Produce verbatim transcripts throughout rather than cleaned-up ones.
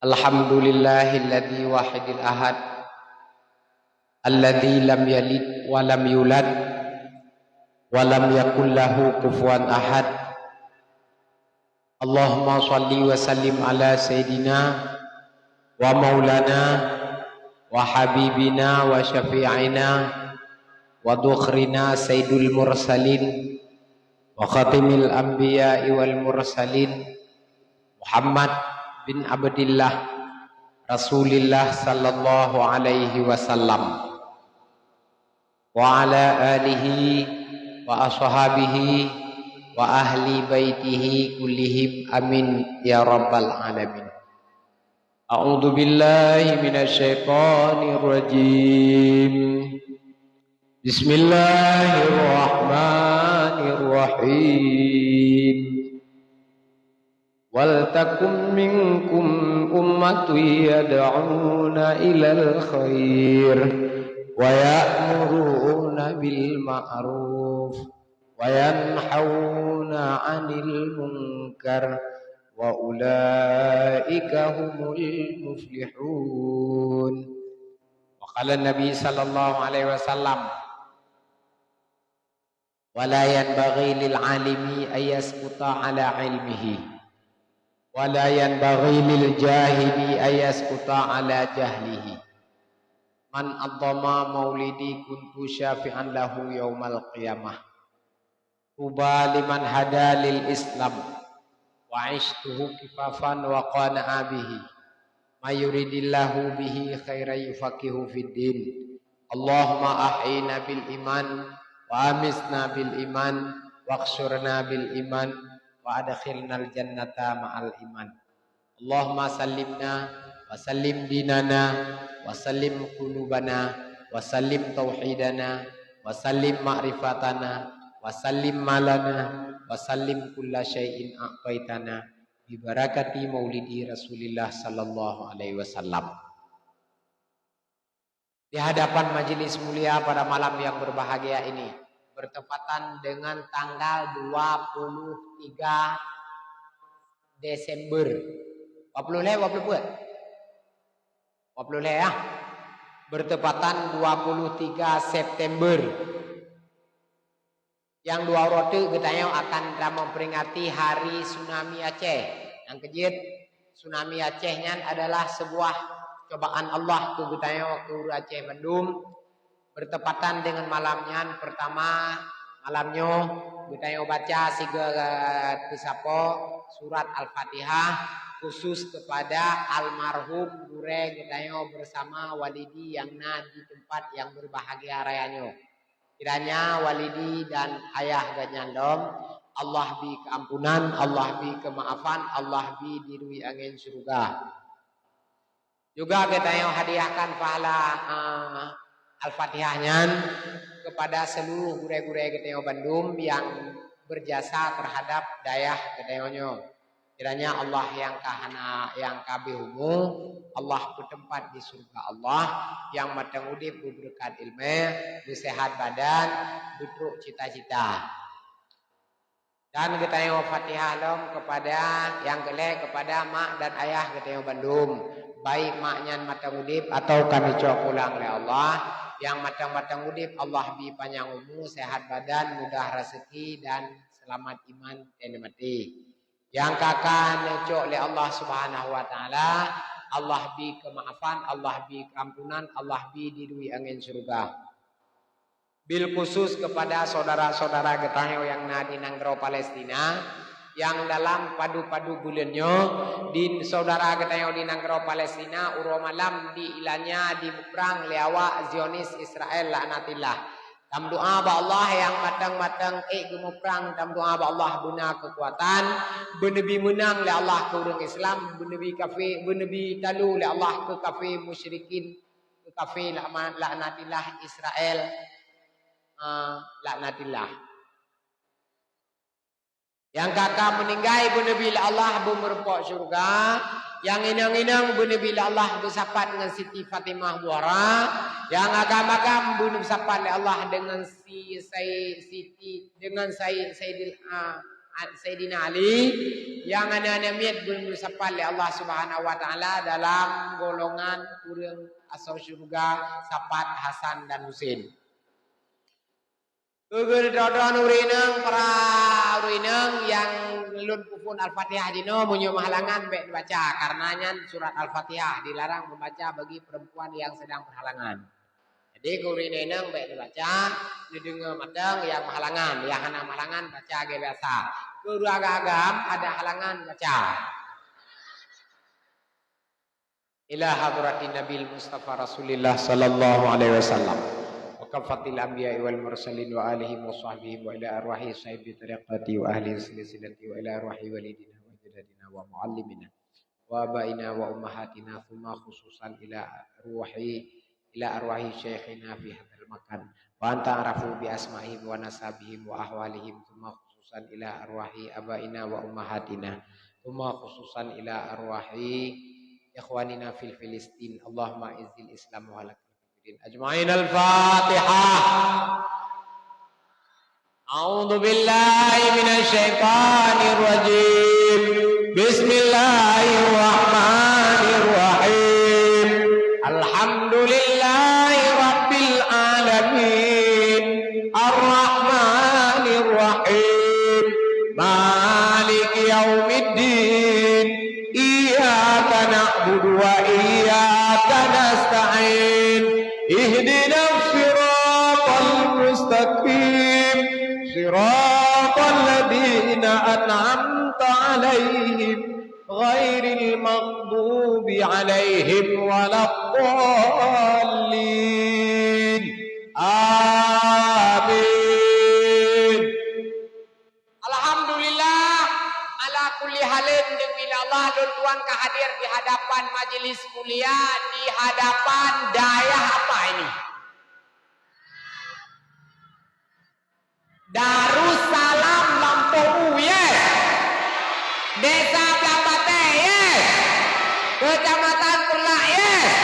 Alhamdulillahilladzi wahidil ahad, alladzi lam yalid wa lam yulad, wa lam yakul lahu kufuwan ahad. Allahumma shalli wa sallim ala sayyidina wa maulana wa habibina wa syafi'ina wa dhukhrina sayyidul mursalin wa khatimil anbiya'i wal mursalin Muhammad bin Abdillah Rasulillah sallallahu alaihi wasallam. Wa ala alihi wa ashabihi wa ahli baitihi kullihim, amin ya rabbal alamin. A'udzu billahi minasy syaithanir rajim. Bismillahirrahmanirrahim. Wal takum minkum ummatun yad'una ilal khair wa ya'muruna bil ma'ruf wa yanhauna 'anil munkar wa ulaika humul muflihun. Wa qala Nabi sallallahu alaihi wasallam, "Wa la yanbaghi lil alimi an yaskuta ala ilmihi, wa la yanbaghi lil jahili an yaskuta ala jahlihi. Man 'azzama maulidi kuntu syafi'an lahu yaumal qiyamah. Tuba liman hada lil Islam, wa 'ishtuhu kifafan wa qana'a bihi. May yuridillahu bihi khairan yufaqihu fid din. Allahumma ahyina bil iman, wa amitna bil iman, wahsyurna bil iman, wa adkhilnal jannata ma'al iman. Allahumma sallimna wa sallim dinana wa sallim qulubana wa sallim tauhidana wa sallim ma'rifatana wa sallim malana wa sallim kulla syai'in a'taitana bi barakati maulidi Rasulillah sallallahu alaihi wasallam." Di hadapan majelis mulia pada malam yang berbahagia ini, bertepatan dengan tanggal dua puluh tiga Desember. Dua puluh lhèe, dua puluh peuet? Dua puluh lhèe, ya. Bertepatan dua puluh tiga September. Nyang dua uroe teuk geutanyoe akan tameuperingati Hari Tsunami Aceh. Nyang keujeuet, Tsunami Aceh nyan adalah sebuah cobaan Allah keu geutanyoe, keu ureueng Aceh bandum. Bertepatan dengan malam nyan, pertama, malam nyoe geutanyoe baca sigoe teusapoe surat Al-Fatihah khusus kepada almarhum gurèe geutanyoe bersama Walidi nyang na di tempat yang berbahagia raya nyoe. Kiranya Walidi dan ayah geuh nyan lom, Allah bi keuampunan, Allah bi keumaafan, Allah bi dirui angén syeuruga. Juga geutanyoe hadiahkan pahala, eh, Al-Fatihah nyan kepada seluruh gurèe-gurèe geutanyoe bandum nyang berjasa terhadap dayah geutanyoe nyoe. Kiranya Allah nyang ka hana, nyang ka abéh umu, Allah peuteumpat di syeuruga Allah, nyang mantong udép beubeureukat ileumèe, beuseuhat badan, beutrok cita-cita. Dan geutanyoe Fatihah lom kepada nyang keulhèe kepada mak dan ayah geutanyoe bandum, baik mak nyan mantong udép atawa ka neucok pulang lé Allah, nyang mantong-mantong udép Allah bi panyang umu, seuhat badan, mudah raseuki dan seulamat iman dan maté. Nyang ka, ka neucok lé Allah Subhanahu wa Taala, Allah bi keumaafan, Allah bi keuampunan, Allah bi dirui angén syeuruga. Bil khusus kepada saudara-saudara geutanyoe nyang na di nanggroe Palestina, nyang dalam padub-padub buleuen nyoe, di saudara geutanyoe di nanggroe Palestina, uroe malam di ilanya dimuprang lé awak Zionis Israel laknatillah. Tameudoa bak Allah nyang mantong-mantong ék geumuprang, tameudoa bak Allah beuna keukuatan, beuneubi meunang lé Allah keu ureueng Islam, beuneubi kafé, beuneubi talu lé Allah keu kafé musyrikin, keu kafé lakma-, laknatillah Israel, eh, laknatillah. Nyang ka-ka meuninggai beuneubi lé Allah beumeurumpok syeuruga, nyang inong-inong beuneubi lé Allah beusapat ngon Siti Fatimah Zahra, nyang agam-agam beuneusapat lé Allah deungon si-, Sai-, Siti, deungon Sai-, Saidil, a, Saidina Ali, nyang aneuëk-aneuëk miet geuyue sapat lé Allah Subhanahu wa Taala dalam golongan ureuëng asoe syeuruga sapat Hasan dan Husein. Keu geutanyoe ureuëng inong, para ureuëng inong nyang lôn peuphon Al-Fatihah jinoe, meunyoe meuhalangan bék neubaca, kareuna nyan surat Al-Fatihah dilarang membaca bagi perempuan yang sedang berhalangan. Jadi, keu ureuëng inong bék neubaca, neudeungoe mantong nyang meuhalangan, nyang hana meuhalangan baca lagée biasa. Keu ureuëng agam-agam ada halangan baca. Ila hadratin Nabil Mustafa Rasulillah sallallahu alaihi wasallam. Wa kaffatil anbiya'i wal mursalin wa alihim wa sahbihim wa ila arwahi sahibi tariqati wa ahli silsilati wa ila arwahi walidina wa ajdadina wa muallimina wa abaina wa ummahatina, tsumma khususan ila ruhi, ila arwahi syaikhina fi hadzal makan, wa anta arafu bi asma'ihim wa nasabihim wa ahwalihim, tsumma khususan ila arwahi abaina wa ummahatina, tsumma khususan ila arwahi ikhwanina fil Filistin. Allahumma izzil Islam wa halakal kafirin ajma'in. Al-Fatihah. أعوذ بالله من الشيطان الرجيم. بسم الله الرحمن الرحيم. الحمد لله رب العالمين. الرحمن الرحيم. مالك يوم الدين. إياك نعبد وإياك نستعين. اهدنا الصراط المستقيم. صراط الذين أنعمت عليهم غير المغضوب عليهم ولا الضالين. آمين. Alhamdulillah, ala kulli halin, demi Allah lôn tuan ka hadir di hadapan majelis mulia, di hadapan dayah apa ini? Darussalam Lampôh U, yes. Desa Blang Batée, yes. Kecamatan Peureulak, yes.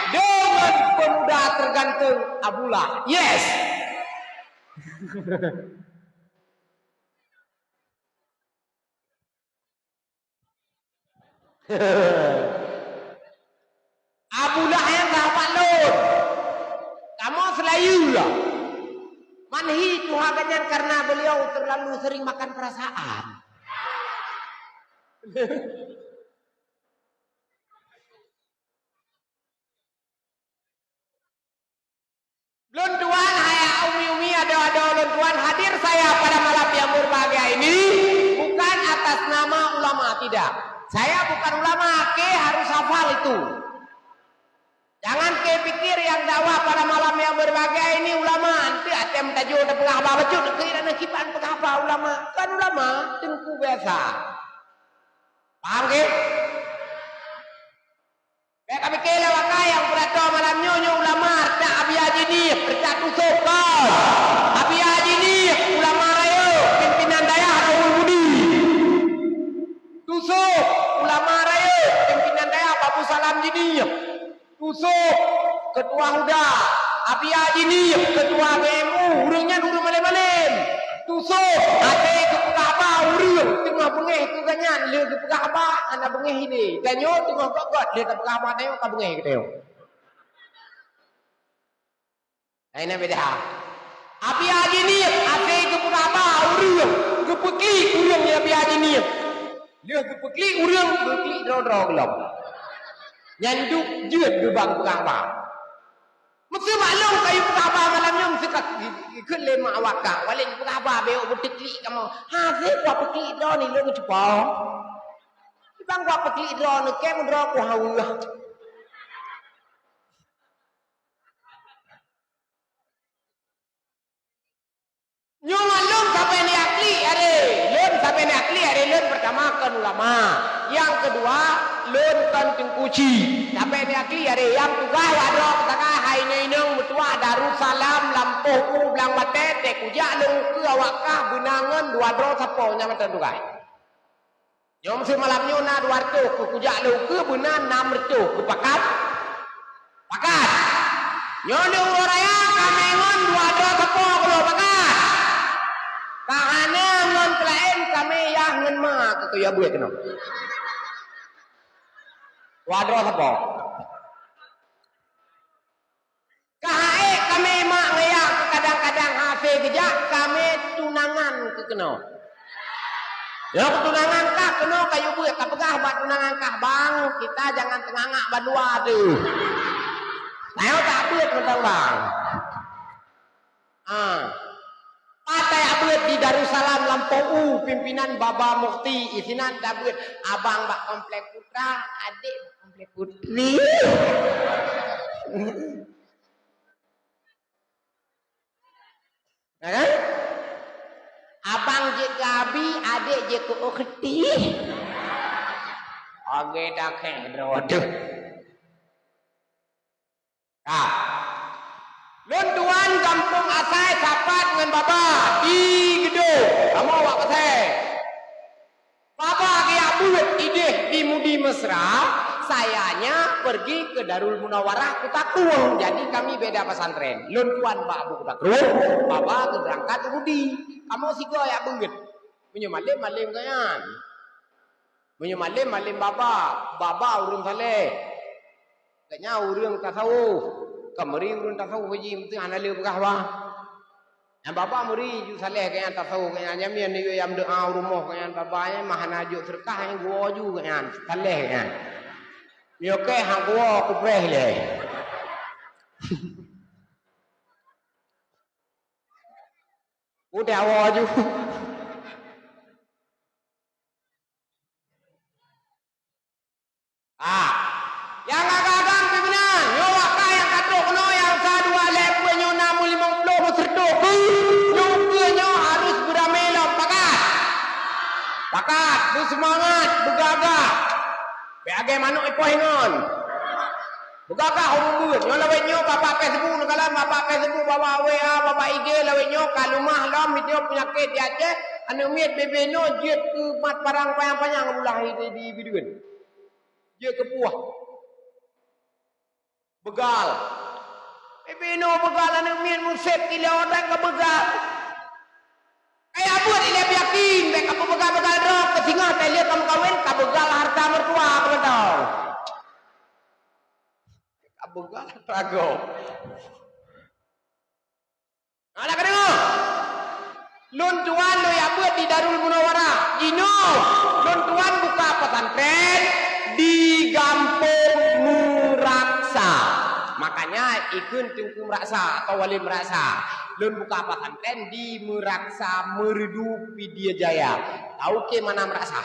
Deungon pemuda terganteng Abdullah, yes. Abdullah nyan sahabat lôn. Kamoe Seulayu lah. Man hi tuha geuhnyan karena beliau terlalu sering makan perasaan. Lôn tuan, hai umi-umi, adoe-adoe lôn tuan, hadir saya pada malam yang berbahagia ini bukan atas nama ulama, tidak. Saya bukan ulama, oke, harus hafal itu. Jangan ke pikir yang dakwah pada malam yang berbahagia ini ulama, ente até meutajô teupeugah haba bacut, keu inan kiban peugah haba ulama. Kan ulama, teungku biasa. Paham ke? Bék ka pike lé awak kayang peurato malam nyoe, nyoe ulama reutak Abi Haji Niep, reutak Tusoh kon. Abi Haji Niep, ulama rayeuk, pimpinan dayah Rahul Budi. Tusoh, ulama rayeuk, pimpinan dayah Babu Salam Jiniep. Tusoh, ketua huda, Abi Haji Niep, ketua B M U, ureuëng nyan ureuëng malém-malém. Tusoh, até geupeugah haba ureuëng teungoh beungéh keu geuhnyan lheueh geupeugah haba hana beungéh idéh. Tanyoe teungoh göt-göt lheueh tapeugah haba tanyoe ka beungéh geutanyoe. Hai na beda. Abi Haji Niep, até geupeugah haba ureuëng, geupeuklik ureuëng nyan Abi Haji Niep. Lheueh geupeuklik ureuëng, geuklik droe-droe gohlom. Nyan duek jeuet geubang peugah haba. Meuseu maklum kayue peugah haba malam nyoe, meuseu ka ikheun lé mak awak ka, "Walét peugah haba, bék beuteuklek kamoe." "Hase kupeuklik droeneuh lôn cupo." "Bang kupeuklik droeneuh, kém droe kuhaweueh." Nyoe lôn sabe neuklik aré, lôn sabe neuklik aré, lôn peurtama kon ulama, nyang keudua lôn kon teungku chik. Sabe neuklik aré, nyang tugaih wadroe keusagai hai inong-inong meutuwah Darussalam Lampôh U Blang Batée, teuk kujak lôn ukeue awak kah beuna ngon dua droe sapo nyang mantong tugaih. Nyoe meuseu malam nyoe na dua reutôh, keu kujak lôn ukeue beuna nam reutôh, keu pakat? Pakat. Nyoe di uroe raya ka mè ngon dua droe sapo keu lôn, pakat? Ka hana ngon peulaén ka Ya buet keunoe. Wadroe sapo? Ka hai kami mak ngaya kadang-kadang hase geujak kami tunangan keu keunoe. Ya tunangan kah keunoe kayu buet ka peugah bak tunangan kah bang, kita jangan teungangak bandua tu. Saya tak buet tentang bang. Ah. Patai abeuet di Darussalam lampôh u pimpinan Baba Mufti isinan tabeuet abang bak komplek putra, adek bak komplek putri. Ya kan? Abang jeuet keu abi, adek jeuet keu ukhti. Oke dah keh droe. Ka. Lôn tuan gampông asai sapat ngon baba di Geudong, kamoe wak Pasai. Baba geujak beuet ideh di Mudi Mesra, sayanya pergi ke Darul Munawarah Kuta Krueng. Jadi kami beda pesantren. Lôn tuan bak Abu Kuta Krueng, baba geubeurangkat u Mudi. Kamoe sigoe jak beuet. Meunyoe malem, malem gobnyan. Meunyoe malem, malem baba, baba ureuëng saleh. Gobnyan ureuëng tasawuf. Ka meuri ureuëng tasawuf haji meuteun hana le peugah bah. Nyang baba meuri ju saleh gobnyan tasawuf gobnyan nyan mian yue nyang meudoa u rumoh gobnyan baba nyan mah hana jok seudeukah nyan geuwoe ju gobnyan saleh gobnyan. Nyoe keh hang geuwoe kupreh lé. Udeh awoe ju. Ah. Nyang agam-agam pimpinan, nyoe waktu nyang ka trok keunoe nyang sa dua lhèe peuet nyoe na meulimong ploh meuseureutoh keu nyoe keu nyoe harus beuramé lom pakat. Pakat, beuseumangat, beugagah. Bèk agèe manok ipoh ingon. Beugagah ureueng beuet. Nyoe lawét nyoe babah Facebook neukalon, babah Facebook, babah W A, babah I G, lawét nyoe ka leumah lom, nyoe peunyakét di Aceh, aneuk miet bebe nyoe jeuet keu mat parang panyang-panyang ulah di, di bideuen. Jeuet keu puah. Beugal. Bebe nyoe beugal aneuk miet musép kilo dan ka beugal. Kaya buet ilèe yakin, bèk ka peubeugal-beugal droe, keu singoh teuh lheueh ka meukawen, ka beugal harta meutuah, beutôi. Ka beugal ragoe. Nah, ka deungoe. Lôn tuan lôn jak beuet di Darul Munawarah. Jinoe, lôn tuan buka pesantren di Gampông Meuraksa. Makanya ikheun Teungku Meuraksa atau Wali Meuraksa. Lôn buka pesantren di Meuraksa Meureudu Pidie Jaya. Tau ke mana Meuraksa?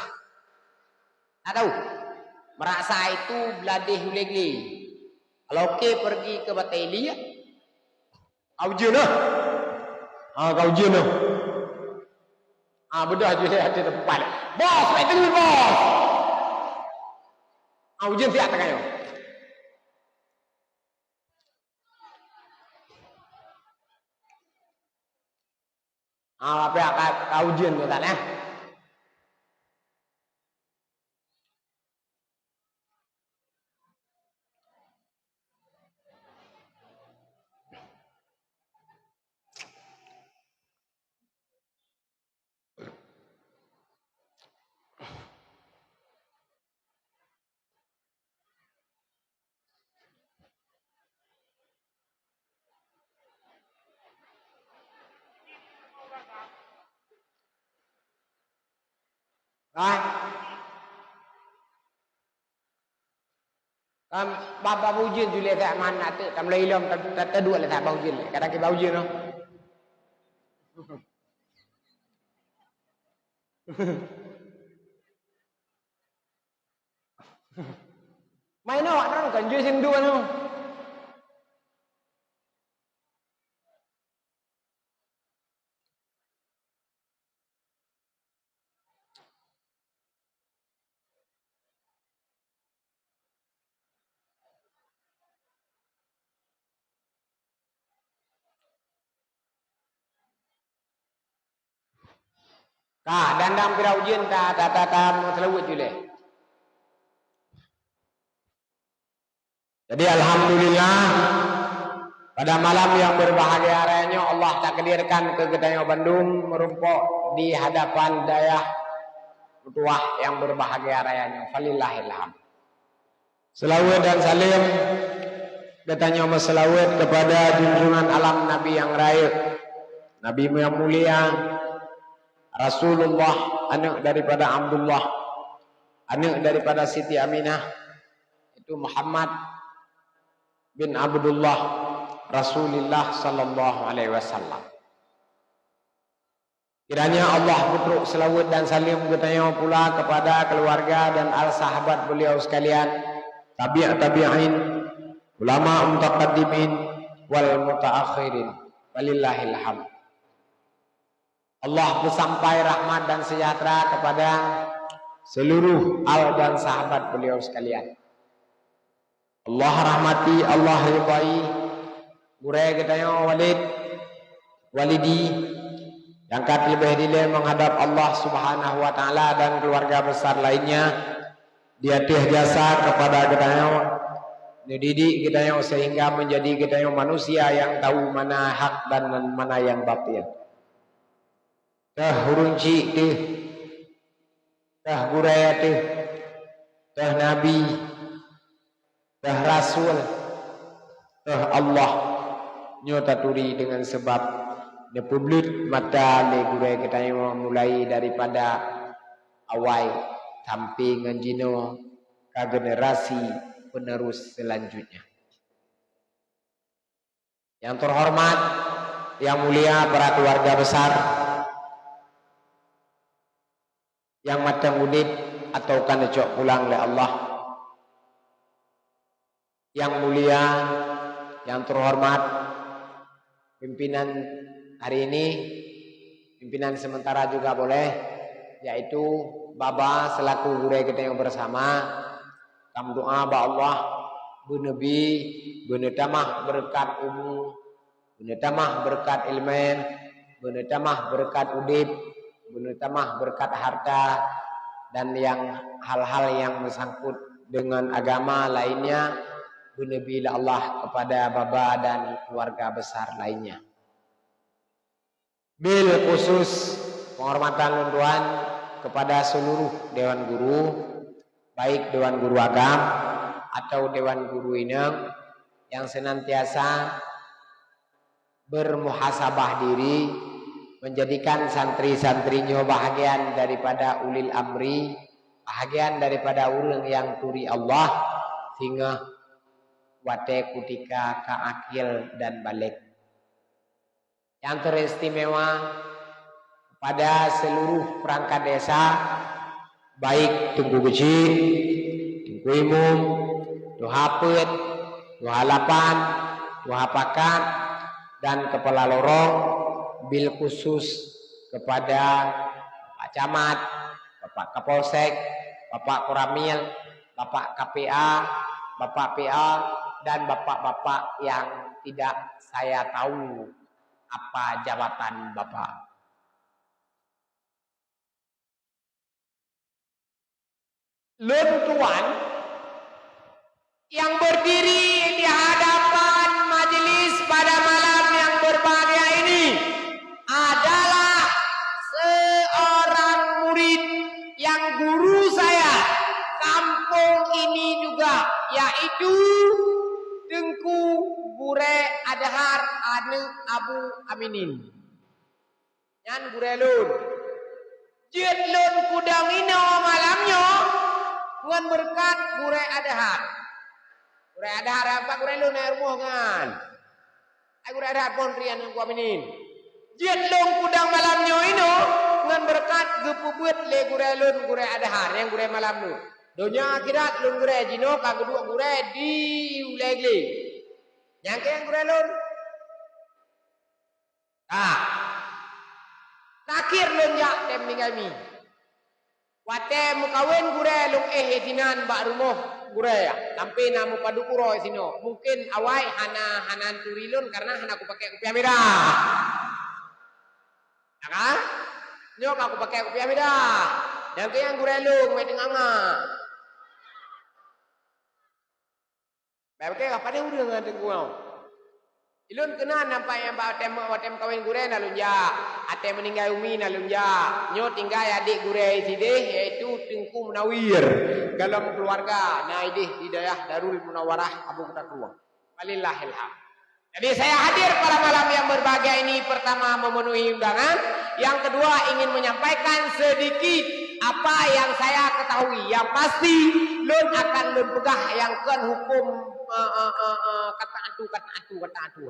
Tak tahu. Meuraksa itu Bladeh Ulee Glé. Kalau ke pergi ke Batée Iliek, ka ujeuen nah. Ha, ka ujeuen nah. Ha, beudah ju lé até teumpat. Bos, bèk teungeut, bos. Ha, ujeuen siat tangai nyoe. Ah, apa ka, ka ujeuen tu tan, eh? Hai. Kam, bah, bah ujeuen ju lé that man na teuk, tam lom ilom, ta, ta, taduek lé that bah ujeuen lé. Kadang kiban ujeuen noh. Main awak nang kan je sing dua noh. Ka, dan dang pira ujeuen ta, ta, ta, ta meuseulaweuet ju lé. Jadi, alhamdulillah, pada malam yang berbahagia raya nyoe, Allah takdirkan keu geutanyoe bandum meurumpok di hadapan dayah tuah nyang berbahagia raya nyoe. Falillahil hamd. Seulaweuet dan saleuem geutanyoe meuseulaweuet keupada junjungan alam Nabi nyang rayeuk, Nabi nyang mulia, Rasulullah, aneuk daripada Abdullah, aneuk daripada Siti Aminah, yaitu Muhammad bin Abdullah, Rasulillah sallallahu alaihi wasallam. Kiranya Allah peutrok seulaweuet dan saleuem geutanyoe pula keupada keuluwarga dan al sahabat beliau sekalian, tabi' tabi'in, ulama mutaqaddimin wal mutaakhirin. Walillahil hamd. Allah peusampai rahmat dan sejahtera keupada seuluruh al dan sahabat beliau sekalian. Allah rahmati, Allah ridhai gurée geutanyoe Walid, Walidi, nyang ka leubeh dilée meuhadab Allah Subhanahu wa Taala dan keuluwarga besar lainnya di ateueh jasa keupada geutanyoe, neudidik geutanyoe seuhingga meunjadi geutanyoe manusia nyang tahu mana hak dan mana nyang batil. Teuh ureuëng chik teuh, teuh gurée teuh, teuh nabi, teuh rasul, teuh Allah. Nyoe taturi deungon sabab neupeubleuet mata lé gurée geutanyoe mulai daripada awai sampai ngon jinoe ka generasi penerus selanjutnya. Nyang terhormat, nyang mulia para keuluwarga besar, nyang mantong udeb atawa ka neucok pulang lé Allah. Nyang mulia, nyang terhormat, pimpinan hari ini, pimpinan sementara juga boleh, yaitu Baba selaku gurée geutanyoe bersama, tameudoa bak Allah, beuneubi, beuneutamah beureukat umu, beuneutamah beureukat iéleumé, beuneutamah beureukat udeb, beuneutamah beureukat harta, dan nyang hal-hal nyang meusangkut deungon agama lainnya, beuneubi lé Allah keupada Baba dan keuluwarga besar lainnya. Bil khusus, penghormatan lôn tuan keupada seuluruh dewan guru, baik dewan guru agam atawa dewan guru inong nyang seunantiasa beurmuhasabah diri, meunjadikan santri-santri nyoe bahagian daripada ulil amri, bahagian daripada ureuëng nyang turi Allah, singoh watée kutika ka akhé dan balek. Nyang teuistimewa pada seuluruh peurangkat desa, baik Teungku Geuchik, Teungku Imum, Tuha Peuet, Tuha Lapan, Tuha Pakat, dan Keupala Lorong, bil khusus keupada Bapak Camat, Bapak Kapolsek, Bapak Koramil, Bapak K P A, Bapak P A, dan bapak-bapak nyang tidak saya tahu apa jabatan Bapak. Lôn tuan nyang berdiri di hadapan majelis pada malam yang berbahagia ini adalah seorang murid yang guru saya kampung ini juga, yaitu Teungku Gurée Adhar aneuk Abu Aminin. Nyan gurée lôn. Jeuet lôn kudong inoe malam nyoe ngon beureukat Gurée Adhar. Gurée Adhar, pat gurée lôn, ai rumoh nyan. Ai Gurée Adhar phon rian ngon Abu Aminin. Jeuet lôn kudong malam nyoe inoe ngon beureukat geupeubeuet lé gurée lôn Gurée Adhar nyang gurée malam nyoe. Donya akhirat lôn gurée, jinoe ka geuduek gurée di ulée glé. Nyang keu gurée lôn. Ka. Terakhir lôn jak tem ninggai mi. Watée meukawen gurée lôn éh sinan bak rumoh gurée, sampoe na meupadub uroe sinoe. Mungken awai hana, hana turi lôn karena hana kupakai kupiah mirah. Ya kan? Nyoe ka kupakai kupiah mirah. Dan keu nyang gurée lôn, wéh teunganga. Bèk pike ka padé ureueng ngon teungku nyoe. Ilôn keunan nampak nyang watèe, watèe meukawen gurèe na lôn jak, watèe meuninggai umi na lôn jak. Nyoe tinggai adék gurèe sidéh, yaitu Teungku Munawir. Golom keuluwarga na idéh di dayah Darul Munawarah Abu Kuta Krueng. Walillahil hamd. Jadi saya hadir pada malam yang berbahagia ini, pertama memenuhi undangan, yang kedua ingin menyampaikan sedikit apa yang saya ketahui. Yang pasti, lôn akan lôn peugah nyang kon huköm, eh, eh, eh, eh, kata atu, kata atu, kata atu.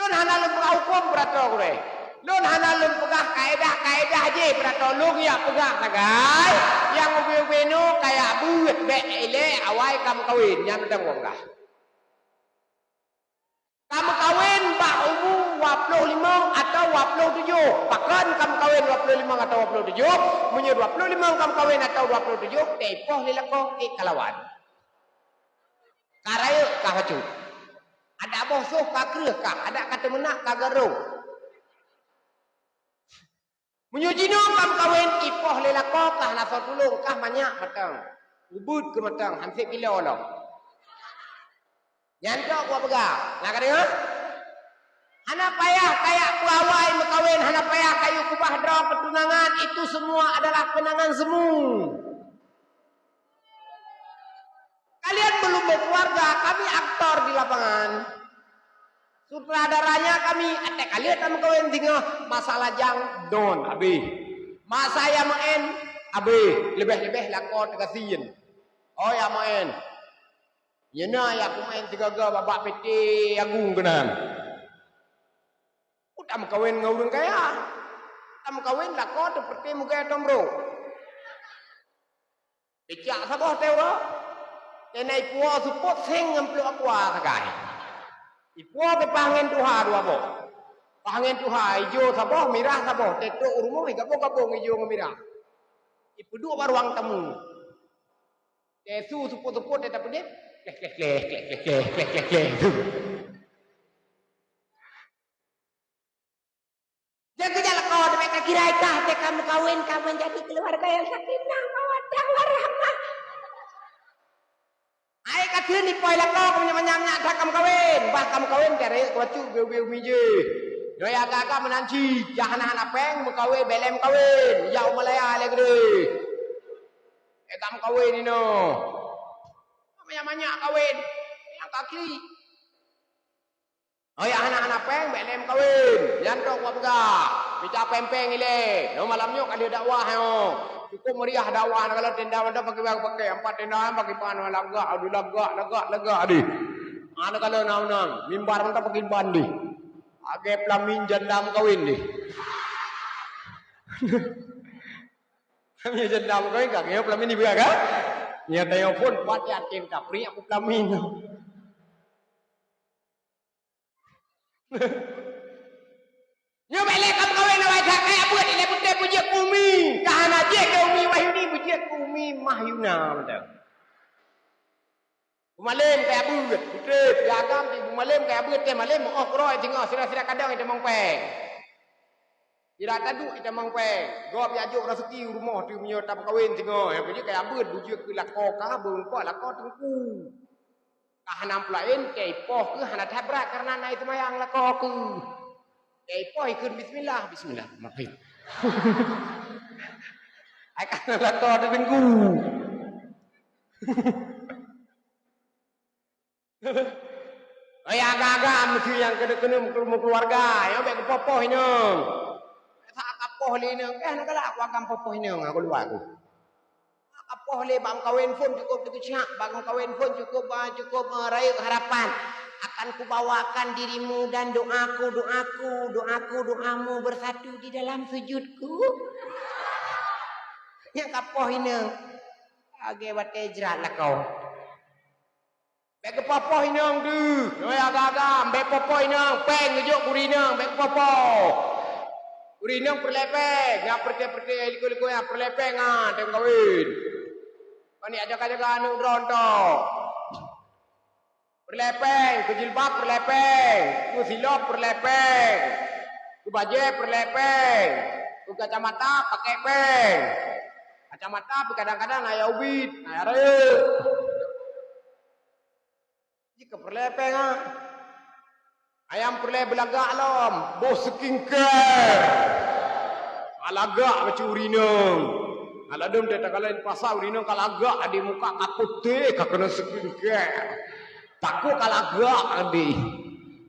Lôn hana lôn peugah huköm peurato gurèe. Lôn hana lôn peugah kaedah-kaedah jih peurato. Lôn jak peugah sagai nyang ubé-ubé nyoe kaya beuet, bèk ilèe awai ka meukawen. Nyan mantong lôn peugah. Ka meukawen bak umu dua ploh limong atawa dua ploh tujoh. Pakon ka meukawen dua ploh limong atawa dua ploh tujoh? Meunyoe dua ploh limong ka meukawen atawa dua ploh tujoh, teuipoh lé lakoe, ék kalawan. Ka rayeuk kah bacut. Adak boh soh ka kreueh kah, adak ka teumeunak ka garôh. Meunyoe jinoe ka meukawen, ipoh lé lakoe kah, na soe tulông kah, manyak mantong. Ubeuet keu mantong, han sép kilo lom. Nyan tok kupeugah. Na ka deungö? Hana payah kajak peuawai meukawen, hana payah kajak kubah droe peutunangan, itu semua adalah kenangan semu. Kalian belum berkeluarga, kami aktor di lapangan. Sutradaranya kami, até kalian tameukawen singoh, masa lajang don, habéh. Masa ya maén, habéh. Leubeh-leubeh lakoe teugasien. Oh, ya maén. Nyena ya kumaén sigaga babah PT Agung keunan. Ku tameukawen ngon ureueng kaya. Tameukawen lakoe teupeureuté mugée tomro. Picak saboh teuh uroe, keuneuk ipuwoe seupôt seng ngon pluek aqua sagai. Ipuwoe pih paih angén tuha dua boh. Paih angén tuha ijo saboh, mirah saboh, teutrok u rumoh igabong-gabong ijo ngon mirah. Ipeuduek bak ruang tamu. Teuh su seupôt-seupôt teuh tapeudeh, kleh, kleh, kleh. Jeuet keu jak lakoe, teuh bèk kakira i kah, teuh ka meukawen, ka menjadi keluarga yang sakinah, mawaddah, warahmah. Hai ka kheun ipoh lakoe, ka manyam-manyam nyak that ka meukawen. Bah ka meukawen, teuh rayeuk keu bacut ubé-ubé umi jih. Nyoe ya agak-agak meunan cit, jak hana-hana péng meukawen, bèk lé meukawen. Jak u Malaya lé keudeh. Bèk ka meukawen inoe. Manyak-manyak kawen. Nyang kaki. Oh ya, hana-hana péng, bèk lé meukawen. Nyan tok kupeugah. Mita péng-péng ilèe. Nyoe malam nyoe ka lheueh dakwah nyoe. Cukup meriah dakwah, na kalon tenda mantong pakiban paké. Empat tenda pakiban lagak, aduh lagak, lagak, lagak deh. Ana kalon na-na. Mimbar mantong pakiban deh. Lagèe pelamin janda meukawen deh. Pelamin janda meukawen ka, nyoe pelamin ibu ka? Nyoe tanyoe phôn pat yatim, tapi aku pelamin. Nyoe bèk lé ka meukawen awai that, kaya beuet ilèe beutôi beujeuet keu umi. Ka hana jeuet keu umi Wahyuni, beujeuet keu umi Mahyuna mantong. Beumalém kaya beuet, beutôi, ya agam di beumalém kaya beuet teuh malém, meu'oh keudroe singoh, sira-sira kadang itamong péng. Sira taduek itamong péng, gob ya jok raseuki u rumoh teuh meunyoe tameukawen singoh, nyang beujeuet kaya beuet, beujeuet keu lakoe ka, beumeupat lakoe teungku. Ka hana peulaén, teuh ipoh keuh hana that brat, kareuna na iseumayang lakoe keuh. Teuh ipoh ikheun bismillah, bismillahirrahmanirrahim. Ai ka na lakoe teuh teungku. Ai agam-agam meusti nyang keuneuk-keuneuk meukeuluwarga, nyoe bèk geupoh-poh inong. Sa ka poh lé inong, eh, na galak aku agam poh-poh inong, aku luwa aku. Ka poh lé bak meukawen phôn cukup teugeucak, bak meukawen phôn cukup, ah, cukup, ah, rayeuk harapan. Akan kubawakan dirimu dan doaku, doaku, doaku, doamu bersatu di dalam sujudku. Nyang ka poh inong. Lagèe watèe jrat lakoe. Bèk geupoh-poh inong deuh. Nyoe agam-agam, bèk poh-poh inong, péng geujok keu ureueng inong, bèk geupoh-poh. Ureueng inong peureulèe péng, nyang peureté-peureté likot-likot nyan peureulèe péng nyan, teuh meukawen. Kon jak jaga-jaga aneuk droe tok. Peureulèe péng, keu jilbab peureulèe péng, keu silop peureulèe péng, keu bajèe peureulèe péng, keu kacamata pakèk péng. Kacamata pih kadang-kadang na ya ubit, na ya rayeuk. Jikeu peureulèe péng, ah. Nyang peureulèe beulagak lom, boh skincare. Ka lagak bacut ureueng inong. Alah dum teuka laén pasai ureueng inong ka lagak di muka ka putéh ka keuneuk skincare. Takot ka lagak di.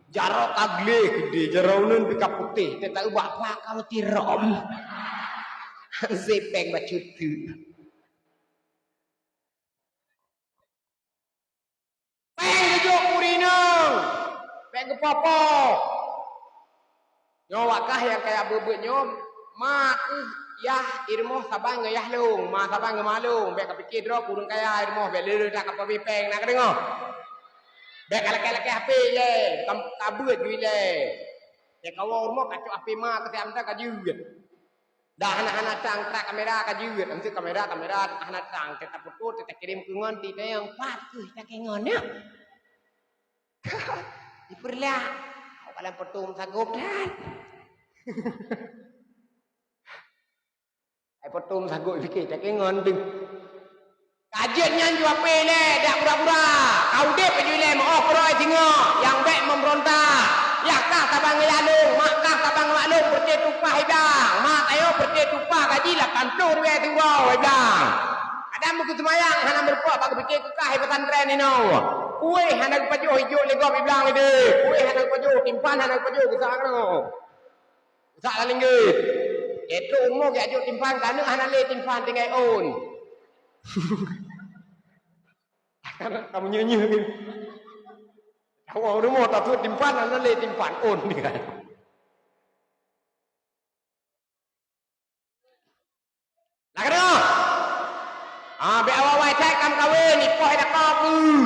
Jaroe ka gleh di, jaroe uneun pih ka putéh, teuka ubak pa ka meutirôm. Zipeng bacut teuk. Péng geujok keu ureueng inong, péng geupoh-poh. Nyoe wak kah nyang kaya beuet-beuet nyoe, ma keuh yah i rumoh saban ngon yah lôn, ma saban ngon ma lôn, bèk kapike droe keu ureueng kaya i rumoh, bèk lé-lé that kapeuabéh péng, na kadeungoe? Bèk kalakèe-lakèe hapé ilèe, ka, kabeuet ju ilèe. Nyang kawoe u rumoh kacok hapé ma keuh siat mantong kajeuet. Dah hana-hana trang, trang kamera kajeuet, miseu kamera, kamera hana trang, teuka tapeutot, teuka takirém keu ngon, titayong, pat keuh takée ngon nyoe. Ipeureulah, awak lam peutom sagop that. Ai peutom sagop pike takée ngon deuh. Ka jeuet nyan ju hapé ilèe, dak gura-gura. Ka udép ju ilèe, meu'oh keudroe singoh, nyang bèk meumeurontak. Yah kah saban ngon yah lôn, ma kah saban ngon ma lôn, peureute tumpah i blang. Ma tanyoe peureute tumpah gaji lapan ploh ribèe siuroe i blang. Kadang meukeuseumayang hana meurumpok bak geupike keu kah i pesantren inoe. Kueh hana geupajoh ijok lé gob i blang idéh. Kueh hana geupajoh, timphan hana geupajoh, geusak keunoe. Geusak lam linggét. Éh, trok rumoh geujok timphan, ka aneuk hana lé timphan, tinggai ôn. Kamoe nyeuh-nyeuh ni. Awak rumoh tasut timphan, hana lé timphan, ôn tinggai. Lakoe deungoe! Ah, bèk awai-awai that ka meukawen, ipoh i lakoe keuh.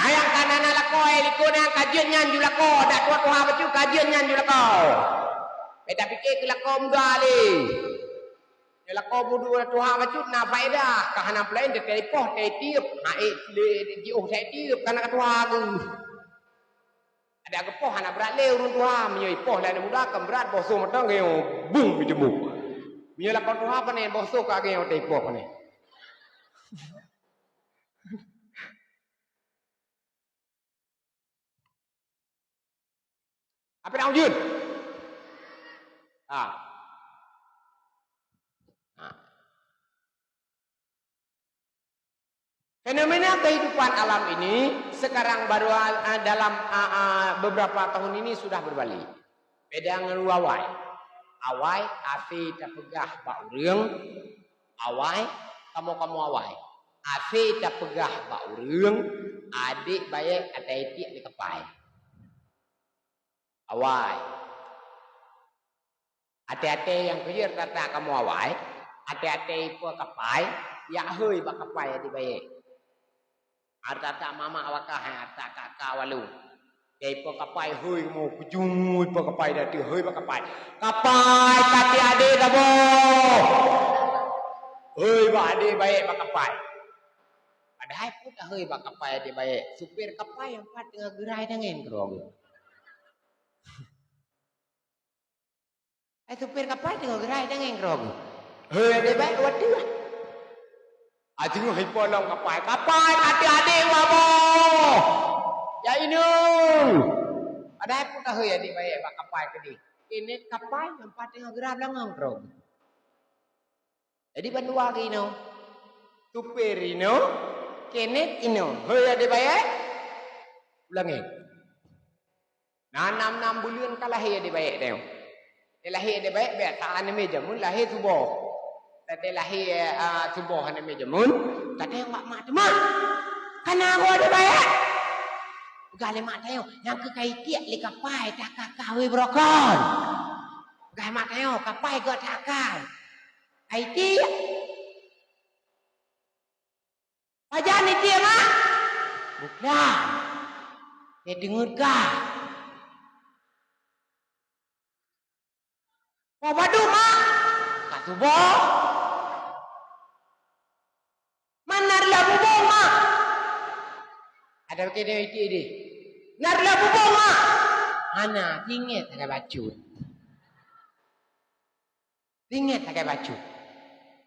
Nyang ka na-na lakoe, likot nyang ka jeuet nyan ju lakoe, dak tuha-tuha bacut ka jeuet nyan ju lakoe. Bèk tapike keu lakoe muda lé. Nyoe lakoe muda tuha bacut na faedah, ka hana peulaén teuka ipoh, teuka itiep, ha ék lé jiôh that itiep, ka na ka tuha keuh. Adak geupoh hana brat lé ureueng tuha, meunyoe ipoh lé aneuk muda kan brat, boh soe mantong geuyue bung jiteumbok. Meunyoe lakoe tuha pane, boh soe ka geuyue teuipoh pane. Apa nak ujeuen? Ha. Ha. Fenomena kehidupan alam ini sekarang baru, ah, dalam, ah, ah, beberapa tahun ini sudah berbalik. Beda ngon awai. Awai, até tapeugah bak ureueng, awai, kamoe-kamoe awai. Até tapeugah bak ureueng, adék bayèe ata itiek lé kapai. Awai. Até-até nyang keujeuet rata kamoe awai, até-até ipoh kapai, jak hôi bak kapai adék bayèe. Rata-rata mama awakah, rata kaka walong. Ipoh kapai hôi kamoe, kujung ipoh kapai dah tu hôi bak kapai. Kapai ka tiek adék saboh. Hôi bak adék bayèe bak kapai. Padahai peue tahôi bak kapai adék bayèe, supir kapai nyang pat teungoh geurai tangen keudroe geuh. Ai supir kapai teungoh geurai tangen keudroe geuh. Hei, adék bayèe, watèe. Ah, teungoh ipoh lom kapai. Kapai ka tiek adék waboh. Ya inong. Padahai peue tahôi adék bayèe bak kapai keudéh. Keuneuk kapai nyang pat teungoh geurai beulangong keudroe geuh. Jadi bandua geuh inoe. Supir inoe, keuneuk inoe. Hei adék bayèe. Ulangi. Na nam-nam buleuen ka lahé adék bayèe teuh. Teuh lahé adék bayèe biasa aneuk mé jameun lahé suboh. Teuh lahé, ah, suboh aneuk mé jameun, ka teuh bak mak teuh, "Mak, ka na goe adék bayèe?" Peugah lé mak tanyoe, "Nyang keuh ka itiek lé kapai, takah-kah wé beurokon." Peugah mak tanyoe, "Kapai geuh takah." Ka itiek. Pajan itiek, Mak? Bukon. Teudeungeut kah? Poh padub, Mak? Ka suboh. Man na reuloh bubông, Mak? Ada pakai dia itiek deh. Na reuloh bubông, Mak? Hana, tinggai sagai bacut. Tinggai sagai bacut.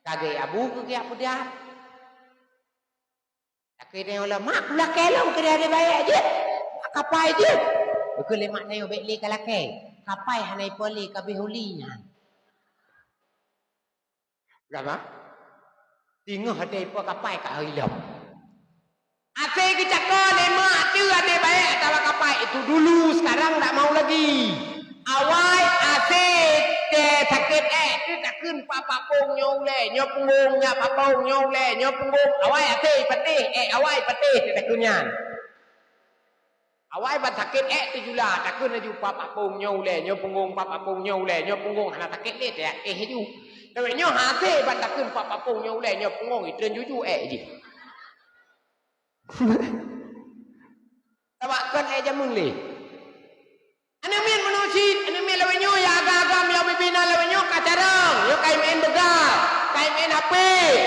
Sagai abu keu geujak peugah. Lakèe tanyoe lom, "Mak, lakèe lom keu adék bayèe jeuet. Mak kapai jeuet." Ukeue lé mak tanyoe bék lé ka lakée. Kapai hana ipo lé ka beuhuli nyan. Gama? Tingoh hate ipo kapai ka ilom. Asé geucako lé mak teuh até baék atawa kapai, itu dulu, sekarang tak mau lagi. Awai asé teu sakét ék teuh takheun pak papong nyoe ulée, nyoe punggong, nyak papong nyoe ulée, nyoe punggong. Awai asé patéh ék, awai patéh teuh takheun nyan. Awai ban sakét ék teujula, takheun laju pak papong nyoe ulée, nyoe punggong, pak papong nyoe ulée, nyoe punggong, hana sakét lé teuék éh laju. Tapi nyoe hasé ban takheun pak papong nyoe ulée, nyoe punggong, itreun juju ék jih. Sabab kon ék jameun lé. Aneuk miet meunoe cit, aneuk miet lawét nyoe ya agam-agam ya bibi na lawét nyoe ka carông, nyoe kai maén beuga, kai maén H P,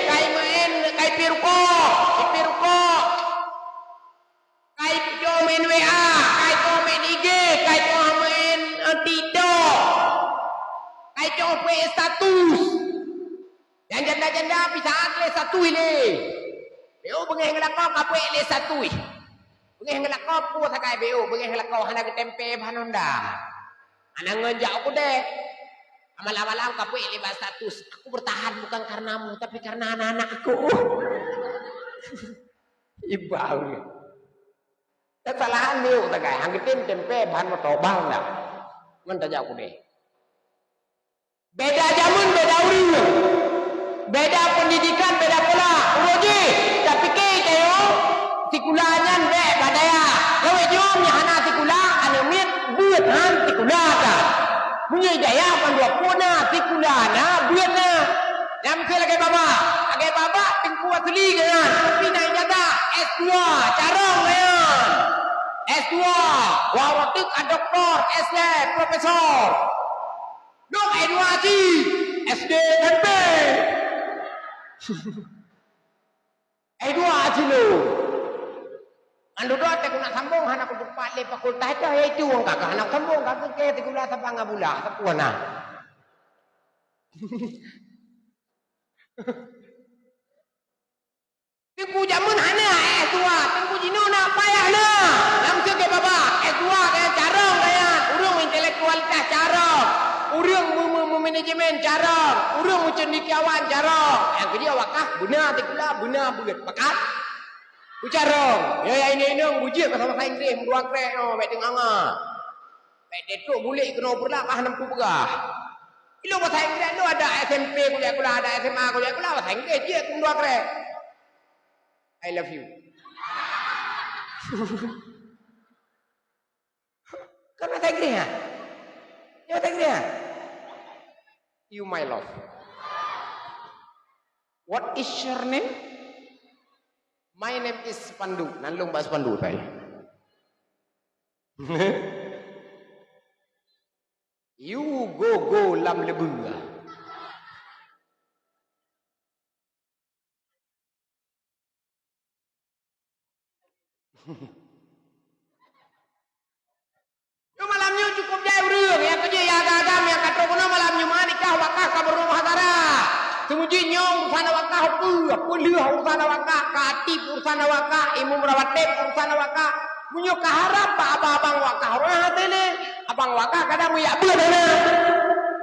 kai maén, kai pi rukok, pi rukok. Kai peucok main W A, kai peucok main I G, kai peucok main, eh, TikTok. Kai peucok main status. Nyang janda-janda pih saát lé status lé. Beu beungéh ngeulakoe ka peuék lé status. Beungéh ngeulakoe peue sagai beu beungéh ngeulakoe hana geutempé ban honda. Hana ngon jak u keudè. Malam-malam ka peuék lé bak status, "Aku bertahan bukan karenamu, tapi karena anak-anak aku." Iba ureueng. Kesalahan miuk sagai, han geutem tempé ban meutobat dah. Ngon tajak kudeh. Beda jameun, beda ureueng. Beda pendidikan, beda pola. Uroe jih, tapike tanyoe sikula nyan bèk bak dayah. Lawét jih nyoe hana sikula, aneuk miet beuet han sikula ka. Meunyoe dayah bandua puna sikula na beuet na. Nyang miseue lagèe babah, lagèe babah Teungku Asli nyan, tapi na ijazah S dua, carông nyan. S dua, wah, wah teuk ka doktor, S dua, profesor. Dong S dua cit, S D, S M P. S dua cit lom. Ngan dudoe teuh keuneuk sambong hana kutupat lé fakultas teuh, yaitu wong kakak hana sambong, kakak ke sikula sabang bulah, sapeue na. Teungku jameun hana S dua, teungku jinoe na payah na. Nyang miseue lagèe babah, S dua gaya carông gaya, ureueng intelektualitas carông, ureueng meu-, meu-, meumanajemen carông, ureueng meuceundekiawan carông. Nyang keujeuet wakah beuna sikula, beuna beuet. Pakat? Beucarông. Nyoe ya inong-inong beujeuet masa-masa Inggréh meudua krek nyoe, bèk teunganga. Bèk teutôk bulék keunoe peureulak bah nam peugah. Ilong bahasa Inggréh nyoe ada S M P kuliah kula, ada S M A kuliah kula, bahasa Inggréh jeuet keu meudua krek. I love you. Kan bahasa Inggréh ya? Ya bahasa Inggréh ya? You my love. What is your name? My name is Pandu. Nan lôn bak Pandu pai. You go go lam leubeh. Nyoe malam nyoe cukôp jai ureueng nyang keujeuet ya agam-agam nyang ka trok keunoe malam Jumat nikah wakah ka meurunoe muhadharah. Seumujih nyoe urusan wakah peue, peue lheueh urusan wakah, ka aktif urusan wakah, imum rawatib urusan wakah. Meunyoe ka harab bak abang-abang wakah, ureueng hase lé abang wakah kadang meuyak beuet hana.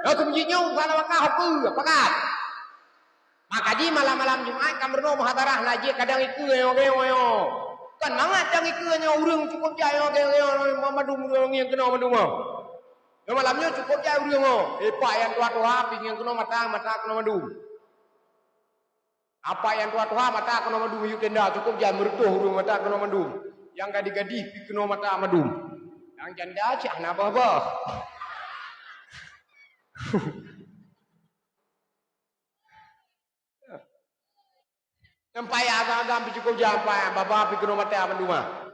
Nyoe seumujih nyoe urusan wakah peue, pakat. Maka jih malam-malam Jumat ka meurunoe muhadharah na jeuet kadang ikeue nyoe, nyoe, nyoe. Kon mangat dang ikeue nyoe ureueng cukôp jai nyoe, nyoe, nyoe, nyoe, mandum ureueng ngieng keunoe mandum nyoe. Nyoe malam nyoe cukôp jai ureueng nyoe. Eh, pak nyang tuha-tuha pih ngieng keunoe mata, mata keunoe mandum. Apa nyang tuha-tuha mata keunoe mandum, yue tenda cukôp jai meureutoh ureueng mata keunoe mandum. Nyang gadih-gadih pih keunoe mata mandum. Nyang janda cit hana bah-bah. Nyang pai agam-agam pih cukôp jai, nyang pai baba pih keunoe mata mandum ah.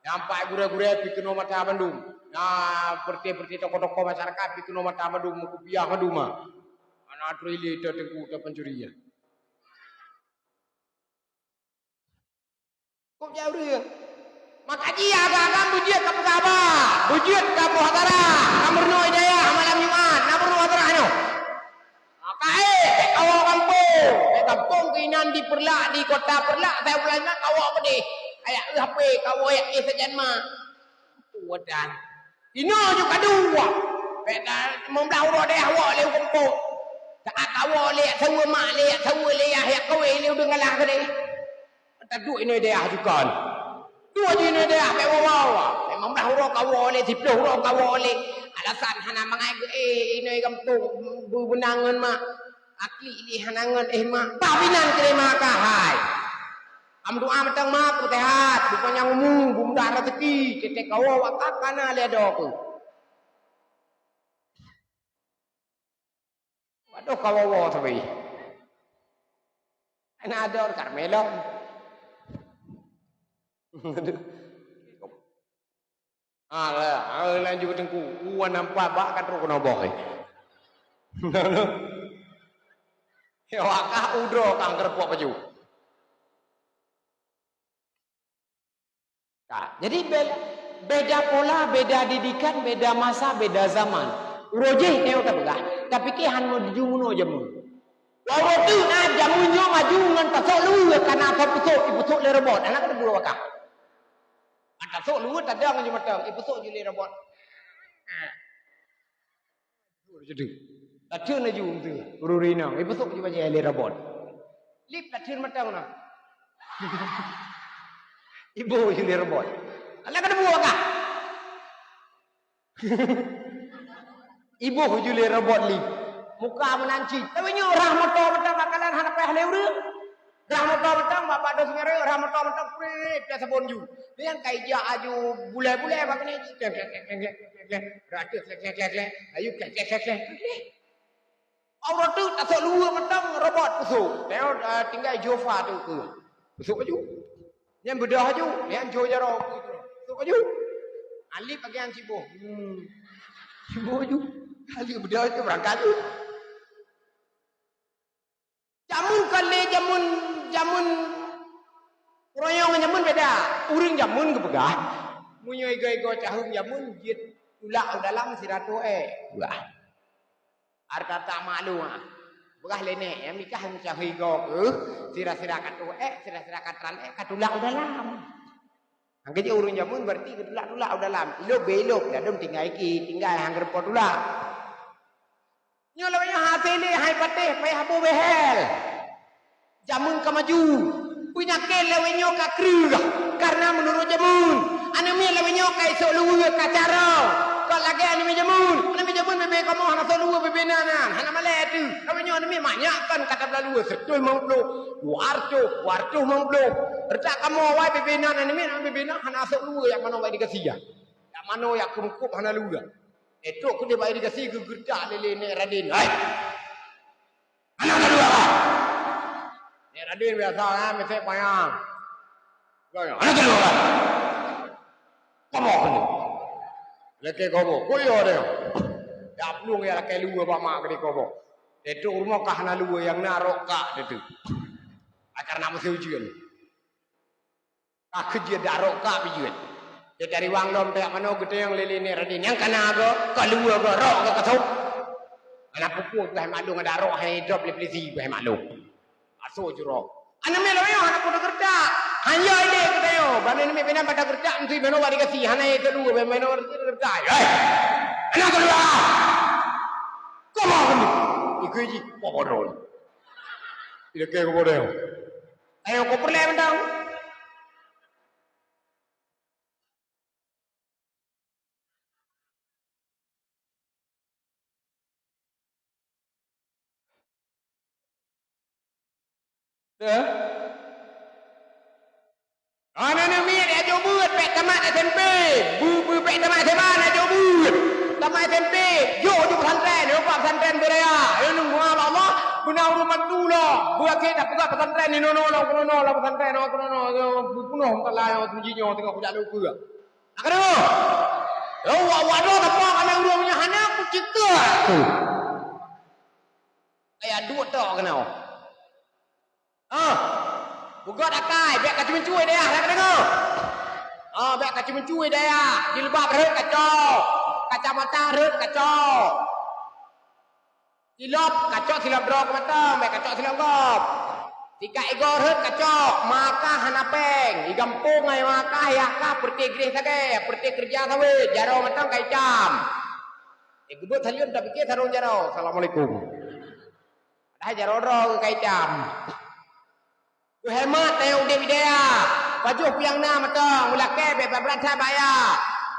Nyang pai gurèe-gurèe pih keunoe mata mandum. Nah, peureuté-peureuté tokoh-tokoh masyarakat pih keunoe mata mandum, meukupiah mandum ah. Hana trôh ilé teuh teungku teuh pancuri nyan. Kok jai ureueng? Maka jih agam-agam beujeuet ka peugah haba, beujeuet ka muhadharah, ka meurunoe hidayah malam Jumat, na meurunoe muhadharah nyoe. Maka, eh, bèk kawoe gampông, bèk gampông keuinan di Peureulak, di kota Peureulak, asai bulan nyan kawoe keudeh. Kayak, eh, hapé, kawoe yak, eh, sajan ma. Peue dan. Inoe ju ka dua. Bèk ta-, limong blah uroe dayah woe lé u gampông. Saát ka woe lé, jak saweue mak lé, jak saweue lé yah, jak kawé lé, udeueng galah keudéh. Taduek inoe dayah ju kon. Dua ju inoe dayah bèk woe-woe. Limong blah uroe ka woe lé, siplôh uroe ka woe lé. Alasan hana mangat geu-, eh, inoe gampông beubeunang ngon mak. Aklik lé hana ngon, eh, mak. Bah binan keu lé mak ka hai. Am doa mantong mak, peuseuhat, beupanyang umu, beumudah raseuki, cetek kawoe wakaf kana lé adoe keuh. Waduh, ka woe-woe sabe. Ana adoe Karmelo. Alah, alah, lanjut teungku. Wan nampak bak ka trok keunoe boh, eh. Ya, wakah udroe ka geureumpok baju. Ka. Jadi, be-, beda pola, beda didikan, beda masa, beda zaman. Uroe jéh nyoe ka peugah, tapi keu han meujeuet meunoe jameun. Uroe teuk na jameun nyoe maju ngon tasok luweue kana tasok pusok, ipusok lé robot. Aneuk ka teupeu wakah. Tasok luweue tadong ju mantong, ipusok ju lé robot. Tatheun laju ureueng inong, ipusok ju bajèe lé robot. Lip tatheun mantong na. Iboh ju lé robot. Alah ka teupeu wakah. Iboh ju lé robot lip. Muka meunan cit. Tapi nyoe rhah moto mantong bak kalon hana payah lé ureueng. Rhah moto mantong bak, bak dos ngareueng, rhah moto mantong prit, pih sabon ju. Nyang ka ijak aju bulèe-bulèe bak keunoe. Klek, klek, klek, klek, klek, klek. Ratus klek, klek, klek, klek. Ayu klek, klek, klek, klek. Uroe teuk tasok luweue mantong robot pusok. Tengok, ah, tinggai Jova tu keuh. Pusok aju. Nyan beudôh aju, nyan jo jaroe. Pusok aju. Alip bagian siboh. Hmm. Siboh aju. Alip beudôh aju berangkat aju. Jameun kon lé jameun, jameun uroe nyoe ngon jameun beda. Ureueng jameun geupeugah, meunyoe igoe-igoe caheueng jameun jeuet tulak u dalam sira toh èk. Wah. Harta tak maklum, ah. Peugah lé nèk, nyang nikah meucaheueng igoe keuh, sira-sira ka toh èk, sira-sira ka tran èk, ka tulak u dalam. Angke jeuet ureueng jameun berarti geutulak-tulak u dalam. Ilôb beilôb, ladôm tinggai ki, tinggai han geureumpok tulak. Nyoe lawét nyoe hase lé hai patéh payah boh behel. Jameun ka maju. Peunyakét lawét nyoe ka kreueh, karena meunurot jameun. Aneuk miet lawét nyoe ka isôk luweue ka carông. Kon lagèe aneuk miet jameun. Aneuk miet jameun bebe kamoe hana sôk luweue bebe nan, hana malèe teuh. Lawét nyoe aneuk miet manyak kon ka tablah luweue, seratus lima puluh, dua ratus, dua ratus lima puluh. Retak kamoe awai bebe nan aneuk miet, bebe nan hana sôk luweue, jak manoe bak dikasih. Jak manoe jak keumeukop hana luweue. Trok keudeh bak dikasih geugeureutak lé, lé nèk Raden. Hai! Hana ka luweue! Nèk Raden biasa, eh, meusék panyang. Hana ka luweue! Koboh ni. Lakèe koboh. Kuyô deh. Jak plueng jak lakèe luweue bak mak keudeh koboh. Trok rumoh ka hana luweue nyang na rok kak teuteup. Ai karena meuseujeuet. Ka keuh jeuet darok ka bijeuet. Jeuet dari wang lom pihak manoe geutanyong lé, lé nèk Raden nyang kana go, ka luweue go, rok go kasôk. Hana peue-peue pih maklum ada rok hai drop lé polisi pih maklum. Asoe jurok. Aneuk miet lawét nyoe hana peue geureutak. Hanya idéh geutanyoe, ban aneuk miet binan bak geureutak meusti manoe bak dikasih, hana idéh luweue ban manoe geureutak. Hei! Aneuk keudua! Koboh keunoe! Ikeu jih, koboh droe. Ilakèe koboh droe. Ayo, ko peureulèe mantong. Teuh. Aneuk miet, ajo beuet, bèk tamat S M P. Bu-, bu-, bèk tamat S M A, ajo beuet. Tamat S M P, jok ju pesantren, nyoe bak pesantren budaya. Nyoe nunggu Allah, beuna ureueng bantu lom. Beuakhé tapeugah pesantren, inoe-noe lom, keunoe-noe lom pesantren, oh, keunoe-noe, oh, peunoh meukalah, oh, tuji nyoe teungoh kujak lôn peue. Aduh. Yo, wak, wak, doh, teupok aneuk ureueng nyoe hana kucikeue. Kaya duek tok keunoe. Ah, beugöt akai, bèk ka ceumeucue dayah, ka deungö? Ah, bèk ka ceumeucue dayah, jilbab rhöt kacok, kacamata rhöt kacok. Silop kacok, silop droe keu mata, bèk kacok silop gob. Di ka igoe rhot kacok, ma kah hana péng. Di gampông ai ma kah, yah kah peureté greh sagai, peureté keureuja sawét, jaroe mantong ka icam. Eh, geubeuet saleuem tapike sarong jaroe. Assalamualaikum. Padahai jaroe droe ka icam. Keuhemat tanyoe udeb di dayah. Pajoh peue nyang na mantong, meulakée bék brat that baya.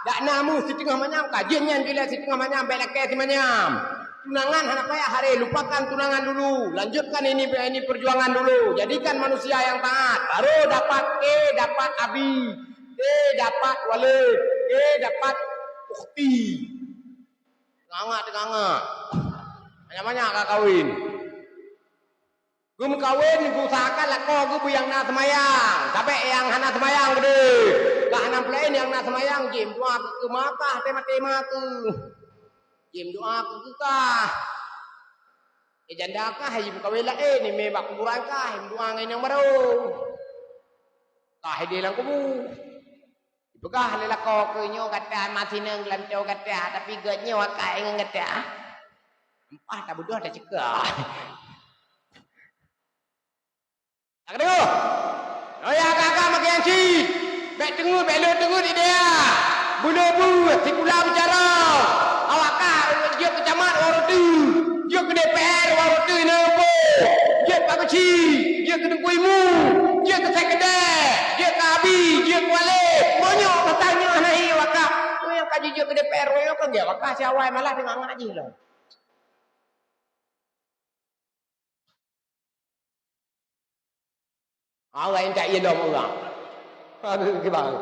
Dak na meuh siteungoh manyam, ka jeuet nyan jilée siteungoh manyam, bék lakée simanyam. Tunangan hana payah haré, lupakan tunangan dulu. Lanjutkan ini, ini perjuangan dulu. Jadikan manusia yang taat. Baru dapat, eh, dapat abi. Eh, dapat walid. Eh, dapat ukhti. Teungangak, teungangak. Banyak-banyak ka kawin. Geumeukawen, geuusahakan lakoe geuh beu nyang na seumayang, tabek nyang hana seumayang keudeh. Ka hana peulaén nyang na seumayang, jimeudoa keu ma kah, tema-tema keuh. Jimeudoa keu kah. Eh, janda kah, jimeukawen laén, imé bak kuburan kah, jimeudoa ngon nyang barô. Kah ideh lam kubu. Jipeugah lé lakoe keuh, "Nyoe gata ma sineueng lam toe gata, tapi gét nyoe akai ngon gata." Ampah tabeudôh taceuka. Ka deungoe? Nyoe ya agak-agak makai hanci. Bék teungeut, bék leuet teungeut idéa. Beu-beu sikula bicara. Awak kah jeuet keu camat, wang roti. Jeuet keu D P R, wang roti na po. Jeuet pak keuci, jeuet keu teungku imu, jeuet keu sekdè, jeuet keu abi, jeuet keu walé. Meunyoe masa nyoe hana hi wakah, tu nyang ka jijeuet keu D P R, meunyoe kon gét wakah si awai malah teungangak jih lom. Awai tak iya lom urang. Aduh, kiban.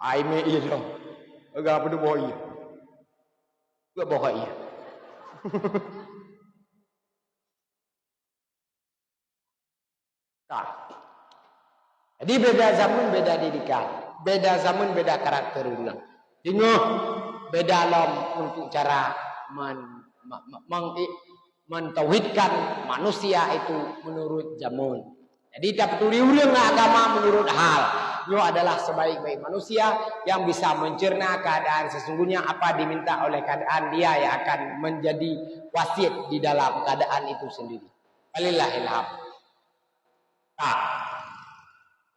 Ai mé iya lom. Ega peuduboh iya. Geuboh iya. Ka. Jadi beda zaman beda didikan, beda zaman beda karakter ureueng. Singoh beda lom untuk cara men-, me-, me-, meng-, mentauhidkan manusia itu menurut zaman. Jadi tapeuturi ureueng ngon agama menurut hal. Nyoe adalah sebaik-baik manusia yang bisa mencerna keadaan sesungguhnya apa diminta oleh keadaan dia yang akan menjadi wasit di dalam keadaan itu sendiri. Walillahil hamd. Nah,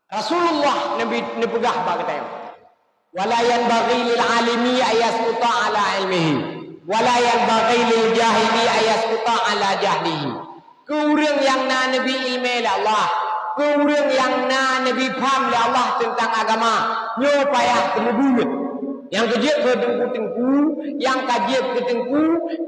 Rasulullah Nabi neupeugah bak geutanyoe, "Wala yanbaghi lil alimi an yaskuta ala ilmihi, wala yanbaghi lil jahili an yaskuta ala jahlihi." Keu ureueng nyang na neubi ileumé lé Allah, keu ureueng nyang na neubi pham lé Allah teuntang agama, nyoe payah teumeubuet. Nyang keujeuet keu teungku-teungku, nyang ka jeuet keu teungku,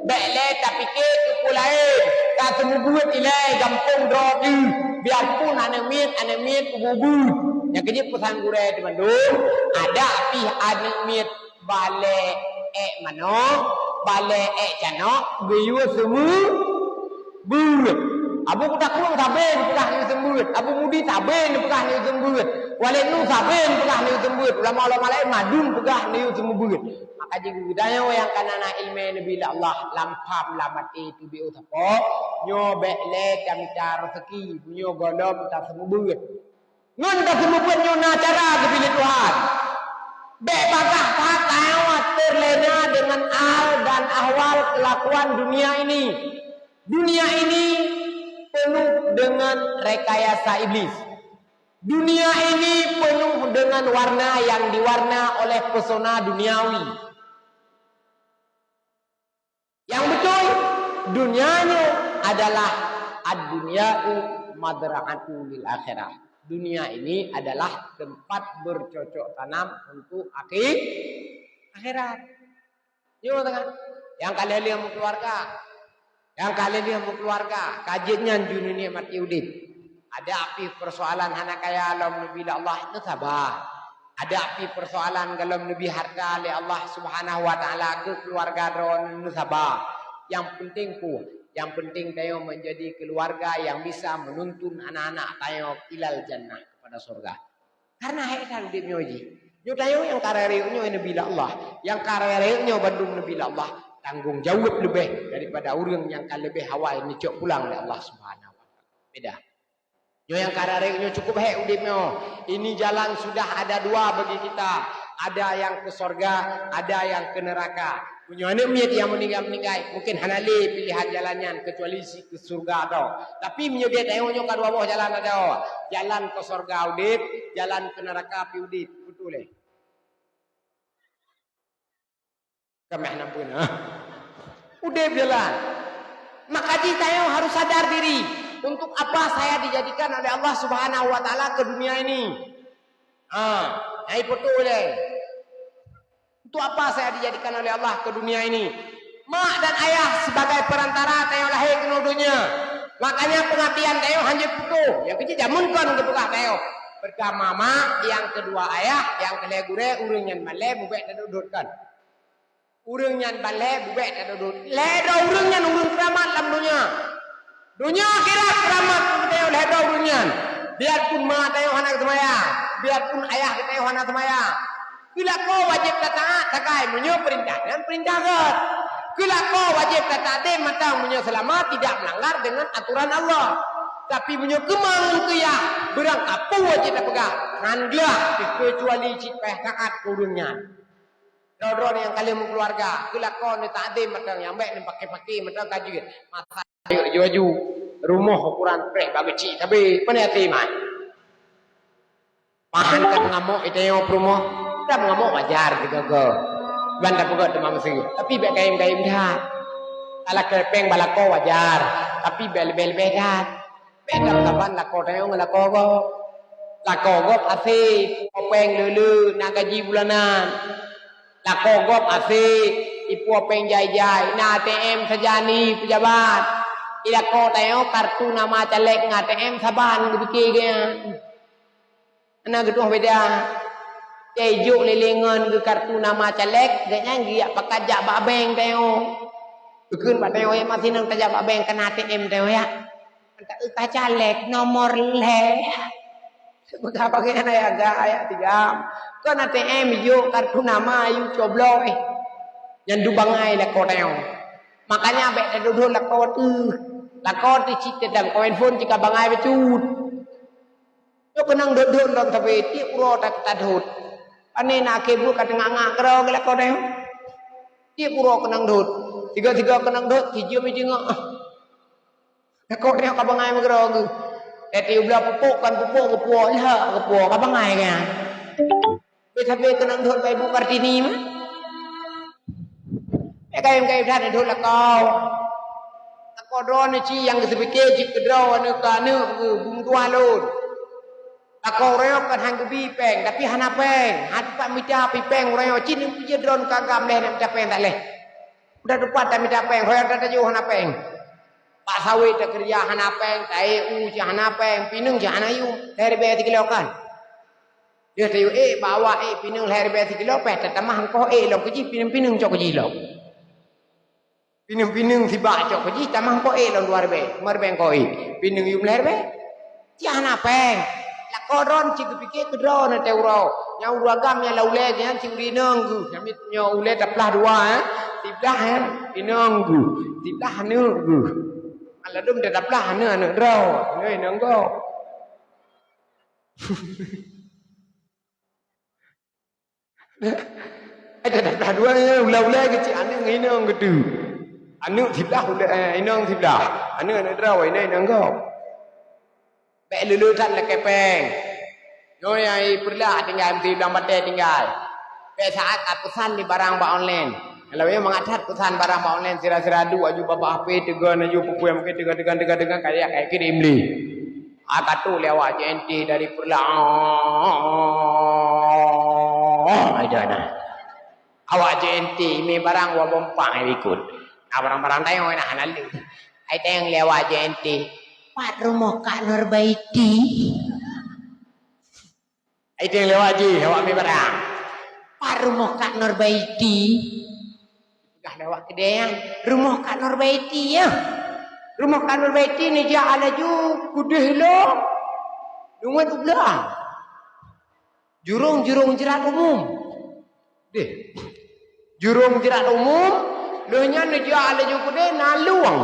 bék lé tapike keu peue laén, ka seumeubeuet ilée gampông droe teuh, biarpun aneuk miet, aneuk miet ubeuet. Nyang keujeuet peusan gurée teumandum, adak pih aneuk miet balée ék manok, balée ék canok, geuyue seumeu-, beuet. Abu Kuta Krueng sabe neupeugah nyoe seumeubeuet. Abu Mudi sabe neupeugah nyoe seumeubeuet. Walid Nu sabe neupeugah nyoe seumeubeuet. Ulama-ulama laén mandum peugah nyoe seumeubeuet. Maka jih geutanyoe nyang ka na ileumé neubi lé Allah lam pham lam até teubiet sapo, nyoe bék lé tamita raseuki, meunyoe gohlom taseumeubeuet. Ngon taseumeubeuet nyoe na cara geubi lé Tuhan. Bék bagaih that tanyoe teurlena deungon hal dan ahwal keulakuan dunia ini. Dunia ini penuh dengan rekayasa iblis. Dunia ini penuh dengan warna yang diwarna oleh pesona duniawi. Yang betul, dunia nyoe adalah ad-dunya'u madra'atu lil akhirah. Dunia ini adalah tempat bercocok tanam untuk akhi-, akhirat. Nyoe teungoh. Nyang ka lheueh meukeuluwarga. Nyang ka lheueh meukeuluwarga. Ka jeuet nyan jinoe nikmati udeb. Adak pih peusoalan hana kaya lom neubi lé Allah, neusaba. Adak pih peusoalan gohlom neubi hareuta lé Allah Subhanahu wa Ta'ala keu keuluwarga droeneuh, neusaba. Nyang peunteng peue? Nyang peunteng tanyoe meunjadi keuluwarga nyang bisa meununtun aneuk-aneuk tanyoe ilal jannah, kepada syurga. Karena hék that udeb nyoe jih. Nyoe tanyoe nyang ka rayeuk nyoe neubi lé Allah. Nyang ka rayeuk nyoe bandum neubi lé Allah. Tanggong jaweueb leubeh daripada ureueng nyang ka leubeh awai neucok pulang lé Allah Subhanahu wa Ta'ala. Beda. Nyoe nyang ka rayeuk nyoe cukup hék udeb nyoe. Ini jalan sudah ada dua bagi kita. Ada yang ke sorga, ada yang ke neraka. Meunyoe aneuk miet nyang meuninggai-meuninggai, mungken hana lé piléhan jalan nyan keucuali si-, keu syeuruga tho. Tapi meunyoe gét tanyoe nyoe ka dua boh jalan adoe, jalan keu syeuruga udép, jalan keu neuraka pih udép. Beutôi lé? Ka meuh na peue na. Udép jalan. Maka jih tanyoe harus sadar diri, untuk apa saya dijadikan oleh Allah Subhanahu wa Taala ke dunia ini? Ha, nyang ipeutôi lé. Untuk apa saya dijadikan oleh Allah ke dunia ini? Mak dan ayah sebagai perantara tanyoe lahé keunoe donya. Makanya pengabdian tanyoe hana putôh. Nyang keujeuet jameun kon geupeugah tanyoe. Pertama mak, nyang keudua ayah, nyang keulhèe gurèe, ureueng nyan ban lhèe bubèk tadot-dot kon. Ureueng nyan ban lhèe bubèk tadot-dot. Lhèe droe ureueng nyan ureueng keuramat lam donya. Donya akhirat keuramat keu tanyoe lhèe droe ureueng nyan. Biarpun ma tanyoe hana seumayang, biarpun ayah geutanyoe hana seumayang. Keu lakoe wajéb tataat sagai meunyoe peurintah nyan peurintah gét. Keu lakoe wajéb tatakdém mantong meunyoe seulama tidak melanggar dengan aturan Allah. Tapi meunyoe keu ma ngon keu yah, beurangkapeue wajéb tapeugah, hán gleh, keucuali cit payah taat keu ureueng nyan. Droe-droe nyang ka lheueh meukeuluwarga, keu lakoe neutakdém mantong, nyang bèk neupaké-paké mantong ka jeuet. Masa Ayo ju aju. Rumoh ukuran preh bak geuchik sabe. Pane até man? Pahan ka meungamok i tanyoe peurumoh. Ka meungamok wajar sigoe-goe. Ban tapeugöt teuma meusé. Tapi bèk kayém-kayém that. Ka lakèe pèng bak lakoe wajar. Tapi bèk leubeh-leubeh that. Bèk tam saban lakoe tanyoe ngon lakoe gob. Lakoe gob asé, pèng le-le, na gaji bulanan. Lakoe gob asé, ipuwoe pèng jai-jai, na A T M sajan i peujabat. I lakoe tanyoe kartu nama caleg ngon A T M saban geupike geuh nyan. Hana geutu'oh beda. Jai jok lé-lé ngon geuh kartu nama caleg, geuh nyan geujak pakat jak bak bank tanyoe. Geukheun bak tanyoe, "Yak, maséh nang tajak bak bank, kana A T M tanyoe, yak." Ka caleg nomor lhèe. Peugah pakai hana ya ga, ya tiga. Kon A T M yuk kartu nama yuk coblos, eh. Nyan duek bangai lakoe tanyoe. Makanya bèk tadot-dot lakoe teuh. Lakoe teuh cit teudang komen phon cit ka bangai bacut. Nyoe keunong dot-dot lom sabe tiep uroe ta-, tadot. Pane na akhé buet ka teungak-ngak keudroe geuh lakoe tanyoe. Tiep uroe keunong dot. Tiga-tiga keunong dot, sijeuem jingok. Lakoe tanyoe ka bangai meukeurok geuh. Teuti ubla pupuk kan pupuk geupuwoe, lheueh geupuwoe ka bangai kan. Bèk sabe keunong dot bak Ibu Kartini mah. Bèk kayém-kayém that dot lakoe. Lakoe droeneuh cit nyang geuseupiké cit keu droeneuh keu aneuk geuh, beumeudua lôn. Lakoe uroe nyoe kan han geubi pèng, tapi hana pèng. Hana pat mita pi pèng uroe nyoe cit neupeujeuet droeneuh ka agam lhèe, neuk mita pèng that lhèe. Udah teumpat tamita pèng, hoyang tatajoh hana pèng. Bak sawét takeureuja hana pèng, taék u cit hana pèng, pineung cit hana yum, lhèe ribèe sikilo kan. Lheueh tayue ék bak awak ék pineung lhèe ribèe sikilo, pèh tatamah eungkôt ék lom keu jih, pineung-pineung cok keu jih lom. Pineung-pineung sibak cok keu jih, tamah eungkôt ék lom dua ribèe, lima ribèe eungkôt ék. Pineung yum lhèe ribèe. Cit hana pèng. Lakoe droeneuh cit geupiké keu droeneuh teuh uroe. Nyang ureueng agam nyang lam ulèe nyan cit ureueng inong geuh. Nyan miet nyoe ulèe taplah dua, eh. Siblah, eh, inong geuh. Siblah aneuk geuh. Ladôm taplah aneuk, aneuk droe. Nyoe inong gob. Ada dah dua ni, ulai-ulai kecil aneuk ngon inong gitu. Aneuk siblah, ulai, eh, inong siblah. Aneuk, aneuk droe, inong, inong gob. Bèk lulus that lakèe pèng. Nyoe nyang i Peureulak tinggai, meuti blang batèe tinggai. Bèk saat ka peusan di barang bak online. Kalau nyoe mangat that peusan barang bak online, sira-sira duek aju babah H P, teugon aju peue-peue mungken teugon, teugon, teugon, teugon, kaya, kaya kirim lé. Ah, ka trôk lé awak J N T dari Peureulak. Ada nah. Awak J N T, mi barang wa bompang ikut. Ah, barang-barang tanyoe nah, hana lé. Ai tanyong lé awak J N T. Pat rumoh Kak Nurbaiti? Ai tanyong lé awak jih, awak mi barang. Pat rumoh Kak Nurbaiti? Peugah lé awak keudè nyan, rumoh Kak Nurbaiti, ya. Rumoh Kak Nurbaiti neujak laju keudeh lom. Deungon u blang. Jurông-jurông jrat umum. Deh. Jurông jrat umum, lheueh nyan neujak laju keudeh na lueng.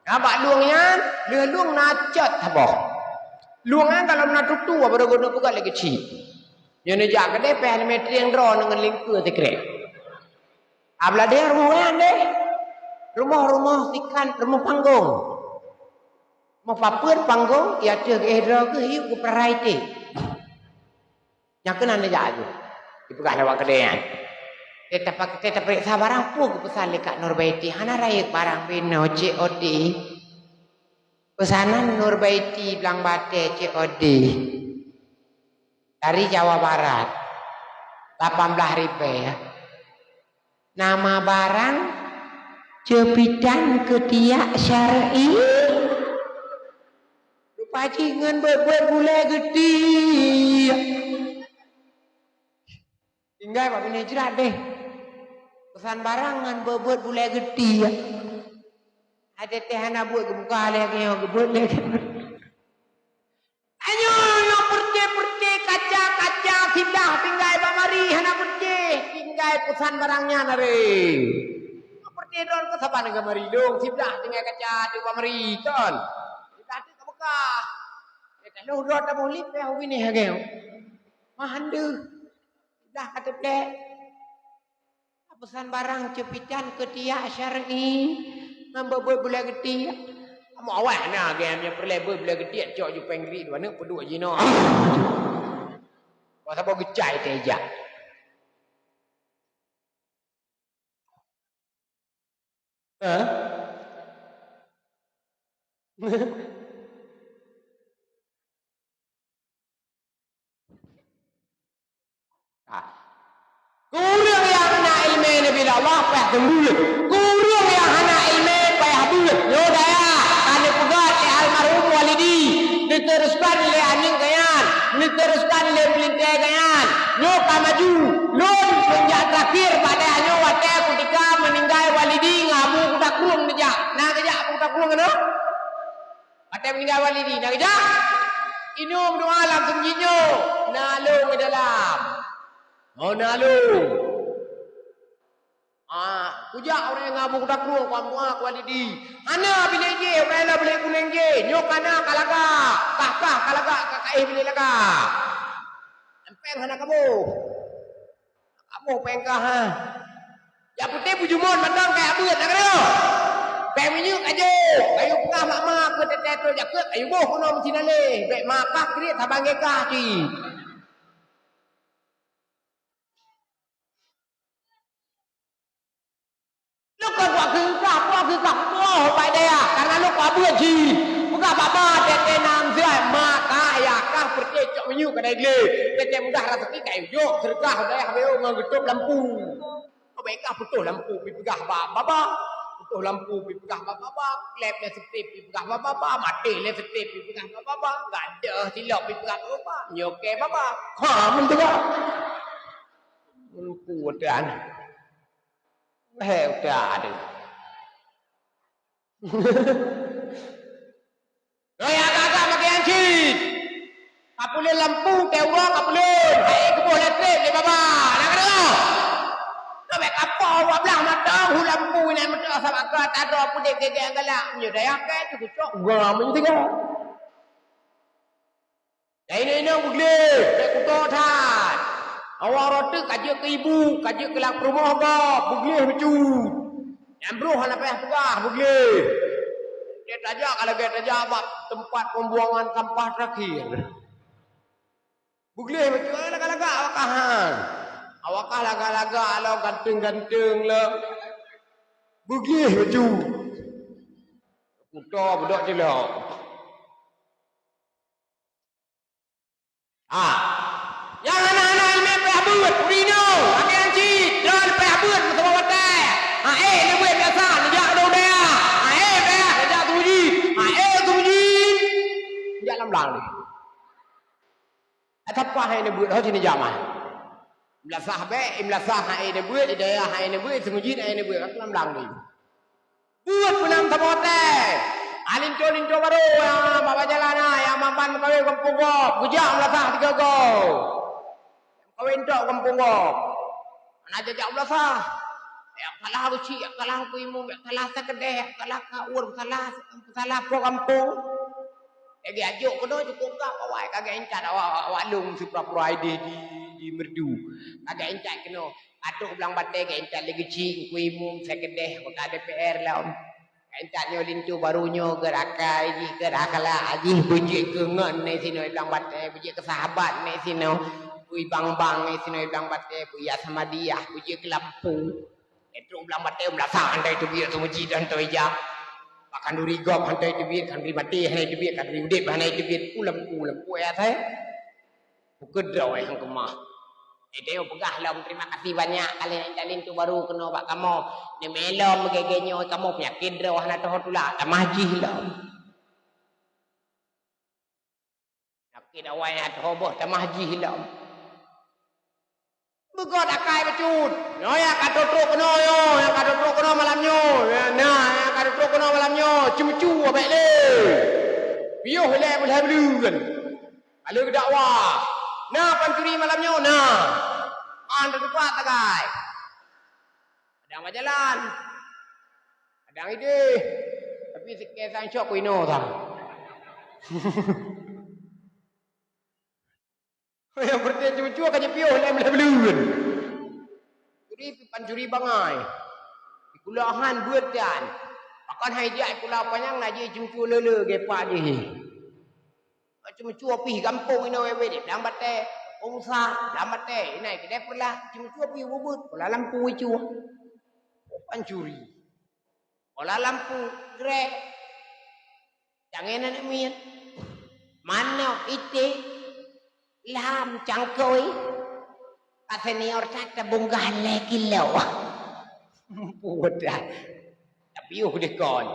Na bak lueng nyan, lheueh lueng na cot saboh. Lueng nyan kalau na tutu, apa guna peugah lagi cik. Nyan neujak keudeh pèh lima meter nyang droe ngon lingkeue sikrek. Abladeh rumoh nyan deh. Rumoh-rumoh sikan, rumoh panggong. Rumoh papeuen panggong, ya teuh geuéh droe geuh yue geupeurarai teh. Nyang keunan neujak laju. Dipeugah lewat keudè nyan. Teuh tapak-, teuh tapeuriksa barang peue geupeusan lé Kak Nurbaiti. Hana rayeuk barang binoe, Cik Odi. Peusanan Nurbaiti Blang Batèe, Cik Odi. Dari Jawa Barat. Lapan blah ribèe, ya. Nama barang, ceupitan keutiak syar'i. Rupa jih ngon buet-buet gulèe geutiek. Tinggai bak binéh jrat deh. Peusan barang ngon buet-buet gulèe geutiek. Até teuh hana buet geubuka lé, geubeuet lé. Tanyoe nyang peureute-peureute, kaca-kaca, siblah tinggai bak mari hana peureute, tinggai peusan barang nyan aré. Nyang peureute droen keu saban keu mari lôn, siblah tinggai kaca ateueh bak mari, kon. Siblah ateueh ka beukah. Eh, taloh droe taboh lip, eh, ubini hageu. Mah handeuh. Siblah ka teuplek. Peusan barang ceupitan keutiak syar'i, ngon buet-buet gulèe geutiek. Kamoe awai na gèt nyang peureulèe buet gulèe geutiek, cok ju péng gri dua neuk peuduek jinoe. Wah, saboh geucai teh jak. Hah? Ah. Keu ureueng nyang na ileumèe neubi lé Allah payah seumbeuet. Keu ureueng nyang hana ileumèe payah beuet. Nyoe dayah, ka neupeugah lé almarhum Walidi, neuteruskan lé aneuk geuh nyan, neuteruskan lé meulintèe geuh nyan. Nyoe ka maju. Lôn seunjak terakhir bak dayah nyoe watèe kutika meuninggai Walidi ngon Abu Kuta Krueng neujak. Na geujak Abu Kuta Krueng keunoe? Watèe meuninggai Walidi, na geujak? Inong meudoa lam seumeujid nyoe, na lôn di dalam. Oh, na lôn. Ah, kujak ureueng ngon Abu Kuta Krueng, kuameudoa keu Walidi. Hana binéh jéh, ureueng laén binéh kunéng jéh. Nyoe ka na ka lagak, kah-kah ka lagak, ka kaéh binéh lagak. Péng hana kaboh. Kamoe péng kah, ha? Jak putéh bujumon mantong kajak beuet, na keudroe. Péng minyeuk ka jok, kayue peugah mak-mak keu teuntèe trok jakeuet, kayue boh keunoe meusinan lé. Bèk makah kriet saban gét kah cit. Lôn kon buat keu kah, buat keu kah, boh bak dayah, karena lôn kon beuet jih. Peugah bak ma teuntèe na meusinan, ma kah, ya kah, peureté cok minyeuk keudè glé. Teuntèe mudah raseuki kayue jok, seudeukah dayah beu ngon geutôb lampu. Bèk kah putôh lampu pih peugah bak baba, putôh lampu pih peugah bak baba, klep lé seutép pih peugah bak baba, maté lé seutép pih peugah bak baba, gadôh silop pih peugah bak baba, nyoe kèe baba. Ha, meunteuka. Meupu utan. Hé, utan. Nyoe agak-agak makai nyan cit. Kapeulon lampu, teuh uroe kapeulon. Hai, geuboh listrik lé baba. Na keudroe? Nyoe bèk kapoh dua blah mantong, hu lampu inan meutoh sabab ka tadroe peudeh gèt-gèt galak. Nyoe dayah kèe teuh geucok gam nyoe tiga. Nyang inong-inong beugleh, bèk kutok that. Awak uroe teuk ka jeuet keu ibu, ka jeuet keu lam peurumoh gob, beugleh bacut. Nyang broh hana payah peugah, beugleh. Dia tajak ka lagèe tajak bak teumpat pembuangan sampah terakhir. Beugleh bacut, eh, lagak-lagak awak kah, ha. Awak kah lagak-lagak lom, ganteng-ganteng lom. Beugleh bacut. Kuto beudok cilok. Ha. Nyang hana-hana ileumèe payah beuet, ureueng inong, akhé nyan cit, droeneuh payah beuet meusaboh watèe. Ha, eh, neubeuet biasa, neujak u dayah. Ha, eh, payah, neujak seumeujid. Ha, eh, seumeujid. Neujak lam blang deh. Atawa hai neubeuet, ho cit neujak mah. Meulasah bèk, meulasah hai neubeuet, di dayah hai neubeuet, seumeujid hai neubeuet, ka lam blang deh. Beuet peunang saboh watèe. Ah, linto-linto barô nyang bak jalan na, nyang mangat meukawen gampông gob, geujak meulasah sigoe goe. Meukawen tok gampông gob. Hana jak-jak meulasah. Jak salah keuchik, jak salah keu imum, jak salah sakeudeh, jak salah keu awon, salah, salah po gampông. Lagèe ajok keunoe cukôp gak awai, ka geuintat awak, awak lôn sipura-pura idéh di, di merdu. Ka geuintat keunoe. Ateueh blang batée geuintat lé geuchik, Teungku Imum, Seukretéh, anggota D P R lom. Geuintat nyoe linto barô nyoe, geurakai jih, geurakala jih, beujeuet keu ngon nyoe sinoe blang batée, beujeuet keu sahabat nyoe sinoe, bui bang-bang nyoe sinoe blang batée, bui ya Samadiyah, beujeuet keu lampu. Ateueh blang batée meulasa hana teubiet, seumeujid hana teuijak. Bak khanduri gob hana teubiet, khanduri maté hana teubiet, khanduri udeb hana teubiet, peue lampu, lampu ya sai. Bukon droe nyang keumah. Ide peugah lom, terima kasih banyak, kali nyan linto barô keunoe bak kamoe. Neumé lom meugege nyoe kamoe, peunyakét droe hana teuho tulak, tamah jih lom. Peunyakét awai hana teuho boh, tamah jih lom. Beugöt akai bacut. Nyoe nyang ka trok-trok keunoe nyoe, nyang ka trok-trok keunoe malam nyoe. Na, nyang ka trok-trok keunoe malam nyoe, ceumeucue bèk lé. Piôh ilèe beulhèe buleuen. Ka lheueh geudakwah. Na pancuri malam nyoe, na. An teutupat sagai. Kadang bak jalan. Kadang idéh. Tapi sikée sang cok ku inoe sang. Nyang peureutén ceumeucue ka jipiôh lé beulhèe buleuen. Curi pih pancuri bangai. Dikula han beuet dan. Pakon hai jak dikula panyang na jih ceumeucue le-le geupak jih. Ceumeucue pih gampông inoe wèt-wèt, blang batée, Kampông Musa, blang batée, inan keudeh Peureulak, ceumeucue pih beubeut, bola lampu icue. Pancuri. Bola lampu, grek. Tangai aneuk miet. Manok, iték, lam, cangkôi. Ka senior that tabunggah lhèe kilo. Muphom that. Tapiôh deh kon.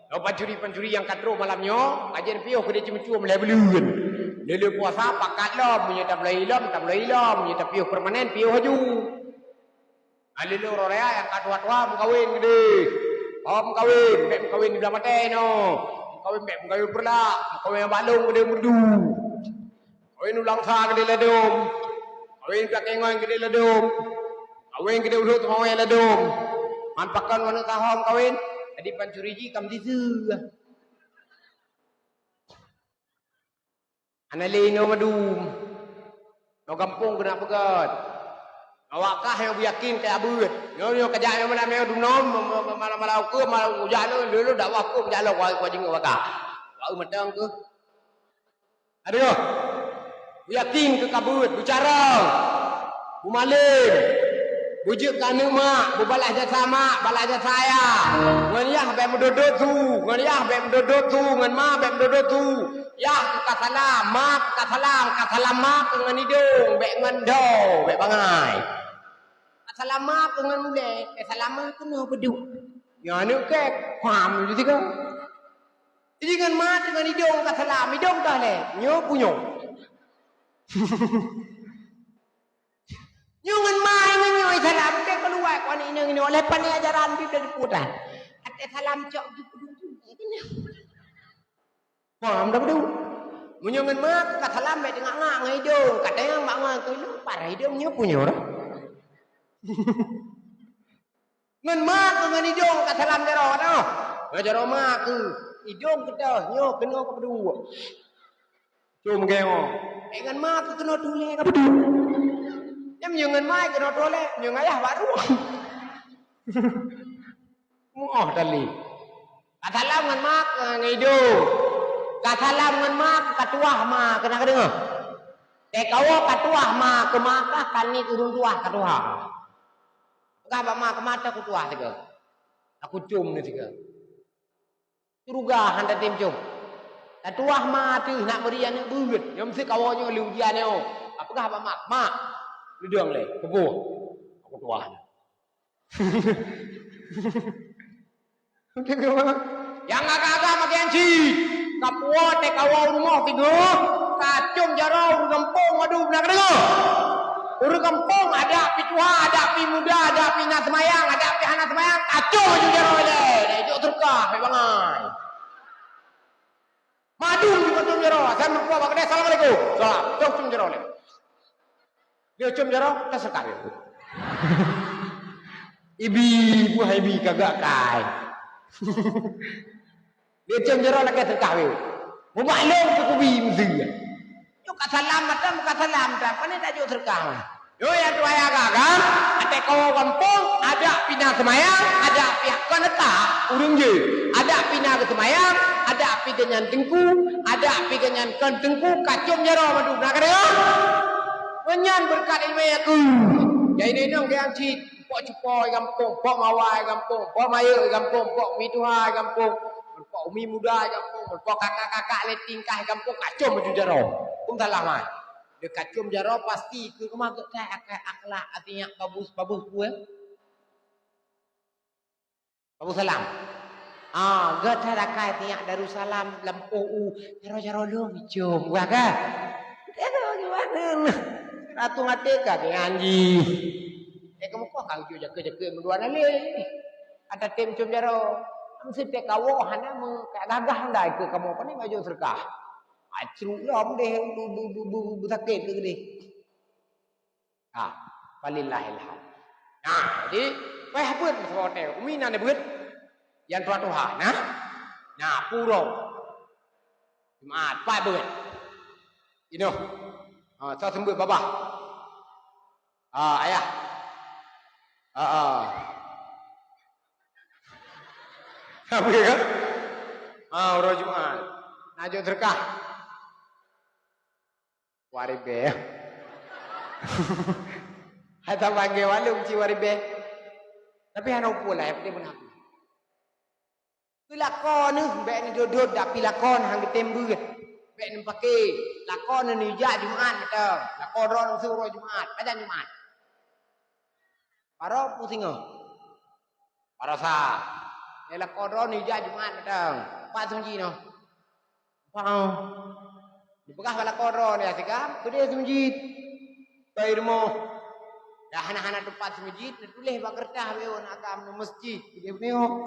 Nyoe pancuri-pancuri nyang ka trok malam nyoe, ajen piôh keudeh ceumeucue lhèe buleuen. Le-le puasa pakat lom, meunyoe tabloe lom, tabloe lom, meunyoe tapiôh permanen, piôh laju. Alilong roh raya nyang ka tuha-tuha meukawen keudeh. Oh, meukawen, bèk meukawen di blang batée nyoe. Meukawen bèk meukawen Peureulak, meukawen bak lôn keudeh Meureudu. Kawen u Langsa keudeh ladôm. Kawen u Takengon keudeh ladôm. Kawen keudeh u Lhok Teumawé ladôm. Man pakon aneuk tahom kawen, jadi pancuri jih ka meusiseue. Hana lé inoe mandum. Nyoe gampông keuneuk peugöt. Awak kah nyang beuyakin keu abeuet. Nyoe, nyoe kajak nyoe meunan, nyoe dumnoe, ma-, ma-, ma-, malam-malam ukeue, malam ujak nyoe, lôn dakwah ukeue kajak lôn, wahai, wahai jingeuk baka. Wahai mantong keuh. Aduh. Beuyakin keu kabeuet, beucarông. Beumalém. Beujeuet keu aneuk mak, beubalaih jasa mak, balaih jasa ayah. Ngon yah bèk meudodot su, ngon yah bèk meudodot su, ngon ma bèk meudodot su. Yah keu ka salam, ma keu ka salam, ka salam ma keu ngon idong, bèk ngon dhoe, bèk bangai. Ka salam ma keu ngon ulèe, ka salam ma keu nyoe peuduek. Nyoe aneuk kèk, paham laju tiga. Jadi ngon ma teungon idong ka salam, idong dah lé, nyoe punyong. Nyoe ngon ma ngon nyoe salam, kèk keuluwa keu aneuk inong inoe, lé pane ajaran pih dah diputar. Até salam cok jipeuduek. Paham dah beudôh. Meunyoe ngon ma ka salam bèk teungak-ngak ngon idong, ka tanyong bak ngon keu idong, parah idong nyoe punyong dah. Ngon ma keu ngon idong ka salam jaroe teuh. Ngon jaroe ma keu idong keu teuh nyoe keunoe ka peuduek. Cum geuh. Eh, ngon ma keu keunoe tulèe ka peuduek. Nyan meunyoe ngon ma keunoe tulèe, meunyoe ngon ayah baru. Muoh tali. Ka salam ngon ma keu ngon idong. Ka salam ngon ma keu ka tuwah ma keu na ka deungoe. Teukawoe ka tuwah ma keu ma kah ka niet ureueng tuwah ka tuha. Peugah bak ma, keu ma ta kutuwah sigoe. Aku cum ni sigoe. Syeuruga han tatem cum. Tatuwah ma teuh nak meuri aneuk beuet. Nyoe meusti kawoe nyoe lé ujian nyoe. Ka peugah bak ma, "Mak, leudong lé, peuboh. Aku tuwah." Nyang agam-agam agian cit, ka puwoe teukawoe u rumoh sigoe, ka cum jaroe ureueng gampông, adoh, na ka deungoe? Ureueng gampông adak pih tuha, adak pih muda, adak pih na seumayang, adak pih hana seumayang, ka cum aju jaroe ilèe, ilèe jok seureukah, bèk bangai. Mandum jipeucum jaroe, asai meurumpok bak keudè, "Assalamualaikum." Salam. Cok cum jaroe lé. Dia cum jaroe, ka seureukah dia. Ibi, buah ibi kagak kai. Dia cum jaroe lakèe seureukah dia. Mubak lôn keu kubi meusi. Nyoe ka salam mata, muka salam ta, pane tajok seureukah mah. Nyoe nyang tuha agam-agam, até kawoe gampông, adak pih na seumayang, adak pih kon neuka ureueng jeuet. Adak pih na geuseumayang, adak pih geuhnyan teungku, adak pih geuhnyan kon teungku, kacôm jaroe mandum. Na kadeungoe? Meunyan beureukat ileumèe aku. Jadi inong geuh cit, pok cupo gampông, pok mawa gampông, pok mayeu gampông, pok umi tuha gampông, pok umi muda gampông, pok kakak-kakak lé tingkah gampông, kacôm baju jaroe. Hukôm salah mai. Deukacôm jaroe pasti keu keumah geutai akai akhlak até nyak babus-babus peue? Babus salam. Ah, geutai akai até nyak Darussalam lampôh u jaroe-jaroe lom icôm. Wah ka? Jaroe gimana? Ratu maté ka nyan jih. Eh, kamu kok kang jujak-jakeuet meudua nalé. Ada tem com jaroe. Mesti tek kawoe hana meu, ka gagah ndai keu kamoe pané ngajok seudeukah. Acruk lom deh, bu, bu, bu, bu, bu, bu sakét keu deh. Ha, falillahil hamd. Nah, jadi, payah beuet meusaboh watèe. Umi na neubeuet, nyang tuha-tuha, nah. Nah, purong. Jumat, payah beuet. Inoe. Ha, soe seumeubeuet babah. Ha, ayah. Ha, ha. Apa ya? Ha, uroe Jumat. Na jok seudeukah. Dua ribèe. Hai tabang gé waleueng ci dua ribèe. Tapi hana upue lah, yang penting beuna. Keu lakoe neuh, bèk neudot-dot, tapi lakoe han geutem beuet. Bèk neupaké. Lakoe neuh neujak Jumat mantong. Lakoe droeneuh su uroe Jumat. Pajan Jumat? Baroe peuet singoh. Baroesa. Nyang lakoe droeneuh jak Jumat mantong. Pat seumeujid nyoe? Pat. Neupeugah bak lakoe droeneuh, "Ya Sigam, keudeh seumeujid." Bak i rumoh. Dah hana-hana teumpat seumeujid, neutuléh bak keureutah bak i rumoh, "Agam, meuseujid keudeh bunoe."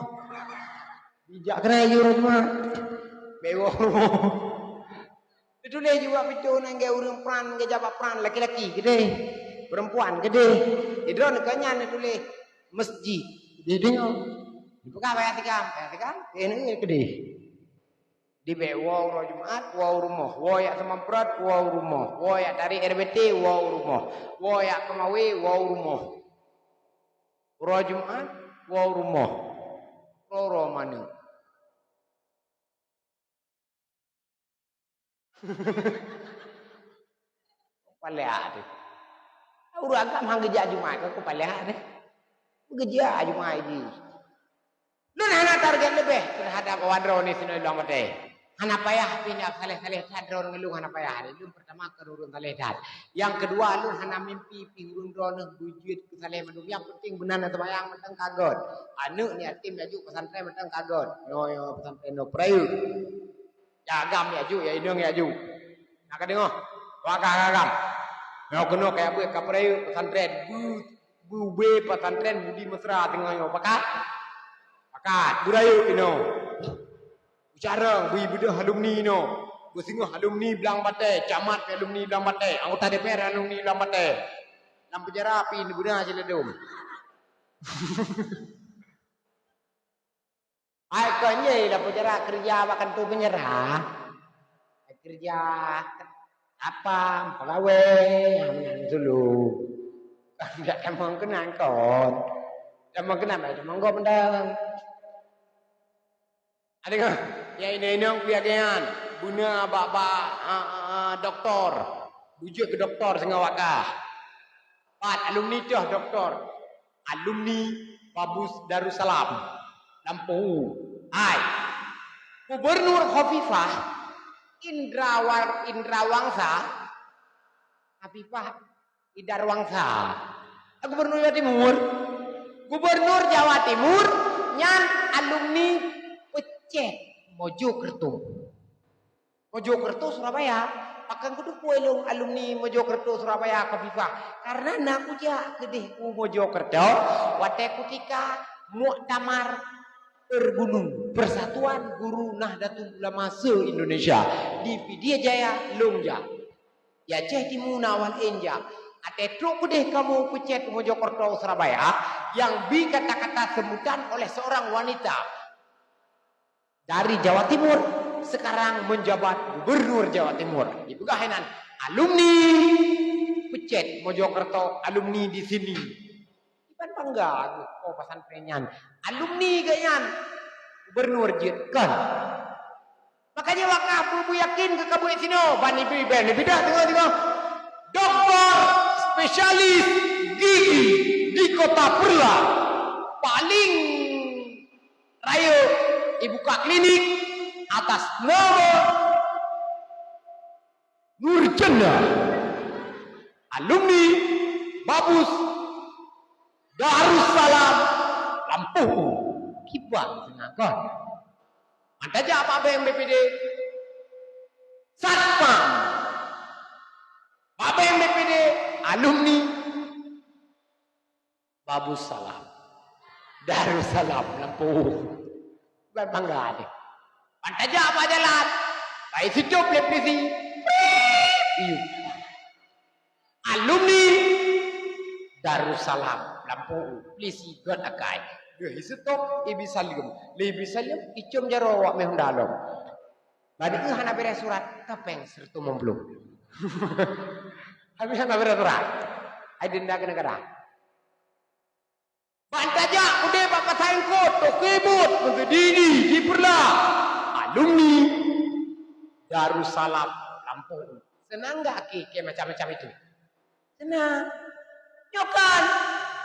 Bijak keunan yue uroe Jumat. Bak i rumoh. Neutuléh jih bak pintoe nyan, gét ureueng pran, gét jabat pran, laki-laki keudeh, perempuan keudeh. Di droeneuh keu nyan neutuléh meuseujid. Di deungoe. Dipeugah bak Yat Sigam, "Yat Sigam, keuneuk keudeh." Dibèk woe uroe Jumat, woe u rumoh. Woe jak seumamprot, woe u rumoh. Woe jak tarék R B T, woe u rumoh. Woe jak keumawe, woe u rumoh. Uroe Jumat, woe u rumoh. Uroe-uroe manök. Paléh deh. Ureueng agam han geujak Jumat ka, ku paléh deh. Geujak Jumat jih. Lôn hana target leubeh terhadap awak droeneuh sinoe lôn watèe. Hana payah pih nyak saleh-saleh that droeneuh ngon lôn, hana payah deh. Lôn pertama keu ureueng saleh that. Nyang keudua, lôn hana mimpi pih ureueng droeneuh beujeuet keu saleh mandum. Nyang penting meunan na seumayang mantong ka göt. Aneuk nyak yatim jak jok pesantren mantong ka göt. Nyoe, nyoe pesantren nyoe peurayeuk. Jak agam jak jok, jak inong jak jok. Na ka deungoe? Wah ka agam. Nyoe keunoe ka jak beuet ka peurayeuk pesantren. Bu, bu ubé pesantren Budi Mesra teungoh nyoe. Pakat? Pakat. Beurayeuk inoe. Ucarong, bui beudôh alumni inoe. Beusingoh alumni Blang Batèe, camat alumni Blang Batèe, anggota D P R alumni Blang Batèe. Lam penjara pih neubeuna cit ladôm. Hai kon jih lam penjara, keureuja bak kantô penjara. Keureuja apa, peugawée, nyan dulu. Kan jak tamong keunan kon. Tamong keunan, tamong gob mantong. Adeungoe, nyang inong-inong pih lagèe nyan, beuna bak-bak, a, a, a, doktor. Beujeuet keu doktor singoh wak kah. Pat alumni teuh doktor? Alumni Babus Darussalam, Lampôh U. Hai. Gubernur Khofifah Indrawar-, Indrawangsa, Khofifah Indrawangsa. Gubernur Jawa Timur. Gubernur Jawa Timur nyan alumni Peucet Mojokerto. Mojokerto, Surabaya. Pakon kuteupeu lôn alumni Mojokerto, Surabaya, Khofifah? Karena na kujak keudeh u Mojokerto watèe kutika muktamar Pergunung, Persatuan Guru Nahdlatul Ulama se-Indonesia. Di Pidie Jaya lôn jak. Di Aceh Timu na awak laén jak. Watèe trok keudeh kamoe Peucet u Mojokerto, Surabaya, nyang bi kata-kata seumbutan oleh seorang wanita dari Jawa Timur, sekarang menjabat gubernur Jawa Timur. Dipeugah inan alumni Peucet Mojokerto, alumni di sini. Iban bangga geuh, oh, pesantren nyan. Alumni geuh nyan gubernur jeuet, kon? Makanya wakah beuyakin keu kabuet sinoe, ban ibu iban, ibu dah tengok-tengok. Doktor spesialis gigi di Kota Peureulak. Paling rayeuk ibuka klinik atas nama Nurjana, alumni Babus Darussalam Lampôh. Kiban seunang kon. Mantap jak bak bank B P D. Satpam. Bak bank B P D, alumni Babus Salam. Darussalam Lampôh. Bukan bangga deh. Ban tajak bak jalan, bai sitop lé polisi. Prip! Iyup. Alumni Darussalam Lampôh. Polisi göt akai. Geuh sitop, ibi saleuem. Lé ibi saleuem, icôm jaroe awak meuhonda lom. Bani hana béré surat, kapéng sireutoh limong ploh. Habis hana béré surat. Ai denda keu negara. Ban tajak udeb bak pasai eungkôt, toke buet, meukeudidi, jipeurla. Alumni Darussalam Lampôh. Seunang gak akhé keu macam-macam itu? Seunang. Nyoe kan,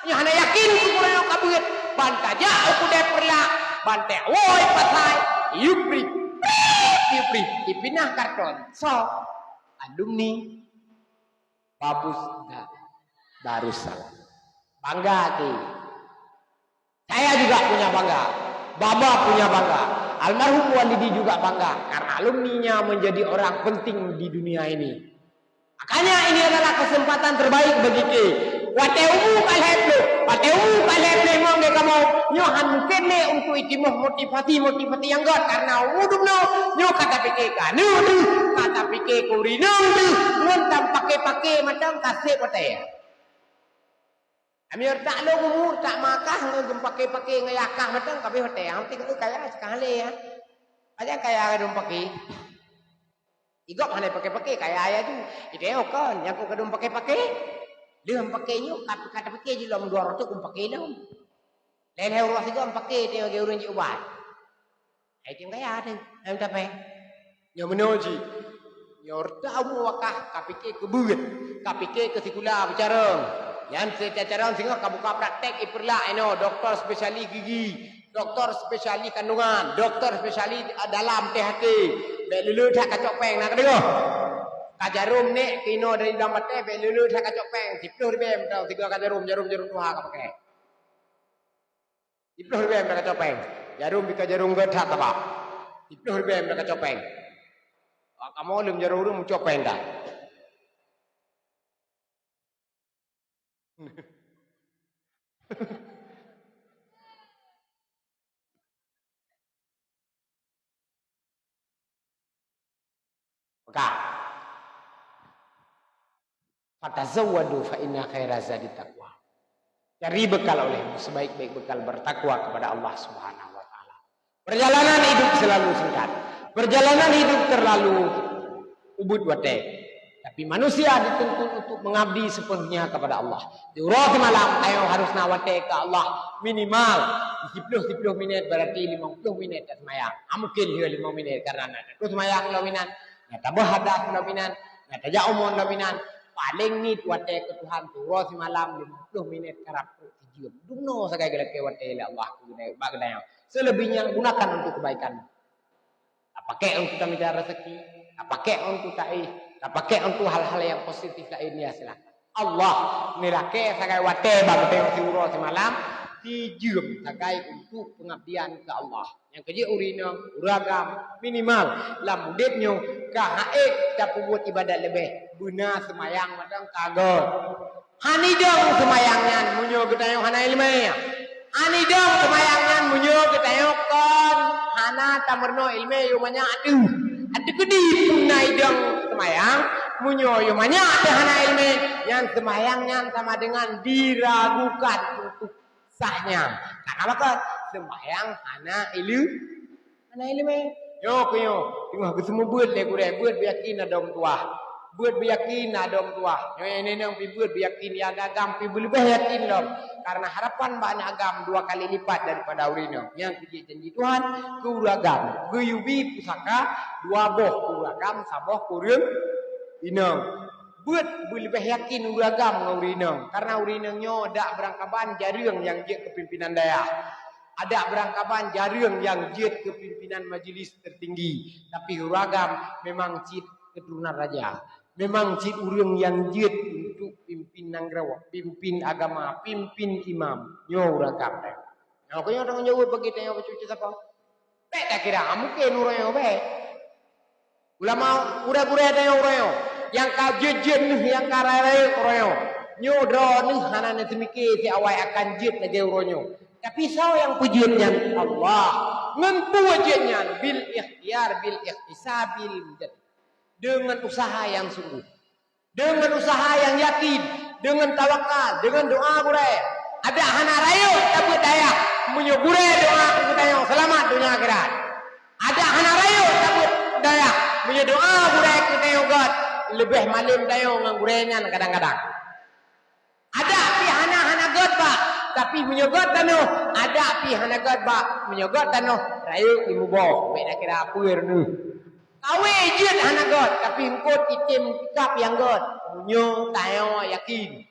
nyoe hana yakin keu gurée nyoe ka beuet. Ban tajak u keudée Peureulak, ban teuwoe pasai, iyup pri. Iyup pri, ipinah karton. So, alumni Babus Da-, Darussalam. Bangga hati. Saya juga punya bangga. Baba punya bangga. Almarhum Walidi juga bangga karena alumninya menjadi orang penting di dunia ini. Makanya ini adalah kesempatan terbaik bagi ke. Watée umu ka lhée ploh, watée umu ka lhée ploh limong lé kamoe, nyoe han mungken lé untuk itimoh motivasi-motivasi nyang göt karena umu dumnoe nyoe ka tapike keu aneuk deuh, ka tapike keu ureueng inong deuh, ngon tapaké-paké mantong ka seb watée. Ami retak lôn umu, retak makah, ngon geupaké-paké ngon yakah mantong, ka abéh watée. Hana teuka kaya, seukali lé, ya. Pajan kaya ka dum paké. Igop hana paké-paké, kaya ya tu. Idéh kon, nyang ka dum paké-paké. Lheueh paké nyoe, ka, ka tapiké jilom dua ratus kum paké lom. Lhée-lhée uroe sigoe paké, teuh lagée ureueng jiubat. Hai teuh kaya teuh, hai tapé. Nyoe meunoe jih. Nyoe reutah umu wakah, ka pike keu beuet, ka pike keu sikula beucarông. Nyan seucara carông singoh ka buka praktek i Peureulak inoe, doktor spesialis gigi, doktor spesialis kandungan, doktor spesialis, ah, dalam T H T. Bék lé-lé that kacok péng, na ka deungoe? Ka jarom nék keu inoe dari dalam batée, bék lé-lé that kacok péng. Siploh ribée mantong sigoe ka jarom, jarom-jarom tuha ka pakai. Siploh ribée mantong kacok péng. Jarom bika jarom gét that taba. Siploh ribée mantong kacok péng. Wah, kamoe lom jaroe ureueng meucok péng dah. Maka, "Fatazawwadu fa inna khaira zadi taqwa." Cari bekal olehmu, sebaik-baik bekal bertakwa kepada Allah Subhanahu wa Ta'ala. Perjalanan hidup selalu singkat. Perjalanan hidup terlalu ubit watée. Tapi manusia dituntut untuk mengabdi sepenuhnya kepada Allah. Di uroe seumalam, tanyoe harus na watée keu Allah minimal siploh, siploh minét, berarti limong ploh minét taseumayang. Ah, mungkin lheueh limong minét karena na tatuh seumayang lom inan, na tabeuh hadas lom inan, na tajak umon lom inan. Paléng niet watée keu Tuhan, di uroe seumalam limong ploh minét karab trok sijeuem. Dumnoe sagai geulakée watée lé Allah keu geutanyoe, bak geutanyoe. Selebihnya gunakan untuk kebaikan. Tapakék untuk tamita rezeki, tapakék untuk taéh, tapakék untuk hal-hal yang positif laén, ya, silakan. Allah neulakée sagai watée bak geutanyoe siuroe seumalam, sijeuem sagai untuk pengabdian keu Allah. Nyang keujeuet ureueng inong, ureueng agam, minimal lam udeb nyoe ka han ék tapeubuet ibadat leubeh, beuna seumayang mantong ka göt. Hana idong seumayang nyan meunyoe geutanyoe hana iéleumé. Hana idong seumayang nyan meunyoe geutanyoe kon hana tameurunoe iéleumé, yoh manyak ateueh. Ateueh keudeh pun na idong seumayang, meunyoe yoh manyak ateueh hana iéleumé, nyan seumayang nyan sama dengan diragukan untuk sahnya. Karena maka seumayang hana iéleumé. Hana iéleumé. Nyoe keuh nyoe, teungoh geuseumeubeuet lé gurée, beuet beuyakin na dong tuah. Beuet beuyakin na dong tuah. Nyoe inong pih beuet beuyakin, nyang agam pih beuleubeh yakin lom. Karena harapan bak aneuk agam dua kali lipat daripada ureueng inong. Nyang keu jeuet janji Tuhan, keu ureueng agam. Geuyue bi pusaka dua boh keu ureueng agam, saboh keu ureueng inong. Beuet beuleubeh yakin ureueng agam ngon ureueng inong. Karena ureueng inong nyoe dak beurangkaban jareueng nyang jeuet keu pimpinan dayah. Adak beurangkaban jareueng nyang jeuet keu pimpinan majelis tertinggi, tapi ureueng agam memang cit keuturonan raja. Memang cit ureueng nyang jeuet untuk pimpin nanggroe, pimpin agama, pimpin imam. Nyoe ureueng agam. Nah, keu nyoe tanggong jaweueb bagi tanyoe bacut sapo. Bèk takira, mungken ureueng nyoe bèk. Ulama, gurèe-gurèe tanyoe uroe nyoe, nyang ka jeuet-jeuet neuh, nyang ka rayeuk-rayeuk uroe nyoe. Nyoe droeneuh hana neuseumiké si awai akan jeuet lagèe uroe nyoe. Tapi soe nyang peujeuet nyan? Allah. Ngon peue jeuet nyan? Bil ikhtiar, bil ihtisab, bil mujahid. Deungon usaha nyang sungguh. Deungon usaha nyang yakin, deungon tawakal, deungon doa gurèe. Adak hana rayeuk tabeuet dayah, meunyoe gurèe doa keu geutanyoe seulamat donya akhirat. Adak hana rayeuk tabeuet dayah, meunyoe doa gurèe keu geutanyoe gèt, leubeh malem tanyoe ngon gurèe nyan kadang-kadang. Adak pih hana, hana gèt bak, tapi meunyoe gèt tanoh, adak pih hana gèt bak, meunyoe gèt tanoh, rayeuk imuboh, bèk takira peue neuh. Kawé jeuet hana gèt, tapi eungkôt item kab nyang gèt. Meunyoe tanyoe yakin.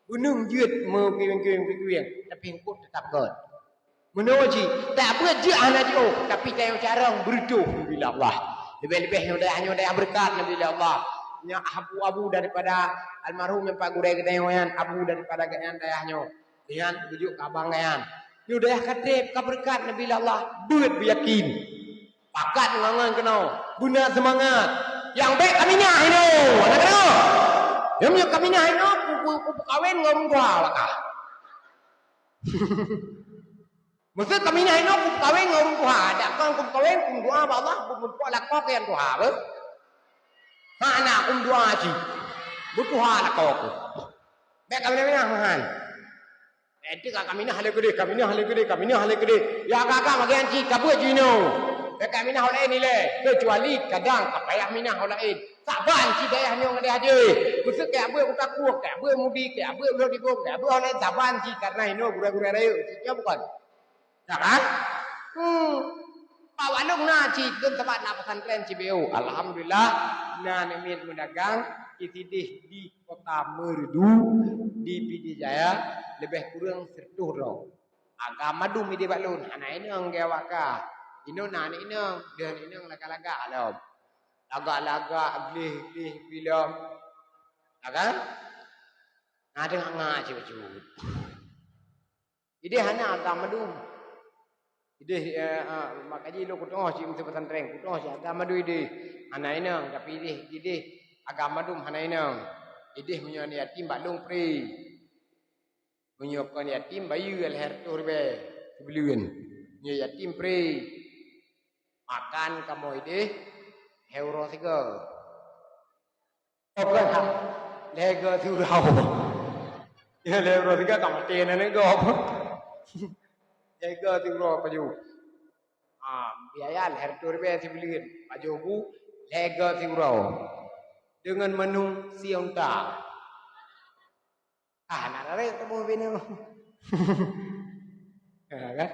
Beuneueng jeuet meukiweng-kiweng, tapi eungkôt teutap gèt. Meunoe cit, tabeuet jeuet hana jiôh, tapi tanyoe carông beureutoh neubri lé Allah. Leubeh-leubeh nyoe dayah, nyoe dayah beureukat neubri lé Allah. Nyan abu-abu daripada almarhum nyang pat gurèe geutanyoe nyan, abu daripada gobnyan dayah nyoe. Nyan beujeuet keu abang nyan. Nyoe dayah ka trép, ka beureukat neubri lé Allah, beuet beuyakin. Pakat ngon-ngon keunoe, beuna seumangat. Nyang bèk kaminah inoe, na keudroe. Nyang meunyoe kaminah inoe, ku, ku, ku peukawen ngon ureueng tuha baka. Meuseu kaminah inoe, ku peukawen ngon ureueng tuha. Dak kon ku peukawen, ku meudoa bak Allah, ku meurumpok lakoe keu nyang tuha, beuh. Hana ku meudoa cit. Beutuha lakoe ku. Bèk kaminah-minah meuhan. Eh, teuka kaminah lé keudeh, kaminah lé keudeh, kaminah lé keudeh. Ya, agak-agak bagian cit, ka beuet jinoe. Bèk kaminah ho laén ilèe, keucuali kadang ka payah minah ho laén. Saban cit dayah nyoe ngon dayah jéh. Meuseu keu beuet u Takuok, keu beuet Mudi, keu beuet Lhok Dibong, keu beuet ho laén saban cit, karena inoe gurèe-gurèe rayeuk cit. Ya bukan? Ya kan? Hmm. Pak Walong na cit, lôn saban na pesantren cit beu. Alhamdulillah, na aneuk miet meudagang, di sideh di Kota Meureudu di Pidie Jaya leubeh kureueng sireutôh droe. Agam mandum idéh bak lôn, hana inong geuh awak kah. Inoe na aneuk inong, deuh aneuk inong lagak-lagak lom. Lagak-lagak, gleh-gleh, bilom. Ya kan? Na deuh nga cit bacut. Idéh hana agam mandum. Idéh, eh, eh, maka jih lôn kuteungoh cit meuteupeusantreng, kuteungoh cit agam mandum idéh. Hana inong, tapi idéh, idéh agam mandum hana inong. Idéh meunyoe aneuk yatim bak lôn pri. Meunyoe kon yatim bayeue lhèe reutôh ribèe sibuleuen. Meunyoe yatim pri. Makan kamoe idéh lhèe uroe sigoe. Oke, ha. Lhèe goe siuroe. Ya, lhèe uroe sigoe ka maté aneuk gob. Lhèe goe siuroe pajoh. Ha, biaya lhèe reutôh ribèe sibuleuen. Pajoh bu, lhèe goe siuroe. Deungon meunung siunta. Ah, na rayeuk tuboh binoe. Ya kan?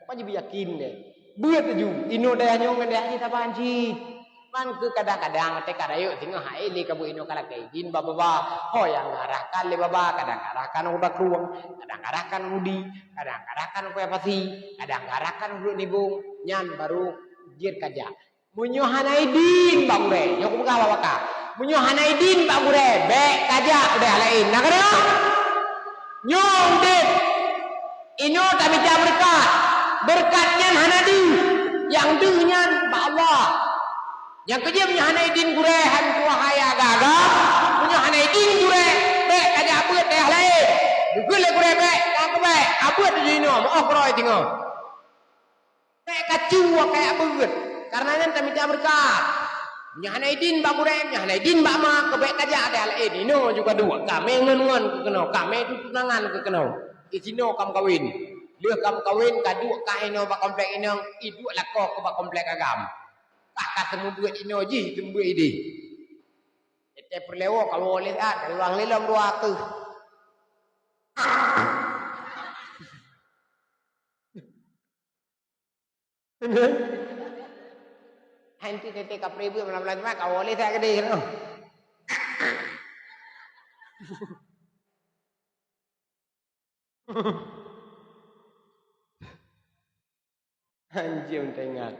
Pokoknya beuyakin deh. Beuet laju. Inoe dayah nyoe ngon dayah jih saban cit. Man keu kadang-kadang teuka rayeuk singoh hai lé ka beuet inoe ka lakèe idin bak baba. Ho nyang garahkan lé baba, kadang garahkan u Takuok, kadang garahkan u Mudi, kadang garahkan u Paya Pasi, kadang garahkan u Lhok Dibong. Nyan baru jeuet kajak. Meunyoe hana idin bak gurèe, nyoe kupeugah bak baka. Meunyoe hana idin bak gurèe, bèk kajak udép laén. Na keudroe? Nyoe udép. Inoe tamita beureukat. Beureukat nyan hana deuh. Nyang deuh nyan bak Allah. Nyang keujeuet meunyoe hana idin gurèe, han tuha ya gaga. Meunyoe hana idin gurèe, bèk kajak beuet dayah laén. Geukheun lé gurèe bèk, ka keubèe, abeuet jinoe, meu'oh keudroe singoh. Bèk kacu kajak beuet, kareuna nyan tamita beureukat. Meunyoe hana idin bak gurèe, meunyoe hana idin bak ma, keu bèk kajak dayah laén. Inoe juga duek, kamé ngon-ngon keu keunoe, kamé tutunangan keu keunoe. Di sinoe ka meukawen. Lheueh ka meukawen, ka duek kah inoe bak komplek inong, iduek lakoe keu bak komplek agam. Kah ka seumeubeuet inoe jih, seumeubeuet idéh. Eh, Teupeuleuwok kawoe lé saat, riwang lé lom dua keuh. Hai, enti teuntèe kapreh beuet malam-malam Jumat, kawoe lé saat keudéh. Anjing teuingat.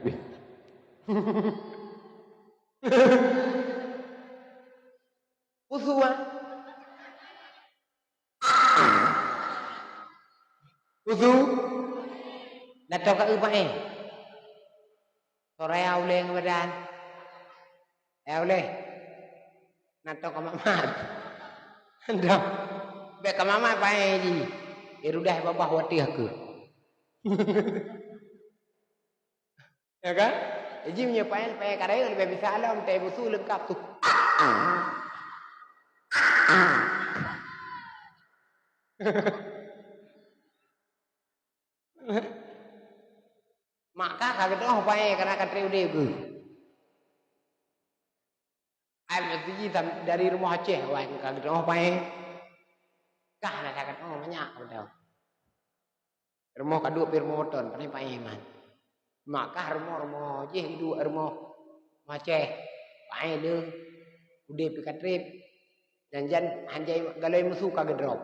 Usu, ah. Usu. Dah tahu kat upah, eh? Sore ya uleng badan. Ya uleh. Nah, toh ka mamat. Dah. Bèk ka mamat paéh jih. Eh, rudah babah watèe aku. Ya kan? Jadi meunyoe paéh, paéh ka rayeuk leubeh bisa lom, teuh busu leungkap tu. Maka ka geudoh paéh kana ka trép udép geuh. Ai meutuji dari rumoh Aceh, wai ka geudoh paéh. Kah na ka geudoh manyak geudoh. Rumoh ka duek pih rumoh ton, paéh paéh man. Maka rumoh-rumoh jih duek rumoh Aceh, paéh le udép pih ka trép. Jan-jan hanjai galoi musu ka geudrop.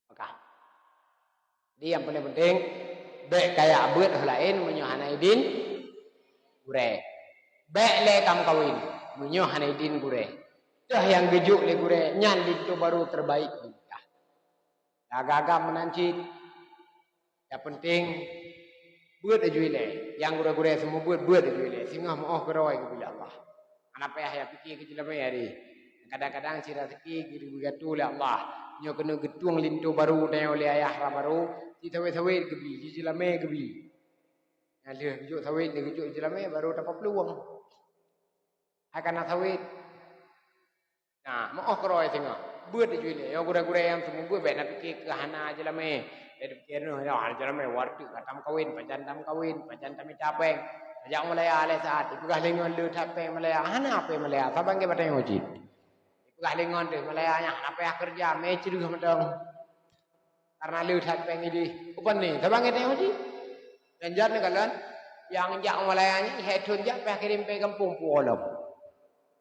Maka, jadi nyang paléng penting, bèk kaya beuet ureueng laén meunyoe hana idin gurèe. Bèk lé kameukawen meunyoe hana idin gurèe. Toh nyang geujok lé gurèe, nyan linto barô terbaik dinikah. Agam-agam meunan cit. Nyang penting, beuet aju ilèe. Nyang gurèe-gurèe seumeubeuet, beuet aju ilèe. Singoh meu-oh keudroe geubri lé Allah. Hana payah ya pike keu jeulamèe hari. Kadang-kadang cit raseuki geubri gata lé Allah. Nyoe keuneuk geutueng linto barô tanyoe lé ayah ra barô, cit sawét-sawét geubri, cit jeulamèe geubri. Nyang lheueh geujok sawét, lheueh geujok jeulamèe, barô tapaplueng. Hai kana sawét. Nah, meu-oh keudroe singoh. Beuet aju ilèe. Nyoe gurèe-gurèe nyang seumeubeuet bèk na pike keu hana jeulamèe. Bèk pike neuh, ya, hana jeulamèe, wareuteuk ka tameukawen, pajan tameukawen, pajan tamita pèng. Tajak meulaya lé saat, ipeugah lé ngon le that pèng meulaya. Hana pèng meulaya, saban geuba tanyoe cit. Ipeugah lé ngon deuh meulaya nyan, hana payah keureuja, mé ceureuh mantong. Karena le that pèng idéh. Upan ni, saban geutanyoe cit. Jan-jan neukalon, nyang jak meulaya nyan, hai thon jak, payah kirém pèng gampông puwoe lom.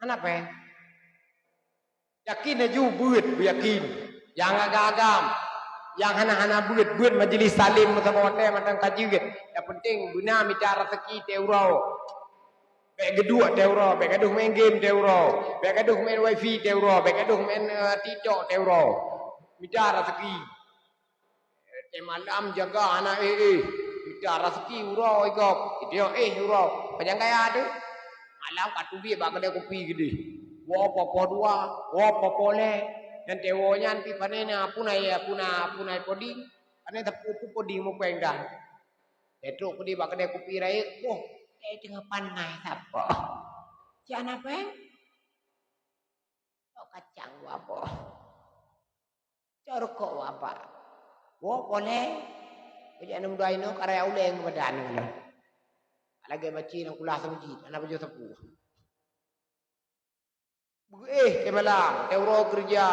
Hana pèng. Yakin laju beuet, beuyakin. Nyang agam-agam, nyang hana-hana beuet, beuet majlis taklim meusaboh watèe mantong ka jeuet. Nyang penting beuna mita raseuki teuh uroe. Bèk geuduek teuh uroe, bèk gadoh main game teuh uroe, bèk gadoh main wifi teuh uroe, bèk gadoh main, eh, TikTok teuh uroe. Mita raseuki. Watèe malam jaga hana éh-éh. Mita raseuki uroe gob. Idéh éh uroe. Pajan kaya teuh. Malam ka teubiet bak keudè kupi geudéh. Woe poh-poh dua, woe poh-poh lhèe. Nyan teuh woe nyan pih pané na puna, puna, puna podi. Pané teupeu podi mupèng dah. Teutrok keudéh bak keudè kupi rayeuk, boh, teuh teungoh panas saboh. Cit hana pèng. Tok kacang dua boh. Cok rukok waba. Woe poleh. Kejak nem dua inoe karaya uleng badan nyoe. Lagèe maci nyang kulah seumjit, hana pajoh sapeue. Beuéh teumalam, teuh uroe keureuja.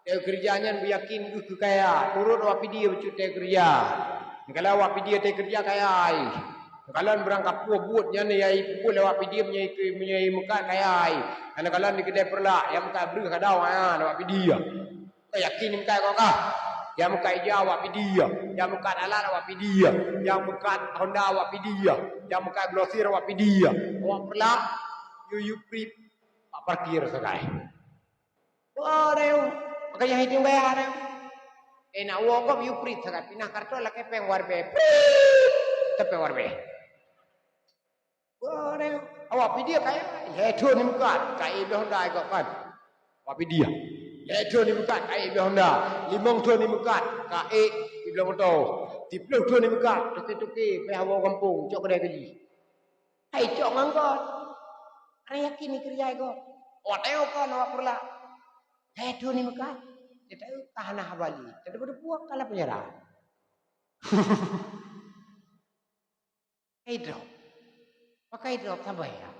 Teuh keureuja nyan beuyakin geuh keu kaya, turot awak Pidie bacut teuh keureuja. Nyang kala awak Pidie teuh keureuja kaya ai. Nyang kalon beurangkapeue buet nyan yai peubuet lé awak Pidie meunyoe, meunyoe meukat kaya ai. Nyang kalon di keudè Peureulak, nyang meukat breueh kadau, ha, lé awak Pidie. Ka yakin meukat kok kah? Nyang meukat ija awak Pidie, nyang meukat alat awak Pidie, nyang meukat Honda awak Pidie, nyang meukat Glosir awak Pidie. Awak Peureulak, yue, yue prip bak parkir sagai. Wah, deh, pakai nyang hideung bayar deh. Eh, nak woe gob yue prip sagai, pinah karton lakèe pèng warbe. Prip! Teuh pèng warbe. Bareng awak Pidie kaya, lhèe thon ni meukat, ka éh bloe honda gob kan. Awak Pidie. Lhèe thon ni meukat, ka éh bloe honda. Limong thon ni meukat, ka éh bloe moto. Siplôh thon ni meukat, toke-toke payah woe gampông, cok keudè keu jih. Hai cok ngon gob. Hana yakin ni keureuja gob. Awak tayue kon awak Peureulak. Lhèe thon ni meukat, teuh ka hana haba lé. Teuh deungoe-deungoe ka lam penjara. Pakai drop. Pakai drop sabai ya.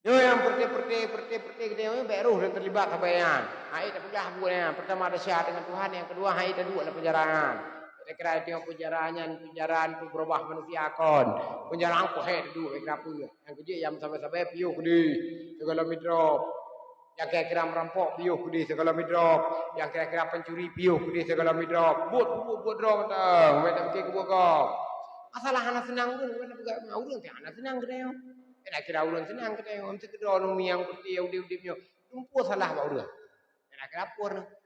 Nyoe nyang peureté-peureté, peureté-peureté geutanyoe bèk roh dan teulibat sabai nyan. Hai tapeugah buet nyan, peurtama desya deungon Tuhan, nyang keudua hai taduek lam peunjara nyan. Kira-kira teungoh peunjara nyan, peunjara nyan peubeurubah manusia kon. Peunjara nyan keuhai taduek kira peue. Nyang keujeuet nyang sabai-sabai piôh keudeh sigohlom drop. Nyang kira-kira meurampok piôh keudeh sigohlom drop. Nyang kira-kira pencuri piôh keudeh sigohlom drop. Buet, buet, buet drop mantong. Bèk tapike keu buet gob. Masalah hana seunang ureueng, bukan peugah ureueng teuh hana seunang geutanyoe. Kira-kira ureueng seunang geutanyoe. Meusti keudroe nyoe nyang peureté udép-udép nyoe. Lumpoe salah bak ureueng. Kira-kira pur nyoe.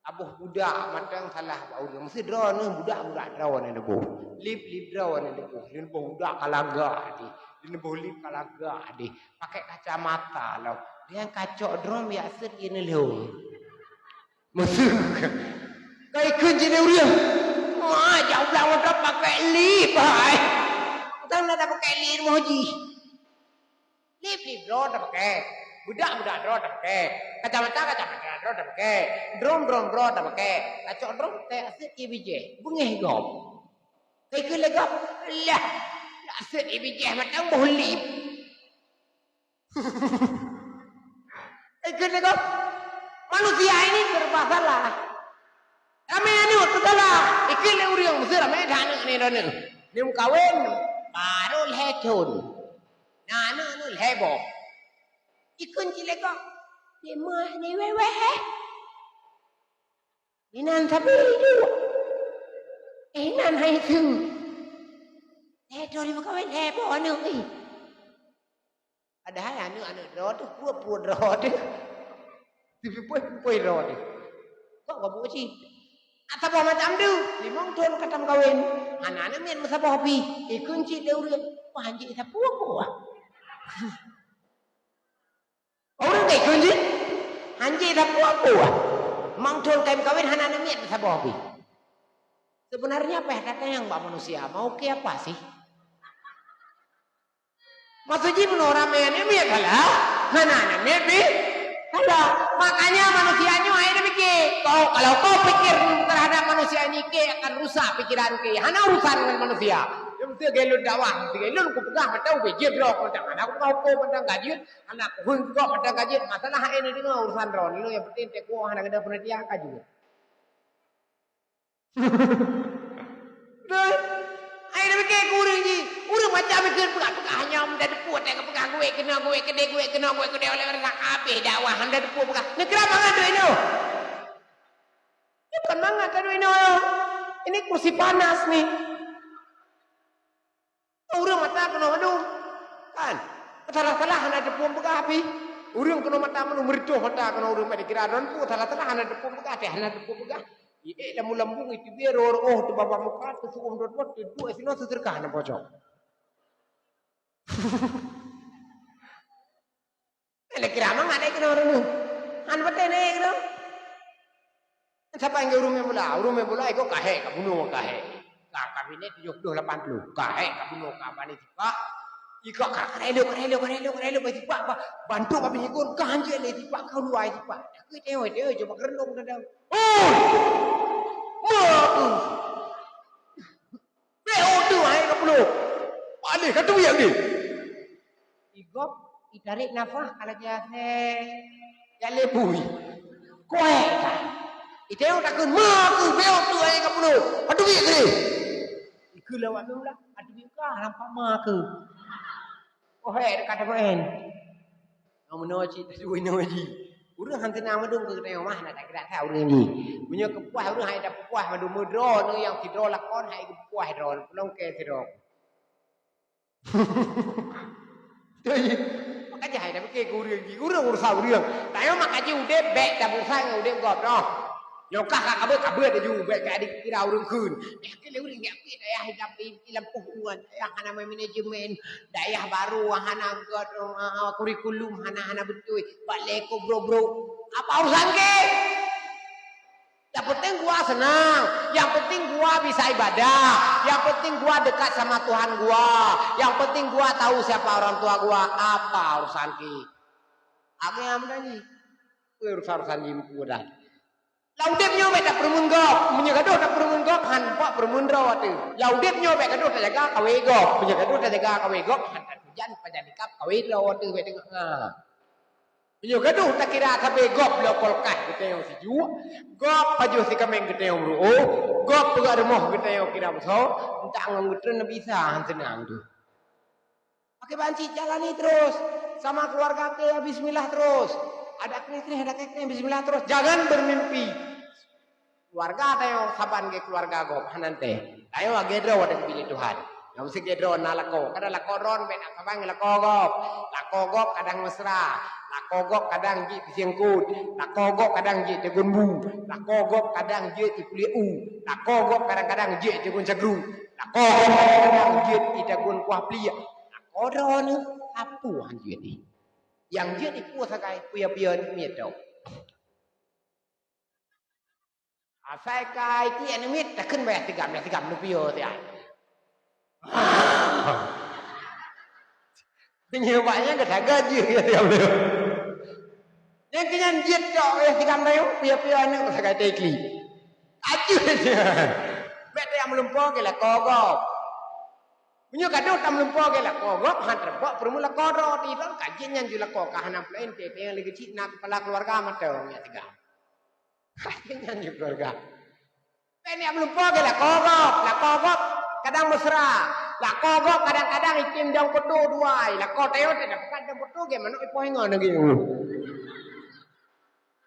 Saboh budak mantong salah bak ureueng. Meusti droeneuh budak-budak droeneuh neuboh. Lip-lip droeneuh neuboh. Lheuh neuboh budak ka lagak deh. Lheuh neuboh lip ka lagak deh. Pakai kacamata lom. Nyang kacok droe jak seuet ie neulhong. Meusti. Ka ikheun jih lé ureueng. Wah, jak u blang mantong pakai lip hai. Mantong na pakai lip rumoh jih. Lip-lip droe tapakai. Budak-budak droe tapakai. Kacamata-kacamata droe tapakai. Drom-drom droe tapakai. Kacok drom teuh jak seuet ie bijéh. Beungéh gob. Kai keu lé gob. Lah. Jak seuet ie bijéh mantong boh lip. Kai keu lé gob. Manusia ini serba salah. Ramé aneuk teusalah. Ikheun lé ureueng meusti ramé that aneuk nyoe droeneuh. Nyoe meukawen barô lhèe thon. Na aneuk nyoe lhèe boh. Ikheun cit lé gob, "Nyoe meuh nyoe wèh-wèh, eh? Inan sabe iduek. Eh, inan hai seuh. Lhèe thon meukawen lhèe boh aneuk, eh." Padahai aneuk-aneuk droe teuh, pruet-pruet droe teuh. Teupeue-peue droe teuh. Kok gob buet cit? Saboh macam deuh, limong thon ka tameukawen. Hana aneuk miet meusaboh pih. Ikheun cit lé ureueng, "Wah, hanjeuet sapeue-peue ah." Ureueng ka ikheun cit, "Hanjeuet sapeue-peue ah. Limong thon ka meukawen, hana aneuk miet meusaboh pih." Sebenarnya apa yang datang bak manusia? Mau ke apa sih? Maksud jih bunoe ramé nyan miet salah, hana nyan miet pih salah. Makanya manusia nyoe hai tapike. Kau, kalau kau pikir terhadap manusia ini, ke akan rusak pikiran ke. Hana urusan dengan manusia. Nyang meusti lôn dakwah, meusti lôn kupeugah mantong ubé jeuet lom, mantong hana kupeugah huköm, mantong ka jeuet, hana kuheueng gob, mantong ka jeuet. Masalah hai neudeungoe urusan droeneuh, nyang penting teuh hana keudroe peuneutia ka jeuet. Nah, hai tapike keu ureueng jih. Ureueng macam ikheun peugah-peugah nyoe, meunan teupeue watèe geupeugah geuwèt keunoe, geuwèt keudeh, geuwèt keunoe, geuwèt keudeh, oleh karena habéh dakwah, meunan teupeue peugah. Neukira mangat duek inoe. Bukan mangat ka duek inoe. Ini kursi panas nih. Ureueng mata keunoe mandum. Kan? Salah-salah hana teupeue peugah pih. Ureueng keunoe mata mandum, meuritoh mata keunoe ureueng, bèk dikira droeneuh peue, salah-salah hana teupeue peugah, teuh hana teupeue peugah. Iék lam lambung, iteubiet roh-roh, teubaba muka, teusu'um dot-dot, teuduek sinoe, seuseudeukah hana pocong. Lé kira mangat deh keunoe ureueng nyoe. Han patéh nyoe keunoe. Saban keu ureueng main bola, ureueng main bola iko kahek, ka bunoe kahek. Ka kabinet tujoh ploh lapan ploh, kahek ka bunoe ka bani sipak. Iko ka karelo, karelo, karelo, karelo bak sipak, ba-, bantuk bak binyukon, ka hanjeuet lé sipak, ka luwa sipak. Takheun teuh, teuh, coba keureueng dadang. Oh! Ma! Bèk oh teuh hai ka peunoh. Paléh ka tubiet lé. Igop, itarek nafah ka lagèe asèe jak lé bui. Koe ka. Iteueng takheun, "Ma keuh, bèk oh teuh hai ka peunoh." Ka tubiet lé. Ikheun lé awak nyoe lah, ka tubiet ka, lampak ma keuh. Oh, hai, dekat teumeu'en. Nyang meunoe cit taduek inoe jih. Ureueng han seunang meudong keu geutanyoe mah, na takira that ureueng jih. Meunyoe keupuih ureueng hai tapeupuih mandum, meudroe nyoe nyang sidroe lakon hai geupuih droe, peulongkée sidroe. Makajih hai tapike keu ureueng jih, ureueng urusan ureueng. Tanyoe makajih udeb, bèk tabusa ngon udeb gob nyoe. Nyoe kah ka kabeuet, kabeuet laju, bèk ka dikira ureueng kheun. Bèk keu lé ureueng jak piet dayah lam, lam poh uwan, dayah hana meunan manajemen, dayah barô hana gèt, ah, kurikulum hana, hana beutôi, bak lé kobro-bro. Apa urusan kèe? Yang penting gua senang, yang penting gua bisa ibadah, yang penting gua dekat sama Tuhan gua, yang penting gua tahu siapa orang tua gua. Apa urusan kèe? Agam lagi. Urusan-urusan jimpu dah. Lam udeb nyoe bèk tapeureumeun gob. Meunyoe gadôh tapeureumeun gob, han pok peureumeun droe teuh. Lam udeb nyoe bèk gadôh tajaga kawé gob. Meunyoe gadôh tajaga kawé gob, han tatujan pajan ikab kawé droe teuh bèk teungoh. Ha. Meunyoe gadôh takira sabe gob lé kulkas geutanyoe sijuek, gob pajoh sikaméng geutanyoe meuruôh, gob peugah rumoh geutanyoe kira beusoe, entak ngon geutrön Nabi Isa han seunang teuh. Pakai banci jalani terus. Sama keluarga ke bismillah terus. Ada kena-kena, ada kena bismillah terus. Jangan bermimpi. Keluarga tanyoe saban lagèe keluarga gob, hana teuntèe. Tanyoe lagèe droe watèe geupiléh Tuhan. Nyang meusti lagèe droe na lakoe. Kadang lakoe droe bèk na saban ngon lakoe gob. Lakoe gob kadang mesra. Lakoe gob kadang jeuet pisieng kot. Lakoe gob kadang jeuet tagun bu. Lakoe gob kadang jeuet ipuléh u. Lakoe gob kadang-kadang jeuet tagun sagru. Lakoe gob kadang-kadang jeuet itagun kuah pliek. Lakoe droeneuh sapeue han jeuet i. Nyang jeuet ipeue sagai, peue-peue aneuk miet tôh. Asai ka ikiek aneuk miet, takheun bak yah tigam, yah tigam neupiôh siat. Meunyoe bak nyan geusaga jeuet yah tigam neupiôh. Nyang keu nyan jeuet cok yah tigam tayue, piôh-piôh aneuk sagai teuiklik. Ajeuet nyan. Bèk tayue meulumpoe keu lakoe gob. Meunyoe gadôh tameulumpoe keu lakoe gob, han teureubok peurumoh lakoe droe, titong ka jeuet nyan ju lakoe ka hana peulaén, teuntèe nyang lagèe cit na keupala keuluwarga mantong nyang tigam. Nyan ju keuluwarga. Bèk neuk meulumpoe keu lakoe gob, lakoe gob kadang mesra. Lakoe gob kadang-kadang item dong poto dua, lakoe tayue teuh dapat dong poto geuh manok ipoh ingon lagèe nyoe.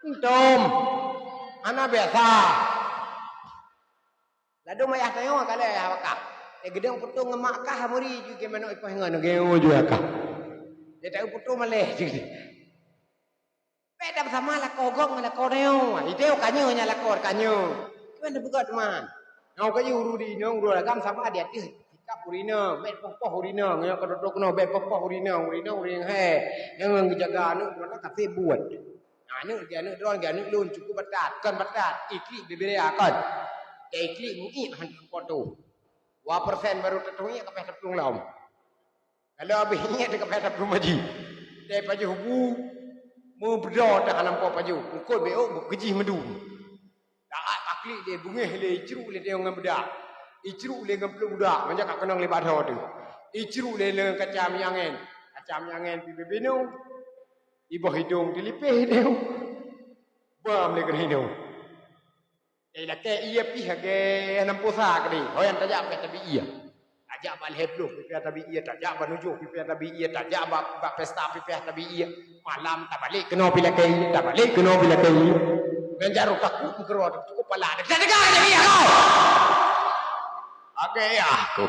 Entom. Hana biasa. Ladôm ayah tayue ka lheueh ayah wakaf. Eh, geudong poto ngon mak kah muri ju geuh manok ipoh ingon lagèe nyoe ju wakaf. Dia tahu poto malèe ju. Bèk tapeusama lakoe gob ngon lakoe tayue. Itayue ka nyoe nyan lakoe ka nyoe. Kiban tapeugah teuma. Nyoe ka jeuet ureueng inong, ureueng agam sama di ateueh sikap ureueng inong. Bèk poh-poh ureueng inong. Nyoe ka dudoe keunoe bèk poh-poh ureueng inong. Ureueng inong ureueng nyang he. Nyang geujaga aneuk droeneuh ka sibuk. Aneuk di aneuk droeneuh, di aneuk lôn cukup batat. Kon batat. Iklik bibiri akon. Iklik muik han poto. Dua persen baru tatueng iék ka payah taplueng lom. Kalau habéh iék teuka payah taplueng maji. Teuh pajoh bu, meubeudoe teuh hana po pajoh. Eungkôt beu-ôk beukeujih meudu. Taát taklik lé beungéh lé icruk lé teuh ngon beudak. Icruk lé ngon pluek beudak, mangat ka keunong lé bak tho teuh. Icruk lé ngon kaca miangén. Kaca miangén pih bibinong. Iboh idong teulipéh teuh. Bam lé keunoe. Ilakée ié pih lagée nam posa keudeh, ho nyang tajak pih tabi ié. Tajak bak lhée ploh pih tabi ié, tajak bak nujoh pih tabi ié, tajak bak, bak pesta pih tabi ié. Malam tabalek keunoe pih lakée ié, tabalek keunoe pih lakée ié. Ngon jaroe takue meukeurô cukup pala. Dak teuga lagée ié ko. Lagée ié ko.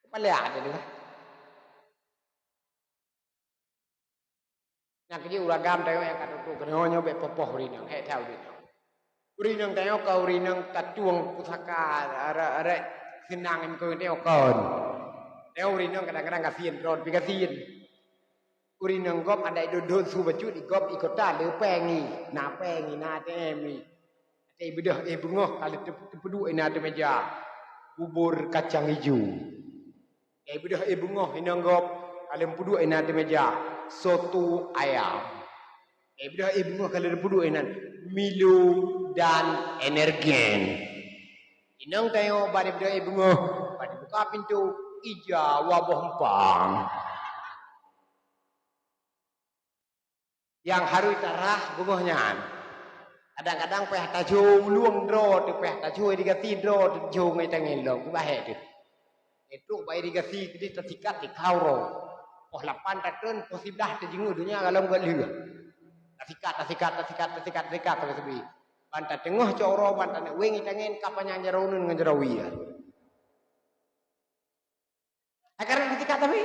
Kepala ada dua. Nyang keujeuet ureueng agam tanyoe nyang ka tutoe keunoe nyoe bék poh-poh ureueng inong, hék that ureueng inong. Ureueng inong tanyoe ka ureueng inong tatueng pusaka, arek-arek seunang ngon tanyoe kon. Tanyoe ureueng inong kadang-kadang gasien droe pih gasien. Ureueng inong gob adak idon-don su bacut, i gob i kota le péng i, na péng i, na A T M i. Até beudôh éh beungoh ka lheueh teup-, teupeuduek inan ateueh meuja. Bubur kacang ijo. Éh beudôh éh beungoh inong gob ka lheueh peuduek inan ateueh meuja. Soto ayam. Éh beudôh éh beungoh ka lheueh peuduek inan. Milo dan Energen. Inong tanyoe bak éh beudôh éh beungoh, bak dibuka pintoe, ija waboh empang. Nyang harôh tarah beungoh nyan. Kadang-kadang payah tajô ulueng droe teuh, payah tajô irigasi droe teuh, jô ngon tangieng lom, keubahé teuh. Trok bak irigasi keudeh tasikat di kau roe. Poh lapan tatreun, poh siblaih tajeungeuk donya golom geuh lheueh. Tasikat, tasikat, tasikat, tasikat, tasikat, sampai seubri. Ban tateungoh cok uroe, ban taneuk wéng itangieng ka panyang jaroe uneun ngon jaroe wie. Akhé tasikat tapi.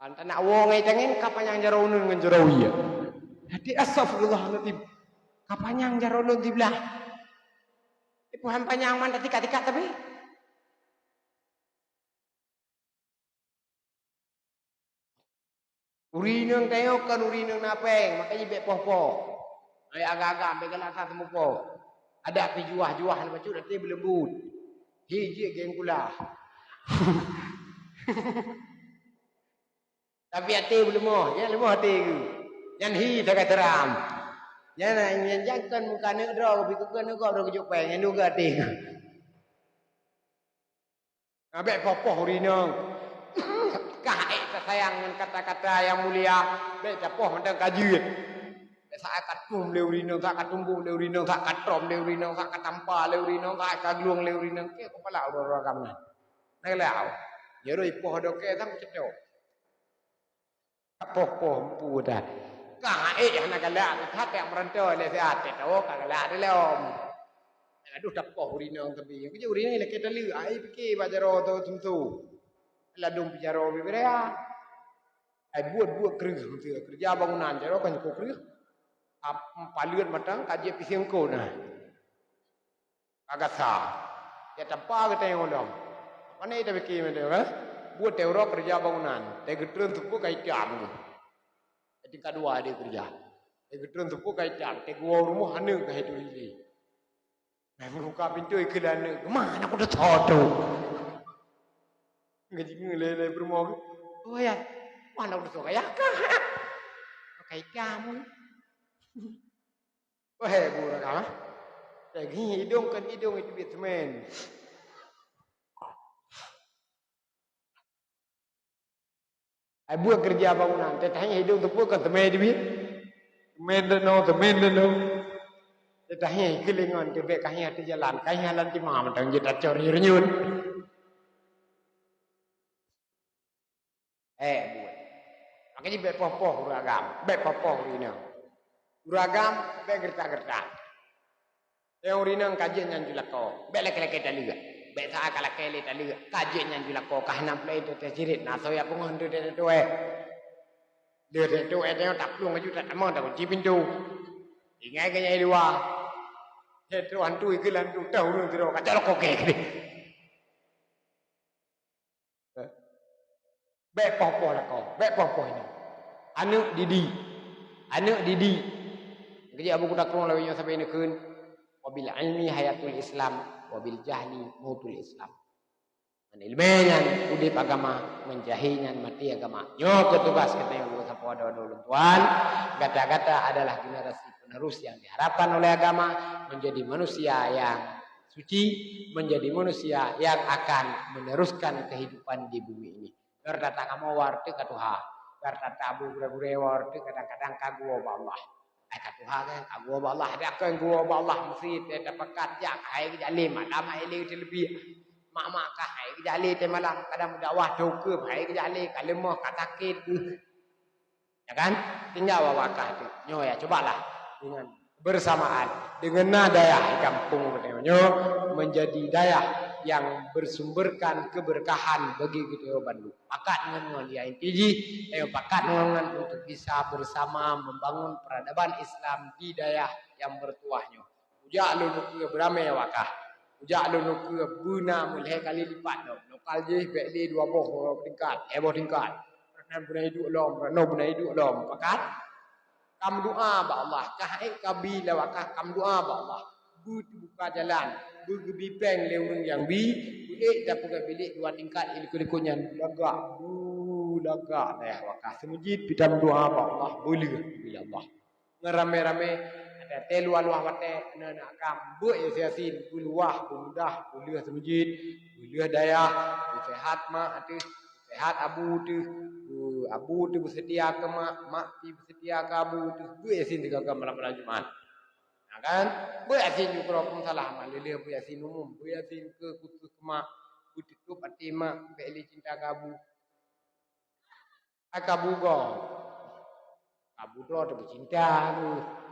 Ban taneuk woe ngon itangieng ka panyang jaroe uneun ngon jaroe wie. Jadi, astagfirullahaladzim. Ka panyang jaroe uneun siblaih. Ipuhan panyang man tasikat-sikat tapi. Ureueng inong tanyoe kon ureueng inong na péng, makajih bék poh-poh. Hai agam-agam, bék galak that teumeupoh. Adak pih juah-juah hana bacut, até beuleumbut. Hi jeuet geng kula. Tapi até beuleumoh, ya leumoh até geuh. Nyan hi sagai seram. Nyan, nyan jangan muka aneuk droe, tapi keu aneuk gob droe keujuk péng, nyan duga até geuh. Nah, bék poh-poh ureueng inong. Kah ék tasayang ngon kata-kata nyang mulia, bék tapoh mantong ka jeuet. Bék saát ka tum lé ureueng inong, saát ka tumbok lé ureueng inong, saát ka trom lé ureueng inong, saát ka tampa lé ureueng inong, saát ka glong lé ureueng inong. Keu kepala ureueng-ureueng agam nyan. Na galak. Nyoe ipoh dokée sang ceutok. Poh-poh empu dah. Kah ék hana galak, that nyang meuranto lé siat, teuh ka galak dilom. Aduh, tapoh ureueng inong tapi. Keujeuet ureueng inong lakée taleuek, ai pike bak jaroe tu sumsu. Ladom pih jaroe bibréa. Ai buet-buet kreueh, keureuja bangunan jaroe kan jeuet kreueh. Ap-, paleuet mantong ka jeuet pih siengko na. Ka gasa. Ya tampa geutanyoe lom. Pane tapike mantong, eh? Buet teuh uroe keureuja bangunan, teuh geutreun teupeu ka itam geuh. Tingkat dua dia keureuja. Teuh geutreun teupeu ka itam, teuh geuwoe rumoh aneuk ka hai turi lé. Nah, meubuka pintoe ikheun lé aneuk, "Ma aneuk kuda tho tu?" Geujingeue lé, lé peurumoh. "Oh ya, ma aneuk kuda tho kaya kah?" "Pakai kamu." Wahé bu ragam, ah. Lagi idong kan idong itu bit semen. Ai buet keureuja bangunan, teuh tahé idong teupeu kan semen itu bit. Semen deuno, semen deuno. Teuh tahé keulingon teuh bék kahé ateueh jalan, kahé lam tima mantong jeuet tacor renyun. Eh, buet. Makajih bék poh-poh ureueng agam, bék poh-poh ureueng inong. Ureueng agam bék geureutak-geureutak. Nyang ureueng inong ka jeuet nyan ju lakoe, bék lakée-lakée taleuek. Bék saát ka lakée lé taleuek, ka jeuet nyan ju lakoe, ka hana peuleueh teuh jirit, na soe ya pungoh teuh teuh tuwéh. Lheueh teuh tuwéh tanyoe taplueng laju tatamong takunci pintoe. Ingai keu nyang i luwa. Lheueh teuh hantu ikheun lé hantu, teuh ureueng sidroe ka cok lakoe kée. Bék poh-poh lakoe, bék poh-poh inong. Aneuk didik, aneuk didik. Keujeuet Abu Kuta Krueng lawét nyoe sabe neukheun, "Wabil ilmi hayatul Islam, wabil jahli mautul Islam." Ngon ileumé nyan udeb agama, ngon jahé nyan maté agama. Nyoe keuh tugas geutanyoe geutanyoe sapoe droe-droe lôn tuan. Gata-gata adalah generasi penerus yang diharapkan oleh agama, menjadi manusia yang suci, menjadi manusia yang akan meneruskan kehidupan di bumi ini. Biar tata kamoe warteg ka tuha, biar tata abu gurée-gurée warteg kadang-kadang ka geuwoe bak Allah. Ai ka tuha kan, ka geuwoe bak Allah, dak kon geuwoe bak Allah meuseujid, eh, tapakat jak hai geujak lé, malam hai lé teuleubieh. Mak-mak ka hai geujak lé teumalam, kadang meudakwah teukeub hai geujak lé, ka leumoh, ka sakét. Ya kan? Tinggai wawakah tu. Nyoe ya, cobalah dengan kebersamaan, dengan na dayah di kampung geutanyoe nyoe menjadi dayah yang bersumberkan keberkahan bagi geutanyoe bandum. Pakat ngon-ngon ya inti jih, ayo pakat ngon-ngon untuk bisa bersama membangun peradaban Islam di dayah yang bertuah nyoe. Ujak lôn ukeue beuramé wakah. Ujak lôn ukeue beuna meulhée kali lipat lom. Lokal jih bék lé dua boh tingkat, lhée boh tingkat. Nan beuna iduek lom, ranoe beuna iduek lom. Pakat? Kam doa bak Allah. Kah ék kabi lé wakah kam doa bak Allah. Beuteubuka jalan. Beugeubri péng lé ureueng nyang bi. Beuék tapeugah bilék dua tingkat, ilikot-likot nyan. Lagak. Bu, lagak dayah wakah. Seumujid pih tam doa bak Allah. Beuleueh bila Allah. Ngon ramé-ramé, até-até luwah-luwah watée, aneuk-aneuk agam, beuet Yasin, beuluwah, beumudah, beuleueh seumujid, beuleueh dayah, beuseuhat mak ateueh, beuseuhat abu teuh, bu-, abu teuh beuseutia keu mak, mak pih beuseutia keu abu teuh, beuet Yasin sigoe-goe malam-malam Jumat. Na kan? Beuet Yasin ju keudroe pun salah mak, lé-lé beuet Yasin umum, beuet Yasin keu khusos keu mak, beuteutup até mak, bék lé cinta keu abu. Ka bugoe. Ka budroe teuh beucinta,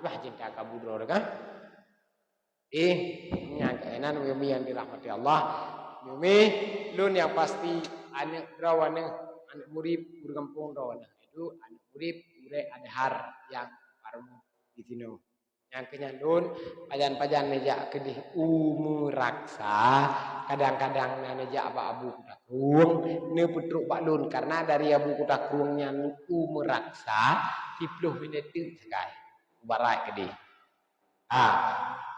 bah cinta ka budroe teuh kan? Eh, nyang keunan Umi yang dirahmati Allah. Umi, lôn yang pasti aneuk droe aneuk, aneuk murit ureueng gampông droe aneuk. Itu aneuk murit Urek Adhar yang baru di sinoe. Nyang keu nyan lôn, pajan-pajan neujak keudeh u Meuraksa, kadang-kadang na neujak bak Abu Kuta Krueng, neupeutrok bak lôn, karena dari Abu Kuta Krueng nyan u Meuraksa, siplôh minét teuk sagai, u barat keudeh. Ha,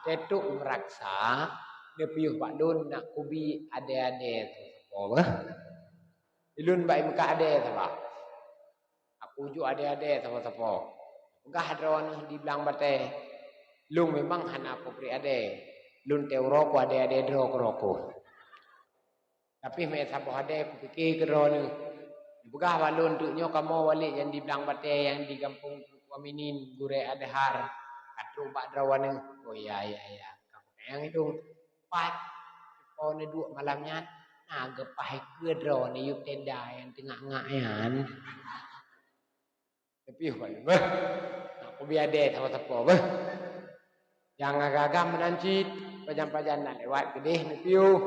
teutôk u Meuraksa, neupiôh bak lôn nak kubi adé-adé tu. Oh, bah. Ilôn bak imeukat adèe saboh. Aku jok adèe-adèe sapo-sapo. Peugah droeneuh di blang batèe. Lôn memang hana kupriek adèe. Lôn teuh uroe ku adèe-adèe droe keudroe ku. Tapi meusaboh adèe kupike keu droeneuh. Peugah bak lôn teuk nyoe kamoe walek nyang di blang batèe nyang di gampông Teungku Aminin, gurèe Adhar. Ka trok bak droeneuh. Oh ya, ya, ya. Ka peugah nyang idong. Pat, po neuduek malam nyan, na geupaih keue droe neuyueb tenda nyang teungak-ngak nyan. Neupiôh bak lôn, beuh. Nak kubi adèe sapo-sapo, beuh. Nyang agam-agam meunan cit, pajan-pajan na lewat keudeh neupiôh.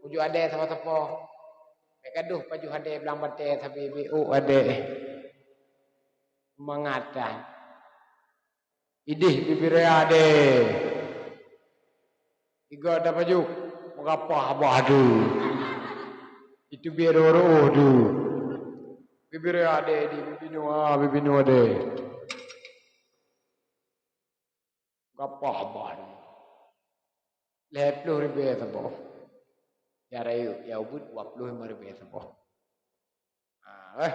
Kujok adèe sapo-sapo. Bèk gadoh pajoh adèe blang batèe sabe beuôk adèe. Mangat tan. Ideh bibirèe adèe. Iga tapajoh, meugapah bah deuh. Iteubiet rôh-rôh deuh. Bibirèe adèe di bibinoe, ah, bibinoe adèe. Gapah bah deuh. Lhèe ploh ribèe saboh. Ya rayeuk, ya ubit dua ploh lima ribèe saboh. Ah, weh.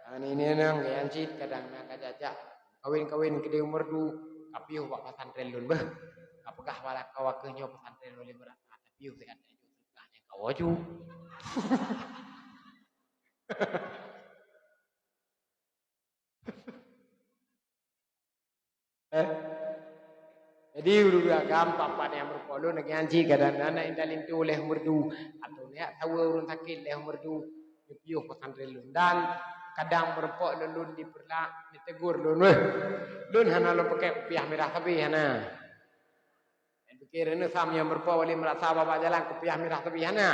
Nyan nyan, nyan cit kadang na ka jak-jak kawin-kawin keudeh u Meureudu, ka piôh bak pesantren lôn beuh. Ka peugah bak lakoe keuh nyoe pesantren lôn lé meurasa, tapi piôh siat tajok seudeukah nyang ka woe ju. Eh? Jadi, ureueng agam, pat-pat nyang meurumpok lôn, lagèe nyan cit kadang na intat linto lhèe Meureudu, atau neujak saweue ureueng sakét lhèe Meureudu, neupiôh pesantren lôn. Dan kadang meurumpok lôn, lôn di Peureulak, neutegur lôn, weh. Lôn hana lôn pakèk kupiah mirah sabe, hana. Nyang pikir, neusam nyang meurumpok walek meurasa bak jalan kupiah mirah sabe, hana.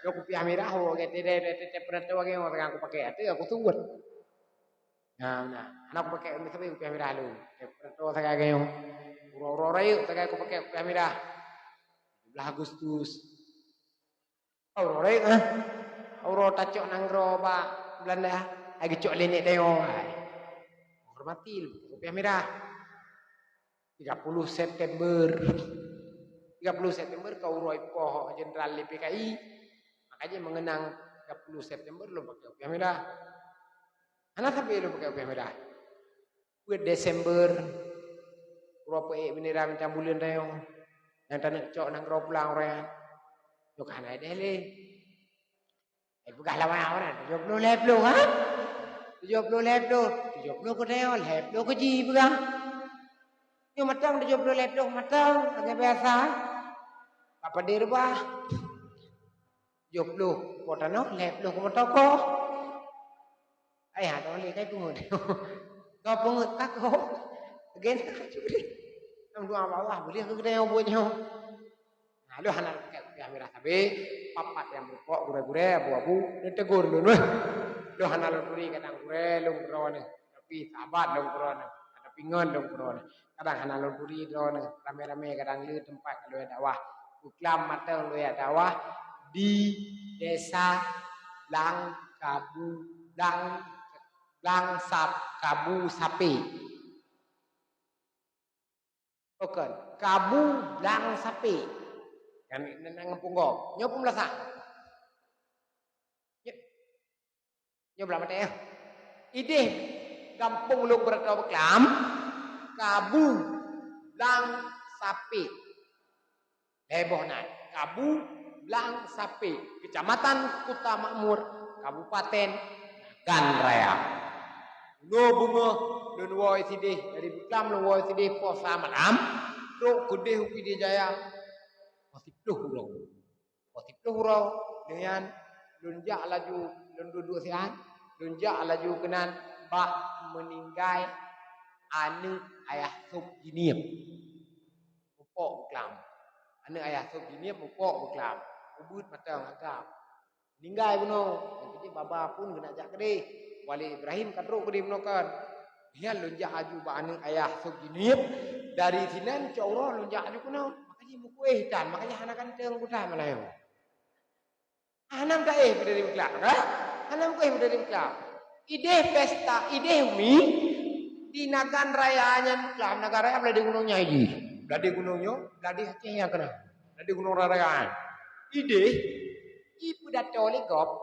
Nyoe kupiah mirah, oh, lagèe teude, teude, teude, peureulak lagèe nyoe, sekarang kupakèk, ateueh aku suwet. Nah, nah. Hana kupakèk sabe kupiah mirah lôn. Eh, peureulak sagai lagèe nyoe. Uroe-uroe rayeuk sagai kupakèk kupiah mirah. Tujoh belas Agustus. Uroe rayeuk, eh. Uroe tacok nanggroe bak Beulanda. Lagèe cok lé nèk tanyoe, hai. Hormati lôn, kupiah mirah. Tiga puluh September. Tiga puluh September ka uroe ipoh Jenderal lé P K I. Maka jih meungeunang tiga puluh September lôn pakèk kupiah mirah. Hana sabe lôn pakèk kupiah mirah. Peuet Desember, uroe peuék bendera bintang buleuen tanyoe, nyang taneuk cok nanggroe pulang uroe nyan. Nyoe ka hana ideh lé. Eh, peugah lawang awaknyan, tujoh ploh lhèe ploh, ha? Tujoh ploh lhèe ploh, tujoh ploh keu tanyoe, lhèe ploh keu jih peugah. Nyoe mantong tujoh ploh lhèe ploh mantong, lagèe biasa. Ka padé reubah. Tujoh ploh po tanoh, lhèe ploh keu meutokoh. Ai, ha, dong lé kai peungeut. Ka peungeut takot. Gen takot. Lam doa bak Allah, boleh ke kita yang buat nyoe? Nah, lôn hana lôn pakèk kupiah mirah sabe, pat-pat nyang meurumpok gurèe-gurèe, abu-abu, neutegur lôn, weh. Lôn hana lôn turi kadang gurèe lôn keudroe nyoe, tapi sahabat lôn keudroe nyoe, tapi ngon lôn keudroe nyoe. Kadang hana lôn turi droe nyoe, ramé-ramé kadang le teumpat lôn dakwah. Buklam mantong lôn dakwah di Desa Blang Kabu, Blang, Blang Sap-, Kabu Sapé. Bukan, Kabu Blang Sapé. Kan nang punggong. Nyoe pun meulasan. Nyoe, nyoe blang batèe, eh. Ideh gampông lôn beuratoe beuklam, Kabu Blang Sapé. Lhèe boh nan, Kabu Blang Sapé, Kecamatan Kuta Makmur, Kabupaten Nagan Raya. Uroe beungoh lôn woe sideh, dari beuklam lôn woe sideh poh sa malam, trok keudeh u Pidie Jaya, poh siplôh uroe. Poh siplôh uroe, lheueh nyan lôn jak laju, lôn duek-duek siat, lôn jak laju keunan bak meuninggai aneuk Ayah Sop Jinieb. Mupok beuklam. Aneuk Ayah Sop Jinieb mupok beuklam. Ubeuet mantong agam. Ninggai bunoe. Nyang keujieb baba pun geunak jak keudeh. Walid Ibrahim ka trok keudeh bunoe kan. Nyan lôn jak laju bak aneuk Ayah Sop Jinieb. Dari sinan cok uroe lôn jak laju keunoe. Maka jih meukueh tan, maka jih hana ganteng kutan malam nyoe. Hana meukaéh peudari beuklam, kan? Hana meukaéh peudari beuklam. Ideh pesta, ideh umi, di Nagan Raya nyan beuklam, Nagan Raya Beuladi Gunong nyan jih. Beuladi Gunong nyoe, Beuladi Aceh nyang keunong. Beuladi Gunong Raya nyan. Ideh, Ipidato lé gob,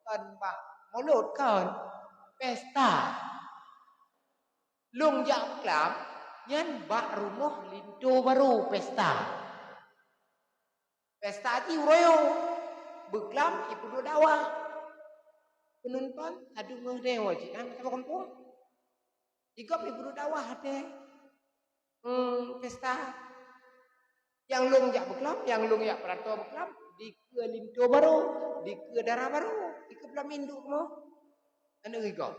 kon bak mulod kon, pesta. Lôn jak beuklam, nyan bak rumoh linto barô pesta. Pesta jih uroe nyoe, beuklam ipeuduek dakwah. Peunonton ka deungoe cit na masa gampông. Di gob ipeuduek dakwah watèe, hmm, pesta. Nyang lôn jak beuklam, nyang lôn jak peurato beuklam, dikeue linto barô, dikeue dara barô, dikeue peulamin duek kamoe. Aneuk di gob.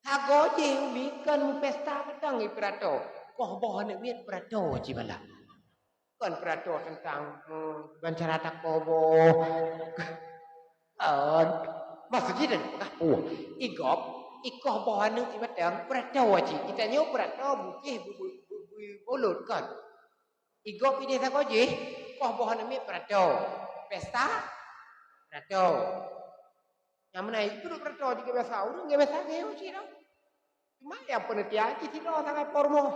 Sagoe jih umi kon meupesta mantong ipeurato. Koh boh aneuk miet peurato cit malah. Kon peurato teuntang, hmm, ban cara takoh boh. Kon. Maksud jih dan peugah peue? I gob, ikoh boh aneuk imatang peurato cit. Geutanyoe peurato bukeh bu-, bu-, bu-, bu-, mulod kon. I gob ideh sagoe jih, koh boh aneuk miet peurato. Pesta, peurato. Nyang meunan ipeuduek peurato jih biasa, ureueng biasa geuh cit nyoe. Cuma nyang peuneutia jih sidroe sagai po rumoh.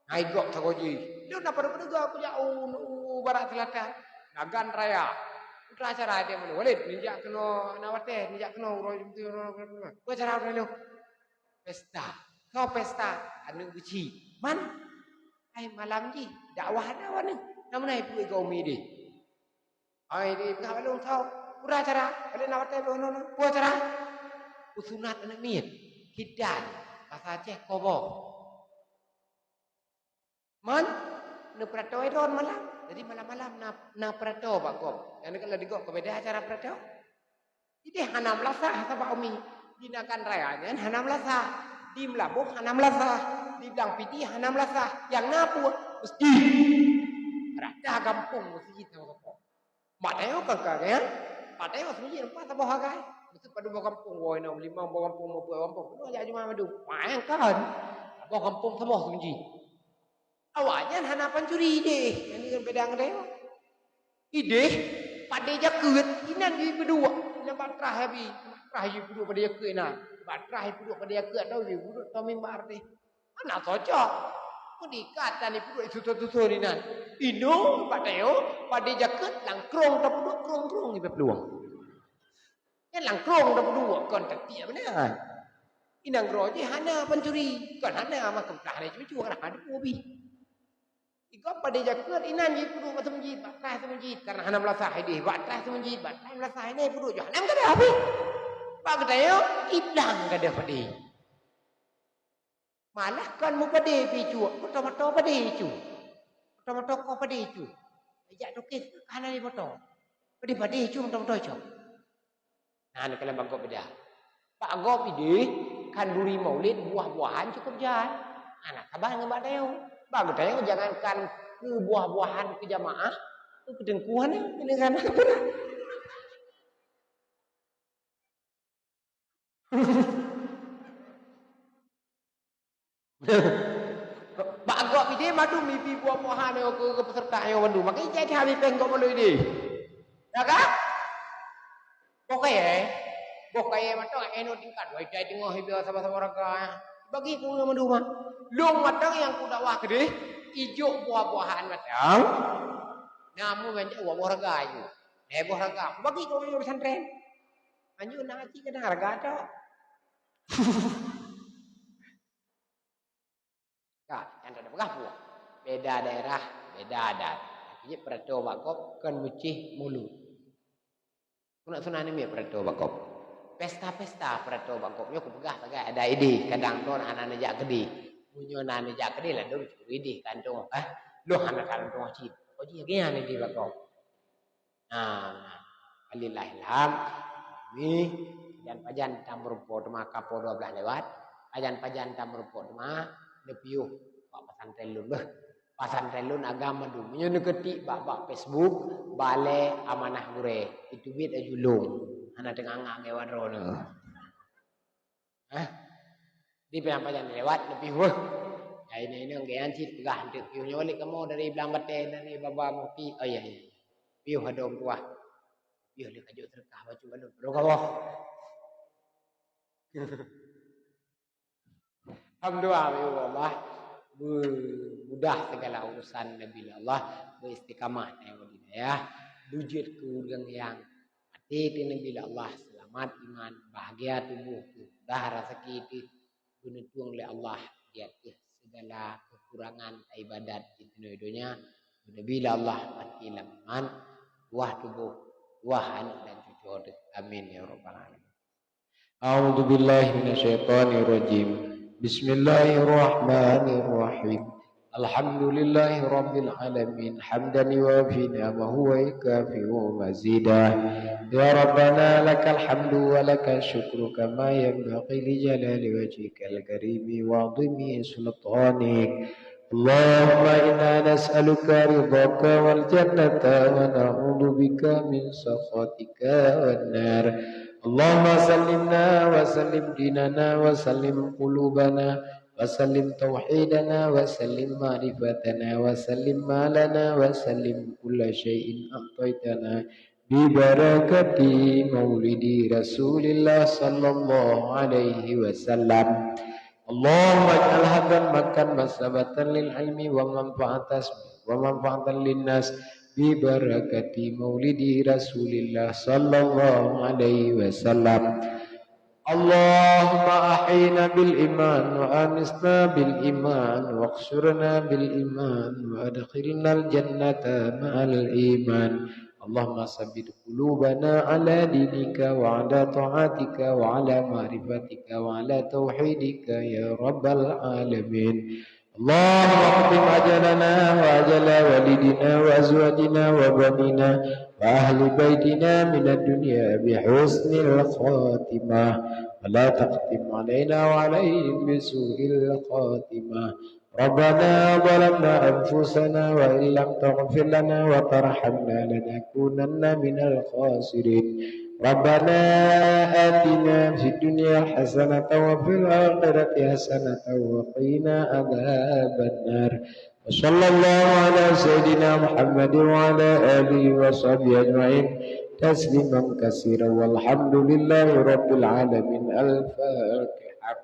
Hai gob sagoe jih. Lôn na padub-padub goe kujak u, u Barat Selatan. Nagan Raya. Peue cara deh meunyoe, Walid, neujak keunoe na watèe, neujak keunoe uroe, peue cara uroe nyoe? Pesta. Soe pesta? Aneuk geuchik. Man? Hai malam jih, dakwah na wan nyoe. Na meunan ipeuduek goe umi deh. Hai, di peugah bak lôn soe? Peue cara? Bak lôn na watèe lôn, lôn, lôn. Peue cara? Peusunat aneuk miet. Khitan. Basa Aceh koh boh. Man, neupeurato droen malam. Jadi malam-malam na, na peurato bak gob. Nyang deungon lagèe gob ka beda cara peurato. Ideh hana meulasah sabab umi. Di Nagan Raya nyan hana meulasah. Di Meulaboh hana meulasah. Di Blang Pidie hana meulasah. Nyang na peue? Meuseujid. Rata gampông meuseujid saboh-saboh. Bak tanyoe kon ka, kan? Bak tanyoe seumeujid empat saboh hagai. Meuseujid padub boh gampông, woe, inong, limong boh gampông, muphom boh gampông. Keunoe jak jumah mandum. Wah, kan? Saboh gampông saboh seumeujid. Awaknyan hana pancuri ideh. Nyan beda ngon tanyoe. Ideh, padé jakeuet, inan jih peuduek. Inan bak trah Abi. Bak trah jih peuduek padé jakeuet inan. Bak trah jih peuduek padé jakeuet atau jih peuduek atau mimbar deh. Hana cocok. Meudikat dan ipeuduek susun-susun inan. Inong bak tanyoe, padé jakeuet, lam krông tapeuduek, krông-krông iba peulueng. Nyan lam krông tapeuduek, kon tatiek meunan. Inong droe jih hana pancuri, kon hana makam tah hana cucu, hana ada peue bih. Igob padé jakeuet, inan jih peuduek bak seumeujid, bak trah seumeujid, karena hana meulasah ideh, bak trah seumeujid, bak trah meulasah inan peuduek jih, hana meugadôh habéh. Bak geutanyoe, iblang gadôh padé. Malah kon meupadé pih cok, moto-moto padé cok. Moto-moto koh padé cok. Jak toké hana lé moto. Padé-padé cok moto-moto cok. Nah, neukalon bak gob beda. Bak gob ideh khanduri maulid buah-buahan cukup jai. Hana saban ngon bak tanyoe. Bak geutanyoe jangankan keu buah-buahan keu jamaah, keu teungku hana, keu neugana. Bak gob ideh mandum ibi buah-buahan nyoe keu, keu peserta nyoe mandum. Maka ijai that ibi péng gob meului ideh. Ya kan? Boh kayèe, boh kayèe mantong, eh, nyoe tingkat. Wah, ijai teungoh ibi saboh-saboh raga. Bagi keu ureueng mandum, ah. Lôn mantong nyang kudakwah keudeh, ijok buah-buahan mantong. Namun banyak buah-buah raga ijok. Eh, buah raga. Bagi keu ureueng pesantren. Anjur na cit kadang raga tok. Ka, nyan tapeugah peue? Beda daerah, beda adat. Tapi jih peurato bak gob kon meucéh mulod. Sunat-sunat nyan peurato bak gob. Pesta-pesta peurato bak gob. Nyoe kupeugah sagai adat ideh, kadang droen hana neujak keudeh. Meunyoe na neujak keudeh, ladôm curi ideh kantong, eh. Lôn hana kantong cit. Kok jih lagèe nyan ideh bak gob. Nah, nah. Walillahil hamd. Ni, pajan-pajan tameurumpok teuma ka poh dua belas lewat. Pajan-pajan tameurumpok teuma, neupiôh bak pesantren lôn beuh. Pesantren lôn agam mandum. Meunyoe neuketik bak, bak Facebook, Balè Amanah Gurèe. Itu biet aju lôn. Hana teungangak geuwat droeneuh. Hah? Di pajan-pajan lewat, neupiôh beuh. Ya, inong-inong geuyan cit peugah, "Eunteuk piôh nyoe lé kamoe dari Blang Batèe, dari Baba Mufti." Oh, iya, iya. Piôh adoe meutuah. Piôh lé kajok seudeukah bacut balon. Padum kamoe. Alhamdulillah, ya Allah. Mudah segala urusan Nabi Allah, beristiqamah, ya Allah. Beujeuet keu ureuëng nyang maté teuh neubi lé Allah, seulamat iman, bahgia tuboh teuh, mudah raseuki teuh, geuneuteueng lé Allah di ateueh sigala keukurangan iébadat di teungoh donya, geuneubri lé Allah maté lam iman, tuwah tuboh, tuwah aneuk dan cucoe teuh. Amin ya rabbal alamin. A'udzubillahi minasyaitonirrajim. Bismillahirrahmanirrahim. Alhamdulillahirabbil alamin, hamdan yuwafi ni'amahu wa yukafi'u mazidah. Ya Rabbana, lakal hamdu wa lakal syukru kama yanbaghi li jalali wajhikal karimi wa 'azimi sultanik. Allahumma inna nas'aluka ridhaka wal jannata wa na'udzubika min sakhatika wan nar. Allahumma sallimna wa sallim dinana wa sallim qulubana wa sallim tauhidana wa sallim ma'rifatana wa sallim malana wa sallim kulla syai'in a'taitana bi barakati maulidi Rasulillah sallallahu alaihi wasallam. Allahumma ij'al hadzal makan masabatan lil ilmi wa manfaatan, wa manfaatan linnas bi barakati maulidi Rasulillah sallallahu alaihi wasallam. Allahumma ahyina bil iman wa amitna bil iman wa ahsyurna bil iman wa adkhilnal jannata ma'al iman. Allahumma tsabbit qulubana 'ala dinika wa 'ala tha'atika wa 'ala ma'rifatika wa 'ala tauhidika ya rabbal alamin. Allahumma qdim ajalana wa ajala walidina wa azwajina wa banina wa ahli baitina minad dunya bi husnil khatimah, wa la taqdim alaina wa alaihim bi su'il khatimah. Rabbana zalamna anfusana wa in lam taghfir lana wa tarhamna lanakunanna minal khasirin. Rabbana atina fid dunya hasanatan wa fil akhirati hasanatan wa qina adzabannar. Wa sallallahu ala sayyidina Muhammadin wa ala alihi wa sahbihi ajma'in tasliman katsiran walhamdulillahi rabbil alamin. Al-Fatihah.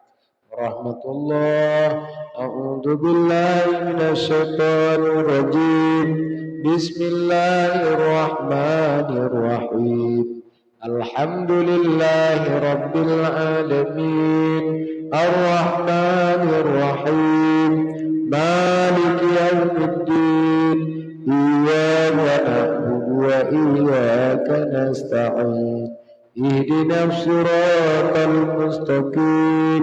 Rahmatullah. A'udzu billahi minasy syaithanir rajim. Bismillahirrahmanirrahim. Alhamdulillahi rabbil alamin. Arrahmanir rahim. Maliki yaumiddin. Iyyaka na'budu wa iyyaka nasta'in. Ihdinas siratal mustaqim,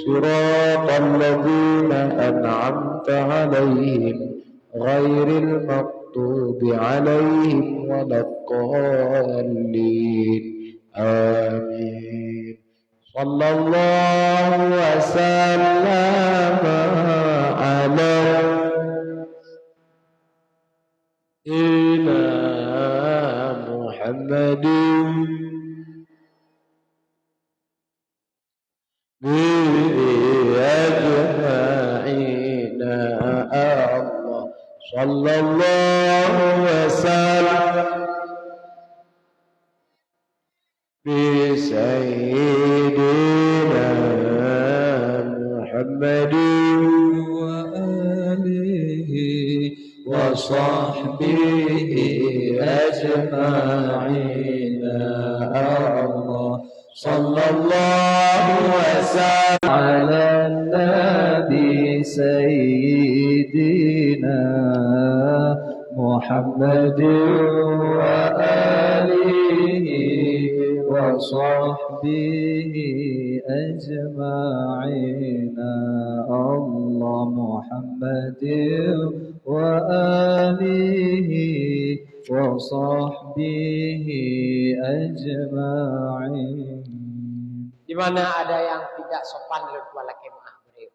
siratal ladzina an'amta 'alaihim, ghairil maghdubi 'alaihim waladdallin. Amin. Sallallahu wa sallama 'ala sayyidina Muhammadin bihi ajma'ina. Allah. Sallallahu wa sallam bi sayyidina Muhammadin wa alihi wa sahbihi ajma'ina. Allah. Sallallahu wa sallam ala nabi sayyidina Muhammadin wa alihi wa sahbihi ajma'ina. Allah Muhammadin wa alihi wa sahbihi ajma'in. Di mana ada yang tidak sopan, lôn tuan lakée meu'ah bri.